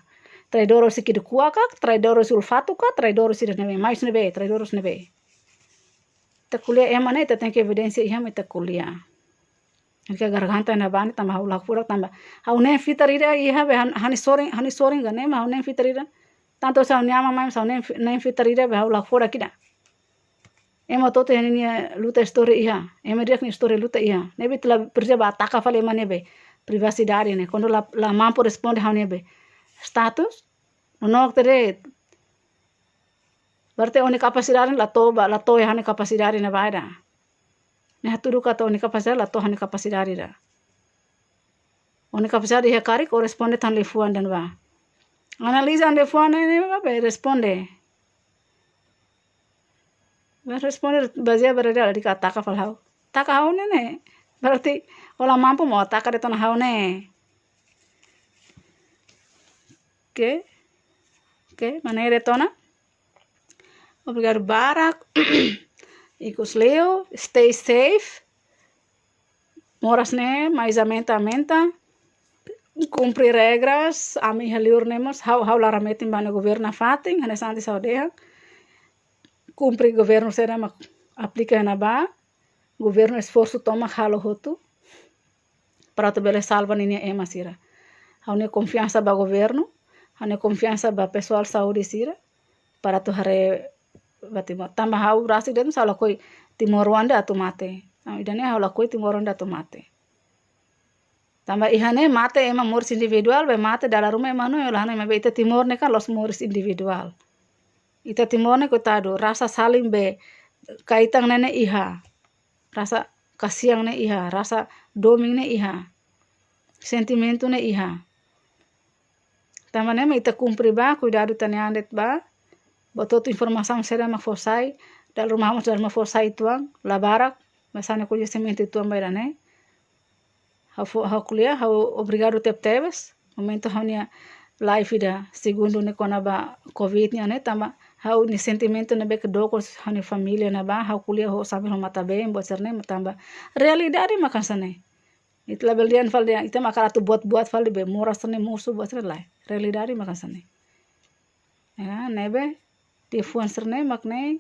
Traidór husi ki'ik-oan ka, traidór husi olfatu ka, traidór husi ida ne'ebé, mais ne'ebé, traidór husi ne'ebé. Ita ko'alia ema ne'e, ita tenke evidénsia iha mak ita ko'alia. Ita garganta ne'ebá ne'e tanba ha'u la hakfodak tanba. Ha'u neen fitar ida iha be han-, ha'u-nia sorin, ha'u-nia sorin ka ne'e mak ha'u neen fitar ida. Tantu se ha'u-nia aman mai mós ha'u neen fi-, neen fitar ida be ha'u la hakfodak ida. Ema hotu-hotu nia luta istória iha. Ema di'ak nia istória luta iha. Ne'ebé ita la presiza ba ataka fali ema ne'ebé. Privasidade ne'e. Kuandu la, la mampu responde ha'u-nia be status. Nonook de'it. Berarti ó-nia kapasidade la to'o ba, la to'o iha ha'u-nia kapasidade ne'ebá ida. Ne'e hatudu katak ó-nia kapasidade la to'o ha'u-nia kapasidade ida. Ó-nia kapasidade iha karik ó responde tan liafuan ida ne'ebá. Analiza liafuan ne'e, ne'e ba be responde. Mas responde bazeia ba realidade, ladika ataka fali ha'u. Ataka ha'u ne'e ne'e. Berarti ó la mampu, mak ó ataka de'it ona ha'u ne'e. Oke. Oke, mak ne'e de'it ona. Obrigadu barak. Ikus liu, stay safe. Moras ne'e, mais aumenta, aumenta. Kumpre regras, ami iha liur ne'e mós, ha'u, ha'u laran metin ba ne'e governu nafatin, hanesan antes ha'u dehan. Kumpre governu sira mak aplika iha ne'ebá, governu esforsu tomak halo hotu, para atu bele salva ninia ema sira. Ha'u-nia konfiansa ba governu, ha'u-nia konfiansa ba pesoál saúde sira, para atu haree ba Timor. Tanba ha'u rasik de'it mós ha'u lakohi timoroan ida atu mate. Tanba ida-ne'e ha'u lakohi timoroan ida atu mate. Tanba iha ne'e mate ema moris individuál, be mate dala ruma ema hanoin, la hanoin, maibé ita Timor ne'e kan la'ós moris individuál. Ita Timor ne'e koitadu, rasa saling be kaitan ne'e ne'e iha. Rasa kasihan ne'e iha, rasa domin ne'e iha. Sentimentu ne'e iha. Tanba ne'e mak ita kumpre ba, kuidadu ita-nia an de'it ba. Buat hotu informasaun saida mak fó sai, dala ruma ha'u mós dala ruma fó sai uitoan, la barak, mas ha'u-nia koñesimentu uitoan ba ida-ne'e. Ha'u fó, ha'u ko'alia, ha'u obrigadu tebetebes. Momentu ha'u-nia live ida segundu ne'e kona-ba covid nian ne'e, tanba ha'u-nia sentimentu ne'ebé ke dook husi ha'u-nia família ne'ebá, ha'u ko'alia ho sambil ho matan-been, buat sira-ne'e, tanba realidade mak hanesan ne'e. Ita labele dehan fali dehan, ita mak hakarak atu buat-buat fali be moras ne'e mosu buat sira-ne'e lae. Realidade mak hanesan ne'e. Ya, ne'ebé, liafuan sira-ne'e mak ne'e,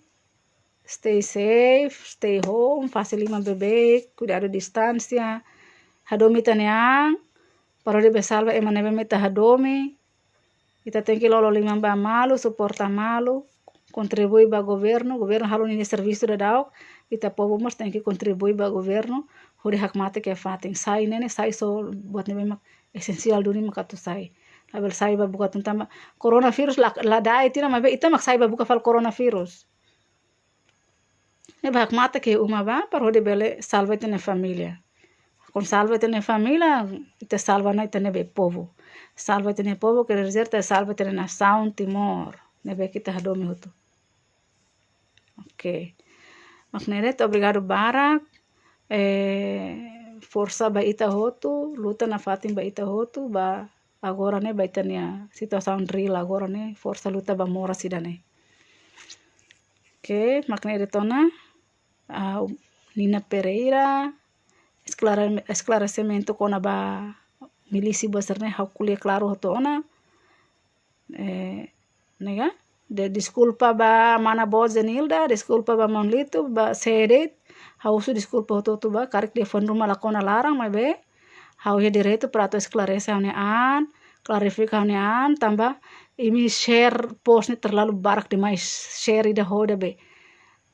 stay safe, stay home, fase liman beibeik, kuidadu distánsia, hadomi ita-nia an, para hodi bele salva ema ne'ebé mak ita hadomi, ita tenke lolo liman ba malu, suporta malu, kontribui ba governu, governu halo ninia servisu daudaun, ita povu mós tenke kontribui ba governu, hodi hakmatek iha fatin. Sai ne'e ne'e, sai só buat ne'ebé mak esensiál duni mak atu sai. Labele sai ba buka tun tanba koronavírus la, la da'et ita, maibé ita mak sai ba buka fali koronavírus. Ne'ebé hakmatek iha uma ba, para hodi bele salva ita-nia família. Kuandu salva ita-nia família, ita salva ona ita-nia be povu. Salva ita-nia povu, quer dizer, ita salva ita-nia nasaun Timor. Ne'ebé ke ita hadomi hotu. Oke. Mak ne'e de'it, obrigadu barak. Eh, forsa ba ita hotu, luta nafatin ba ita hotu, ba agora ne'e ba ita-nia situasaun reál agora ne'e, forsa luta ba moras ida-ne'e. Oke, mak ne'e de'it ona, ah, Nina Pereira, esklare-, esklaresimentu kona-ba milísia buat sira-ne'e, ha'u ko'alia klaru hotu ona. Eh, ne'e ka? De, deskulpa ba mana boot Zenilda, deskulpa ba maun Lito, ba sé de'it, ha'u husu deskulpa hotu-hotu ba, karik liafuan ruma lakon ona laran, maibé ha'u iha direitu para atu esklarese ha'u-nia an, klarifika ha'u-nia an, tanba imi share post ne'e terlalu barak demais, share ida ho ida be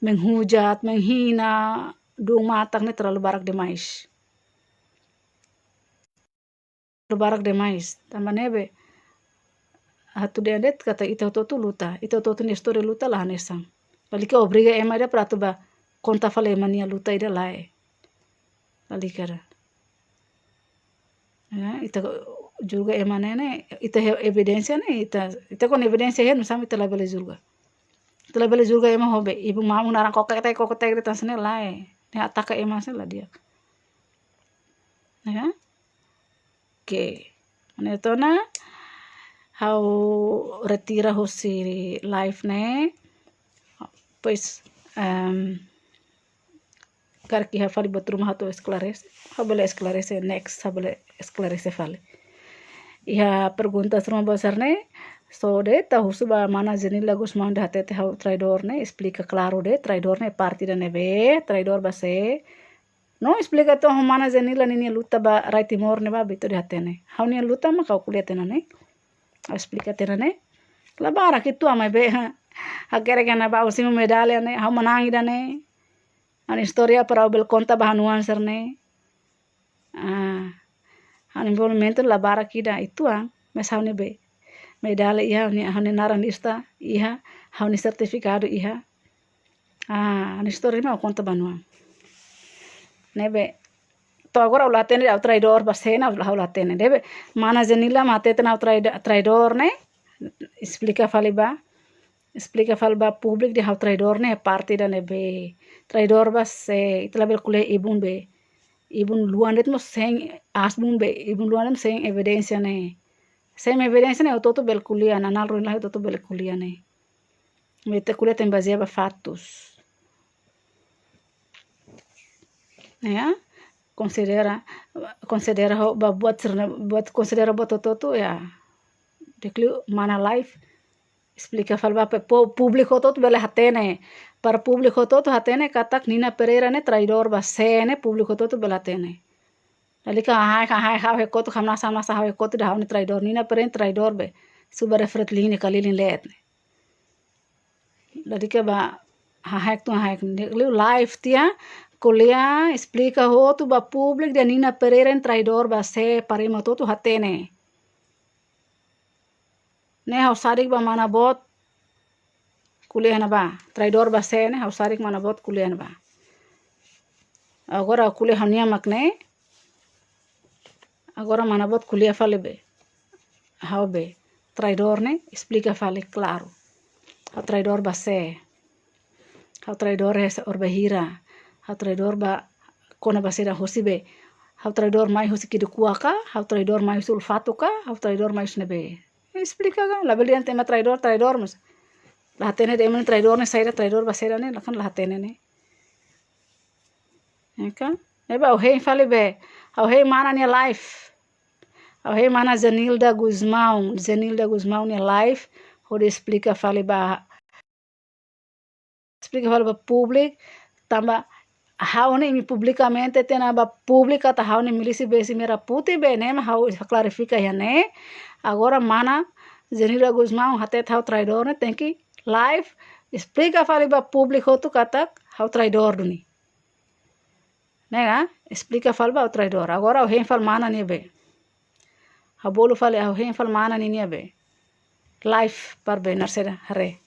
menghujat, menghina, duun matak ne'e terlalu barak demais. Terlalu barak demais. Tanba ne'ebé, atu dehan de'it katak ita hotu-hotu luta, ita hotu-hotu nia istória luta la hanesan. Lalika obriga ema ida para atu ba konta fali ema nia luta ida lae. Lalika ida. Ya, ita julga ema ne'e ne'e, ita iha evidénsia ne'e, ita, ita kona evidénsia iha, nusá mak ita labele julga. Ita labele julga ema ho be, ibu maun naran kokotek, kokotek de'it hanesan ne'e lae. Ne'e ataka ema hanesan ne'e la di'ak. Ya. Oke. Ne'e de'it ona, ha'u retira husi live ne'e. Pois, em, karik iha fali buat ruma atu esklarese, ha'u bele esklarese next, ha'u bele esklarese fali. Iha perguntas ruma ba sira-ne'e, só de'it ita husu ba mana Zenilda Gusmão ida hatete ha'u traidór ne'e, esplika klaru de'it, traidór ne'e parte ida ne'ebé, traidór ba sé. No esplika tan ho mana Zenilda ninia luta ba rai Timor ne'e ba, be ita hatene. Ha'u-nia luta mak ha'u ko'alia tiha ona ne'e. Ha'u esplika tiha ona ne'e. La barak uitoan maibé, ha. Hakerek iha ne'ebá, ha'u simu medalla ne'e, ha'u manán ida ne'e. Ha'u-nia istória para ha'u bele konta ba ha'u-nia oan sira-ne'e. Ah, ha'u-nia envolvimentu la barak ida, uitoan, mas ha'u-nia be medalla iha, ha'u-nia, ha'u-nia naran lista iha, ha'u-nia sertifikadu iha. Ah, ha'u-nia istória mak ha'u konta ba ha'u-nia oan. Ne'ebé, to'o agora ha'u la hatene ha'u traidór ba sé ne'e, ha'u la hatene. Ne'ebé, mana Zenilda mak hatete ha'u traida-, traidór ne'e, esplika fali ba. Esplika fali ba públiku dehan ha'u traidór ne'e parte ida ne'ebé. Traidór ba sé, ita labele ko'alia ibun be. Ibun luan de'it mós sein asbun be, ibun luan de'it sein evidénsia ne'e. Sein evidénsia ne'e hotu-hotu bele ko'alia, nanál ruin lai hotu-hotu bele ko'alia ne'e. Maibé ita ko'alia tenke bazeia ba fatus. Ya, konsidera, konsidera ho, ba buat sirna, buat konsidera buat hotu-hotu ya. Di'ak liu mana live, esplika fali ba pe-, po-, públiku hotu-hotu bele hatene. Para públiku hotu-hotu hatene katak Nina Pereira ne'e traidór ba sé ne'e públiku hotu-hotu bele hatene. Lalika hahai, hahai, ha'u hekutu, hamnasa, hamnasa, ha'u hekutu dehan ha'u ne'e traidór. Nina Pereira traidór be. Subar Fretilin ne'e kalilin leet ne'e. Lalika ba hahai tu hahai. Liu live tiha, ko'alia, esplika hotu ba públiku dehan Nina Pereira ne'e traidór ba sé, para ema hotu-hotu hatene. Ne'e ha'u sadik ba mana boot ko'alia iha ne'ebá. Traidór ba sé ne'e ha'u sadik mana boot ko'alia iha ne'ebá. Agora ko'alia ha'u-nia mak ne'e. Agora mana boot ko'alia fali be. Ha'u be. Traidór ne'e esplika fali klaru. Ha'u traidór ba sé. Ha'u traidór hela ba hira. Ha'u traidór ba kona-ba saida husi be. Ha'u traidór mai husi ki'ik-oan ka, ha'u traidór mai husi ulfatu ka, ha'u traidór mai husi ne'ebé. Esplika ka, labele dehan ema traidór, traidór mós. La hatene de'it ema traidór ne'e saida, traidór ba saida ne'e, lakan la hatene ne'e. Ya kan? Ne'ebé ha'u hein fali be, ha'u hein mana nia live. Ha'u hein mana Zenilda Gusmão, Zenilda Gusmão nia live, hodi esplika fali ba esplika fali ba públiku, tanba ha'u ne'e imi publikamente hatene ba públiku katak ha'u ne'e milísia besi merah putih be ne'e mak ha'u klarifika iha ne'e. Agora mana Zenilda Gusmão hatete ha'u traidór ne'e tenke live, esplika fali ba públiku hotu katak ha'u traidór duni. Ne'e ka, esplika fali ba ha'u traidór. Agora ha'u hein fali mana nia be. Ha'u bolu fali, ha'u hein fali mana ninia be. Live para be naran saida haree.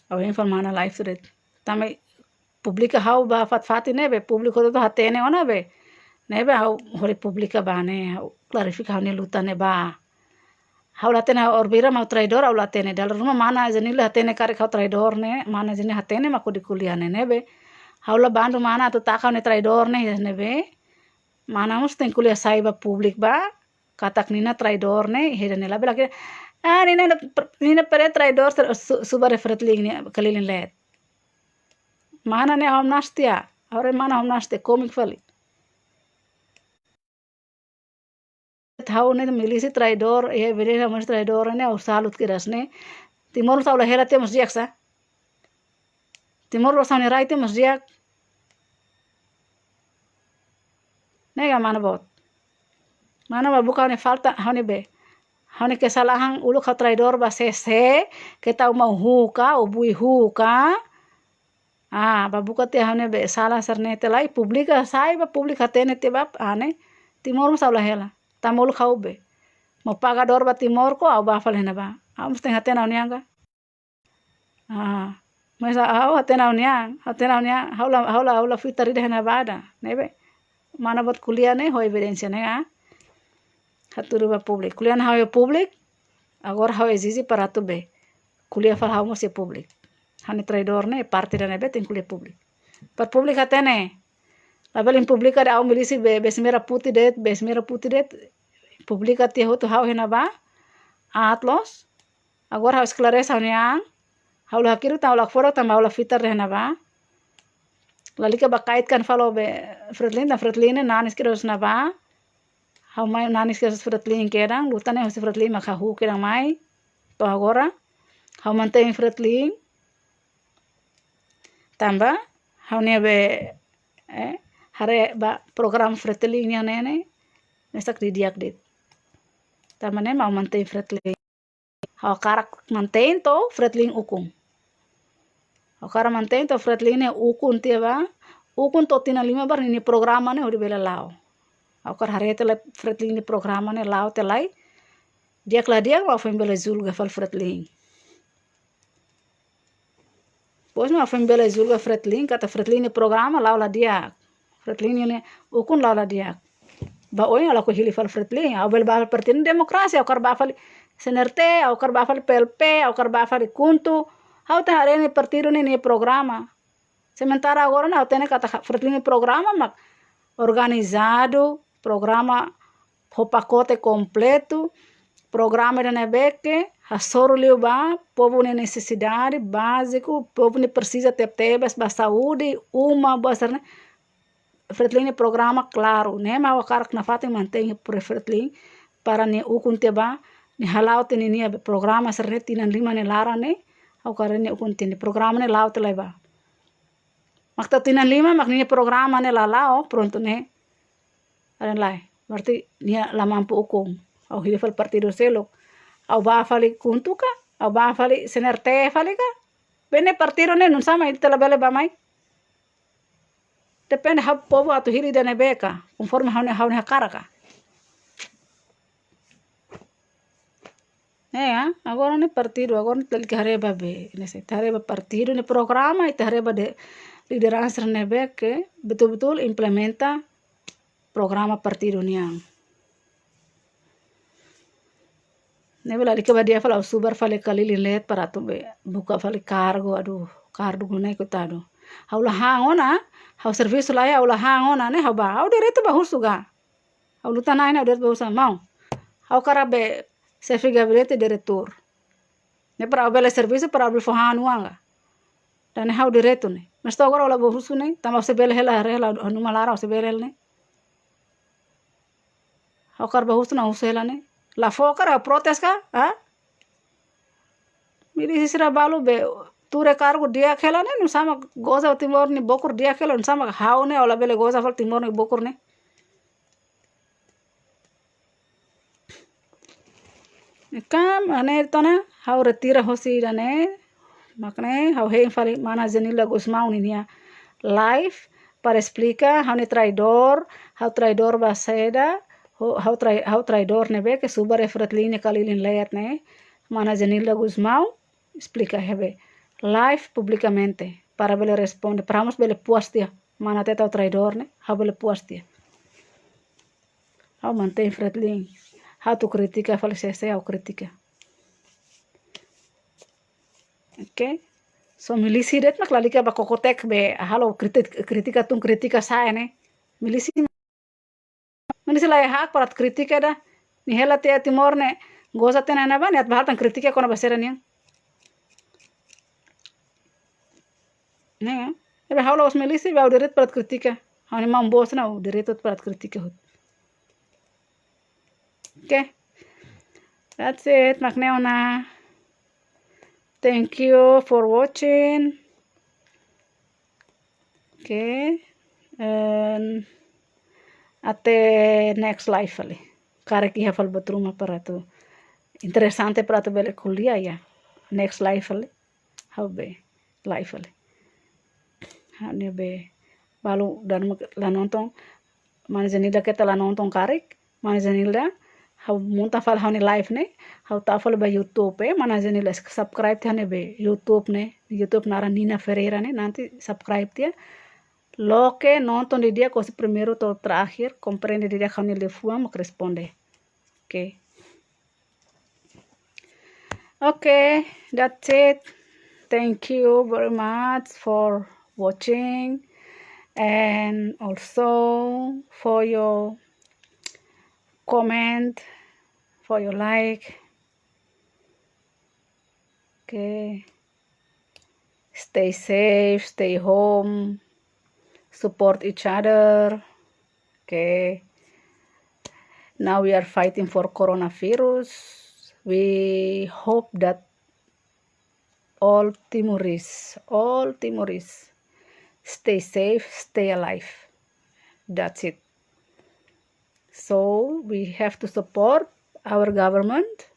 Ha'u hein fali mana live tuir de'it. Tanba publika ha'u ba fatin-fatin ne'ebé, públiku hotu hatene ona be. Ne'ebé ha'u hodi publika ba ne'e, ha'u klarifika ha'u-nia luta ne'ebá. Ha'u la hatene ha'u orbira mak ha'u traidór, ha'u la hatene. Dala ruma mana Zenilda hatene karik ha'u traidór ne'e, mana Zenilda hatene mak hodi ko'alia ne'e, ne'ebé. Ha'u la bandu mana atu taka ha'u ne'e traidór ne'e, ne'ebé. Mana mós tenke ko'alia sai ba públiku ba, katak Nina traidór ne'e, heda ne'e labele ke. Ah, Nina, Nina Pereira traidór, su-, subar Fretilin ne'e, kalilin leet. Mana ne'e ha'u hamnasa tiha, agora mana ha'u hamnasa tiha, kómiku fali. Ha'u ne'e milísia traidór, eh, bele ha'u milísia traidór ne'e, ha'u salut kedas ne'e. Timor mós ha'u la hela tiha mós di'ak sa. Timor mós ha'u-nia rai tiha mós di'ak. Ne'e ka mana boot. Mana ba buka ha'u-nia falta, ha'u-nia be. Ha'u-nia kesalahan uluk ha'u traidór ba sé, sé, keta uma huu ka, ubui huu ka. Ah, ba buka tiha ha'u-nia be sala sira-ne'e tiha lai, publika sai ba públiku hatene tiha ba, ah, ne'e. Timor mós ha'u la hela. Tanba uluk ha'u be. Mau paga dór ba Timor ka, ha'u bá fali iha ne'ebá. Ha'u mós tenke hatene ha'u-nia an ka. Ah, mas ha'u hatene ha'u-nia an, hatene ha'u-nia an, ha'u la, ha'u la, ha'u la fitar ida iha ne'ebá ida, ne'ebé. Mana boot ko'alia ne'e, ho evidénsia ne'e, ah. Hatudu ba públiku. Ko'alia ne'e ha'u iha públiku, agora ha'u ezije para atu be. Ko'alia fali ha'u mós iha públiku. Ha'u-nia traidór ne'e, parte ida ne'ebé tenke ko'alia públiku. Para públiku hatene. Labele publika dehan ha'u milísia be, besi merah putih de'it, besi merah putih de'it. Publika tiha hotu ha'u iha ne'ebá. Aat loos. Agora ha'u esklarese ha'u-nia an. Ha'u la hakiru tan, ha'u la foro tan, ha'u la fitar dehan ne'ebá. Lalika ba kaitkan fali ho be Fretilin, tan Fretilin ne'e nanis kedas ne'ebá. Ha'u mai nanis kedas Fretilin kedan, luta ne'e husi Fretilin mak ha'u kedan mai. To'o agora. Ha'u mantein Fretilin. Tanba, ha'u-nia be, eh, haree ba programa Fretilin nian ne'e, mesak didi'ak de'it. Tanba ne'e mak ha'u mantein Fretilin. Ha'u hakarak mantein to'o Fretilin ukun. Ha'u hakarak mantein to'o Fretilin ne'e ukun tiha ba, ukun to'o tinan lima baru ninia programa ne'e hodi bele la'o. Ha'u hakarak haree tiha lai Fretilin nia programa ne'e la'o tiha lai. Di'ak la di'ak, ha'u foin bele julga fali Fretilin. Depois mak ha'u foin bele julga Fretilin, katak Fretilin nia programa la'o la di'ak. Fretilin nia ukun la'o la di'ak. Ba oin ha'u lakohi hili fali Fretilin, ha'u bele bá fali partidu demokrasia, ha'u hakarak bá fali CNRT, ha'u hakarak bá fali PLP, ha'u hakarak bá fali KHUNTO, ha'u tenke haree nia partidu ne'e nia programa. Sementara agora ne'e ha'u hatene katak Fretilin nia programa mak organizadu, programa ho pakote kompletu, programa ida ne'ebé ke hasoru liu ba povu nia nesesidade báziku, povu ne'e presiza tebetebes, ba saúde, uma, ba sira-ne'e. Fretilin nia programa klaru, ne'e mak ha'u hakarak nafatin mantein por Fretilin, para nia ukun tiha ba, nia hala'o tiha ninia programa sira-ne'e tinan lima nia laran ne'e, ha'u hakarak nia ukun tiha nia programa ne'e la'o tiha lai ba. Mak to'o tinan lima mak ninia programa ne'e la la'o, prontu ne'e. Alen lai. Berarti nia la mampu ukun. Ha'u hili fali partidu seluk. Ha'u bá fali KHUNTO ka, ha'u bá fali CNRT fali ka. Be ne'e partidu ne'e nusá mak ita labele bá mai. Depende ha'u povu atu hili ida ne'ebé ka, konforme ha'u-nia, ha'u-nia hakarak ka. Ne'e, ah, agora ne'e partidu, agora ne'e lalika haree ba be, ne'e se, ita haree ba partidu nia programa, ita haree ba de, lideransa ne'ebé ke betul-betul implementa programa partidu nian. Ne'ebé lalika ba di'ak fali ha'u subar fali Kalilin Leet para atu be buka fali kargu, aduh, kargu ne'e koitadu. Ha'u la han ona, ha'u servisu laiha ha'u la han ona, ne'e ha'u bá, ha'u direitu bá husu ka. Ha'u luta-na'in, ha'u direitu bá husu maun. Ha'u hakarak be xefe gabinete, diretór. Ne'e para ha'u bele servisu, para ha'u bele fó han oan ka. Ida-ne'e ha'u direitu ne'e. Mas to'o agora ha'u la bá husu ne'e, tanba ha'u sei bele hela, hela, ha'u-nia uma laran ha'u sei bele hela ne'e. Ha'u hakarak bá husu, ha'u husu hela ne'e. La fó hakarak protes ka, ah? Milísia sira balu be tuur iha kargu di'ak hela ne'e, nusá mak goza Timor nia bokur di'ak hela, nusá mak ha'u ne'e ha'u labele goza fali Timor nia bokur ne'e. Kam, ne'e tiha ona, ha'u retira hosi ida-ne'e, mak ne'e, ha'u hein fali mana Zenilda Gusmão ninia live, para esplika, ha'u ne'e traidór, ha'u traidór ba saida, ho-, ha'u trai-, ha'u traidór ne'ebé ke subar iha Fretilin nia Kalilin Leet ne'e, mana Zenilda Gusmão, esplika iha be live publikamente, para bele responde, para mós bele puas tiha, mana hatete ha'u traidór ne'e, ha'u bele puas tiha. Ha'u mantein Fretilin. Ha'u atu kritika fali sé-sé, ha'u kritika. Oke. So milísia de'it mak lalika bá kokotek be halo kritik-, kritika tun kritika sa'e ne'e. Milísia, milísia la iha hak para kritika ida. Nia hela tiha Timor ne'e goza tiha ona ba, nia atu bá halo tan kritika kona-ba sira-nian. Ne'e, ne'ebé ha'u la'ós milísia, ha'u direitu para kritika. Ha'u-nia maun bos ne'e, ha'u direitu para kritika hotu. Okay. That's it, mak ne'e ona. Thank you for watching. Okay. And até next live fali. Karik iha fali buat ruma para atu interesante para atu bele ko'alia iha next live fali. Ha'u be live fali. Ha'u-nia be balu dala ruma la nonton. Mana Zenilda keta la nonton karik. Mana Zenilda, ha'u monta fali ha'u-nia live ne'e. Ha'u tau fali ba YouTube, eh. Mana Zenilda subscribe tiha ne'e be YouTube ne'e. YouTube naran Nina Ferreira ne'e. Nanti subscribe tiha. Loke nonton didi'ak husi primeiru to'o terakhir, komprende didi'ak ha'u-nia liafuan mak responde. Oke. Okay, that's it. Thank you very much for watching and also for your comment, for your like. Okay. Stay safe, stay home, support each other. Okay. Now we are fighting for coronavirus. We hope that all Timorese, all Timorese, stay safe, stay alive. That's it. So we have to support our government.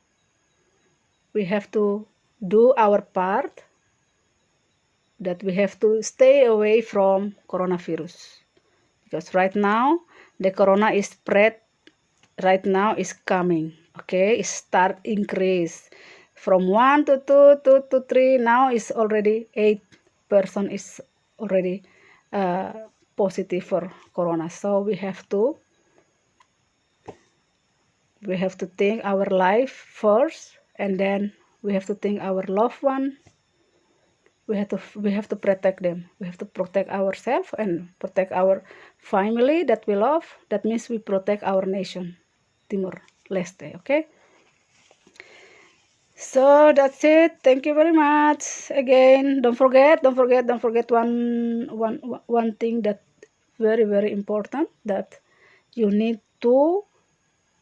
We have to do our part, that we have to stay away from coronavirus. Because right now, the corona is spread, right now is coming, okay? It start increase. From one to two, two to three, now is already eight person is already, uh, positive for corona. So we have to We have to think our life first, and then we have to think our loved one. We have to, we have to protect them. We have to protect ourselves and protect our family that we love. That means we protect our nation, Timor-Leste, okay? So that's it. Thank you very much. Again, don't forget, don't forget, don't forget one, one, one thing that very, very important, that you need to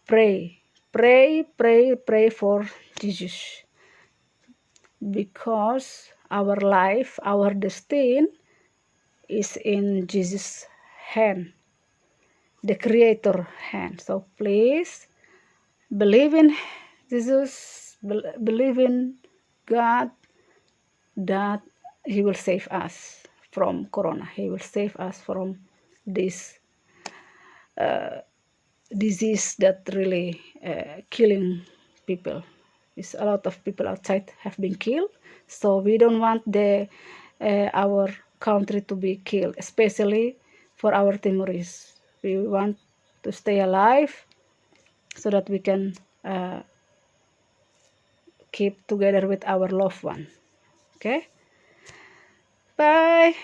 pray. Pray, pray, pray for Jesus. Because our life, our destiny is in Jesus' hand, the Creator hand. So please believe in Jesus, bel-, believe in God, that He will save us from corona. He will save us from this, uh, disease that really, uh, killing people. It's a lot of people outside have been killed. So we don't want the, uh, our country to be killed, especially for our Timorese. We want to stay alive so that we can, uh, keep together with our loved one. Okay? Bye.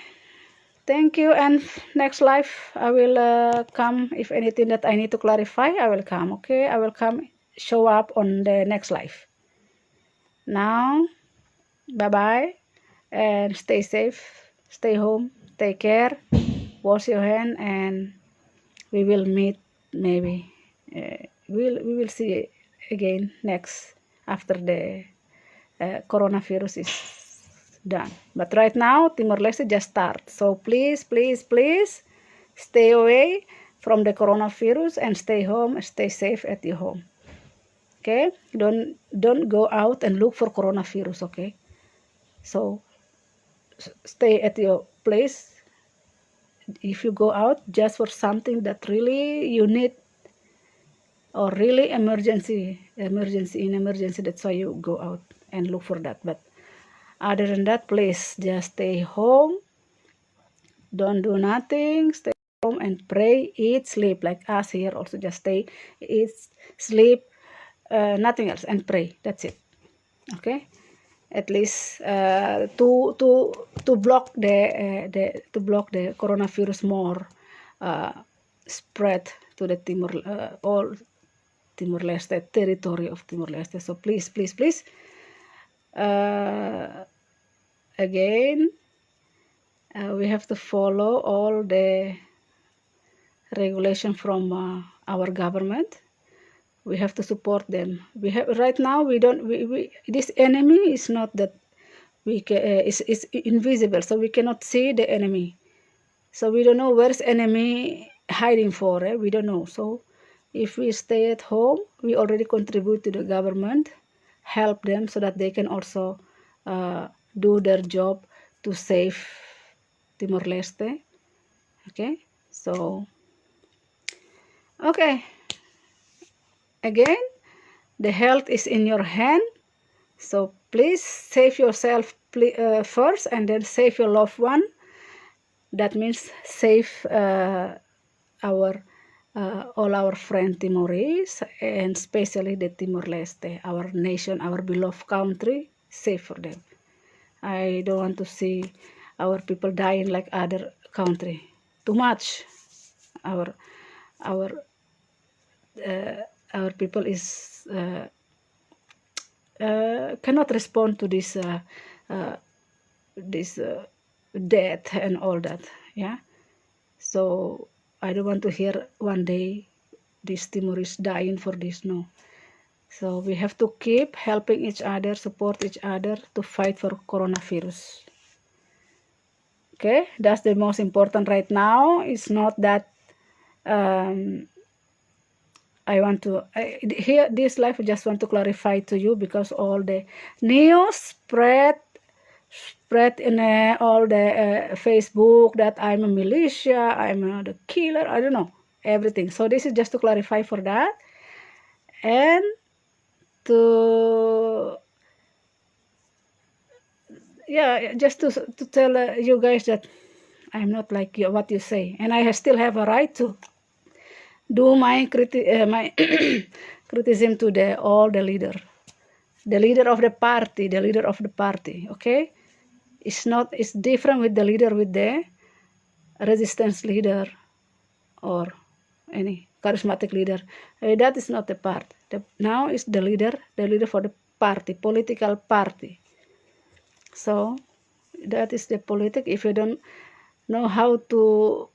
Thank you. And next live, I will, uh, come. If anything that I need to clarify, I will come. Okay? I will come show up on the next live. Now, bye bye. And stay safe. Stay home. Take care. Wash your hand, and we will meet maybe. Uh, we'll, we will see again next after the, uh, coronavirus is done. But right now, Timor-Leste just start. So please, please, please stay away from the coronavirus and stay home, stay safe at your home. Okay? Don't, don't go out and look for coronavirus, okay? So s-, stay at your place. If you go out just for something that really you need or really emergency, emergency, in emergency, that's why you go out and look for that. But other than that, please just stay home. Don't do nothing. Stay home and pray, eat, sleep. Like us here also, just stay, eat, sleep, uh, nothing else, and pray. That's it. Okay? At least, uh, to, to, to block the, uh, the, to block the coronavirus more, uh, spread to the Timor, uh, all Timor-Leste, territory of Timor-Leste. So please, please, please, uh, again, uh, we have to follow all the regulation from, uh, our government. We have to support them. We have, right now, we don't, we, we, this enemy is not that we ca-, uh, is, is invisible, so we cannot see the enemy. So we don't know where's enemy hiding for, eh? We don't know. So if we stay at home, we already contribute to the government, help them so that they can also, uh, do their job to save Timor-Leste. Okay? So, okay. Again, the health is in your hand. So please save yourself, ple-, uh, first, and then save your loved one. That means save, uh, our, uh, all our friend Timorese, and especially the Timor-Leste, our nation, our beloved country, save for them. I don't want to see our people dying like other country. Too much. Our, our, uh, our people is, uh, uh, cannot respond to this, uh, uh, this, uh, death and all that. Yeah. So I don't want to hear one day this Timorese dying for this. No. So we have to keep helping each other, support each other to fight for coronavirus. Okay, that's the most important right now. It's not that, um, I want to, I, here, this live, I just want to clarify to you, because all the news spread, spread in, uh, all the, uh, Facebook that I'm a militia, I'm, uh, the killer, I don't know, everything. So this is just to clarify for that. And to, yeah, just to, to tell, uh, you guys that I'm not like you, what you say, and I ha-, still have a right to do my criti-, uh, my, criticism to the all the leader, the leader of the party, the leader of the party. Okay, it's not, it's different with the leader with the resistance leader or any charismatic leader. Eh, that is not the part. The, now is the leader, the leader for the party, political party. So that is the politic. If you don't know how to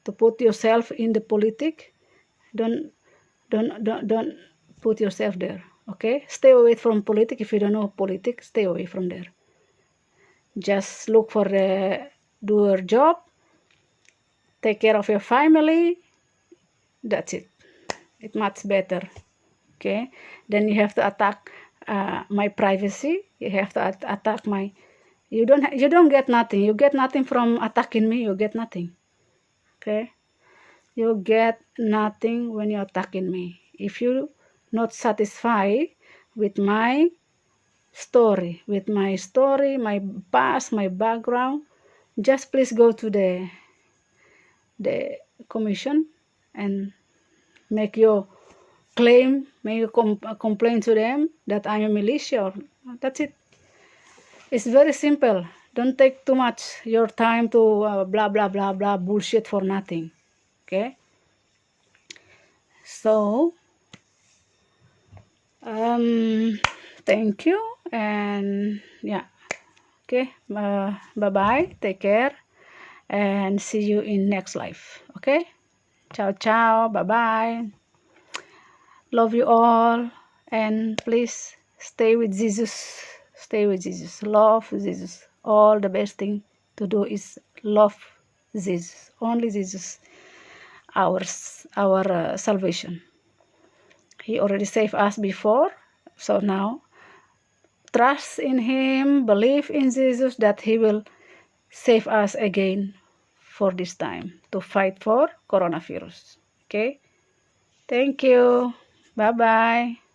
to put yourself in the politic, don't don't don't don't put yourself there. Okay, stay away from politic. If you don't know politic, stay away from there. Just look for the, do your job, take care of your family. That's it. It's much better. Okay, then you have to attack uh, my privacy. You have to at- attack my, you don't ha- you don't get nothing. You get nothing from attacking me. You get nothing. Okay, you get nothing when you attacking me. If you not satisfied with my story, with my story, my past, my background, just please go to the the commission and make your claim, make your com- complain to them that I'm a militia. Or, that's it. It's very simple. Don't take too much your time to uh, blah blah blah blah bullshit for nothing. Okay. So, um, thank you and yeah. Okay. Uh, bye bye. Take care and see you in next life. Okay. Ciao ciao. Bye bye. Love you all and please stay with Jesus. Stay with Jesus. Love Jesus. All the best thing to do is love Jesus. Only Jesus, our s- our uh, salvation. He already saved us before, so now trust in Him, believe in Jesus that He will save us again for this time to fight for coronavirus. Okay, thank you. Bye bye.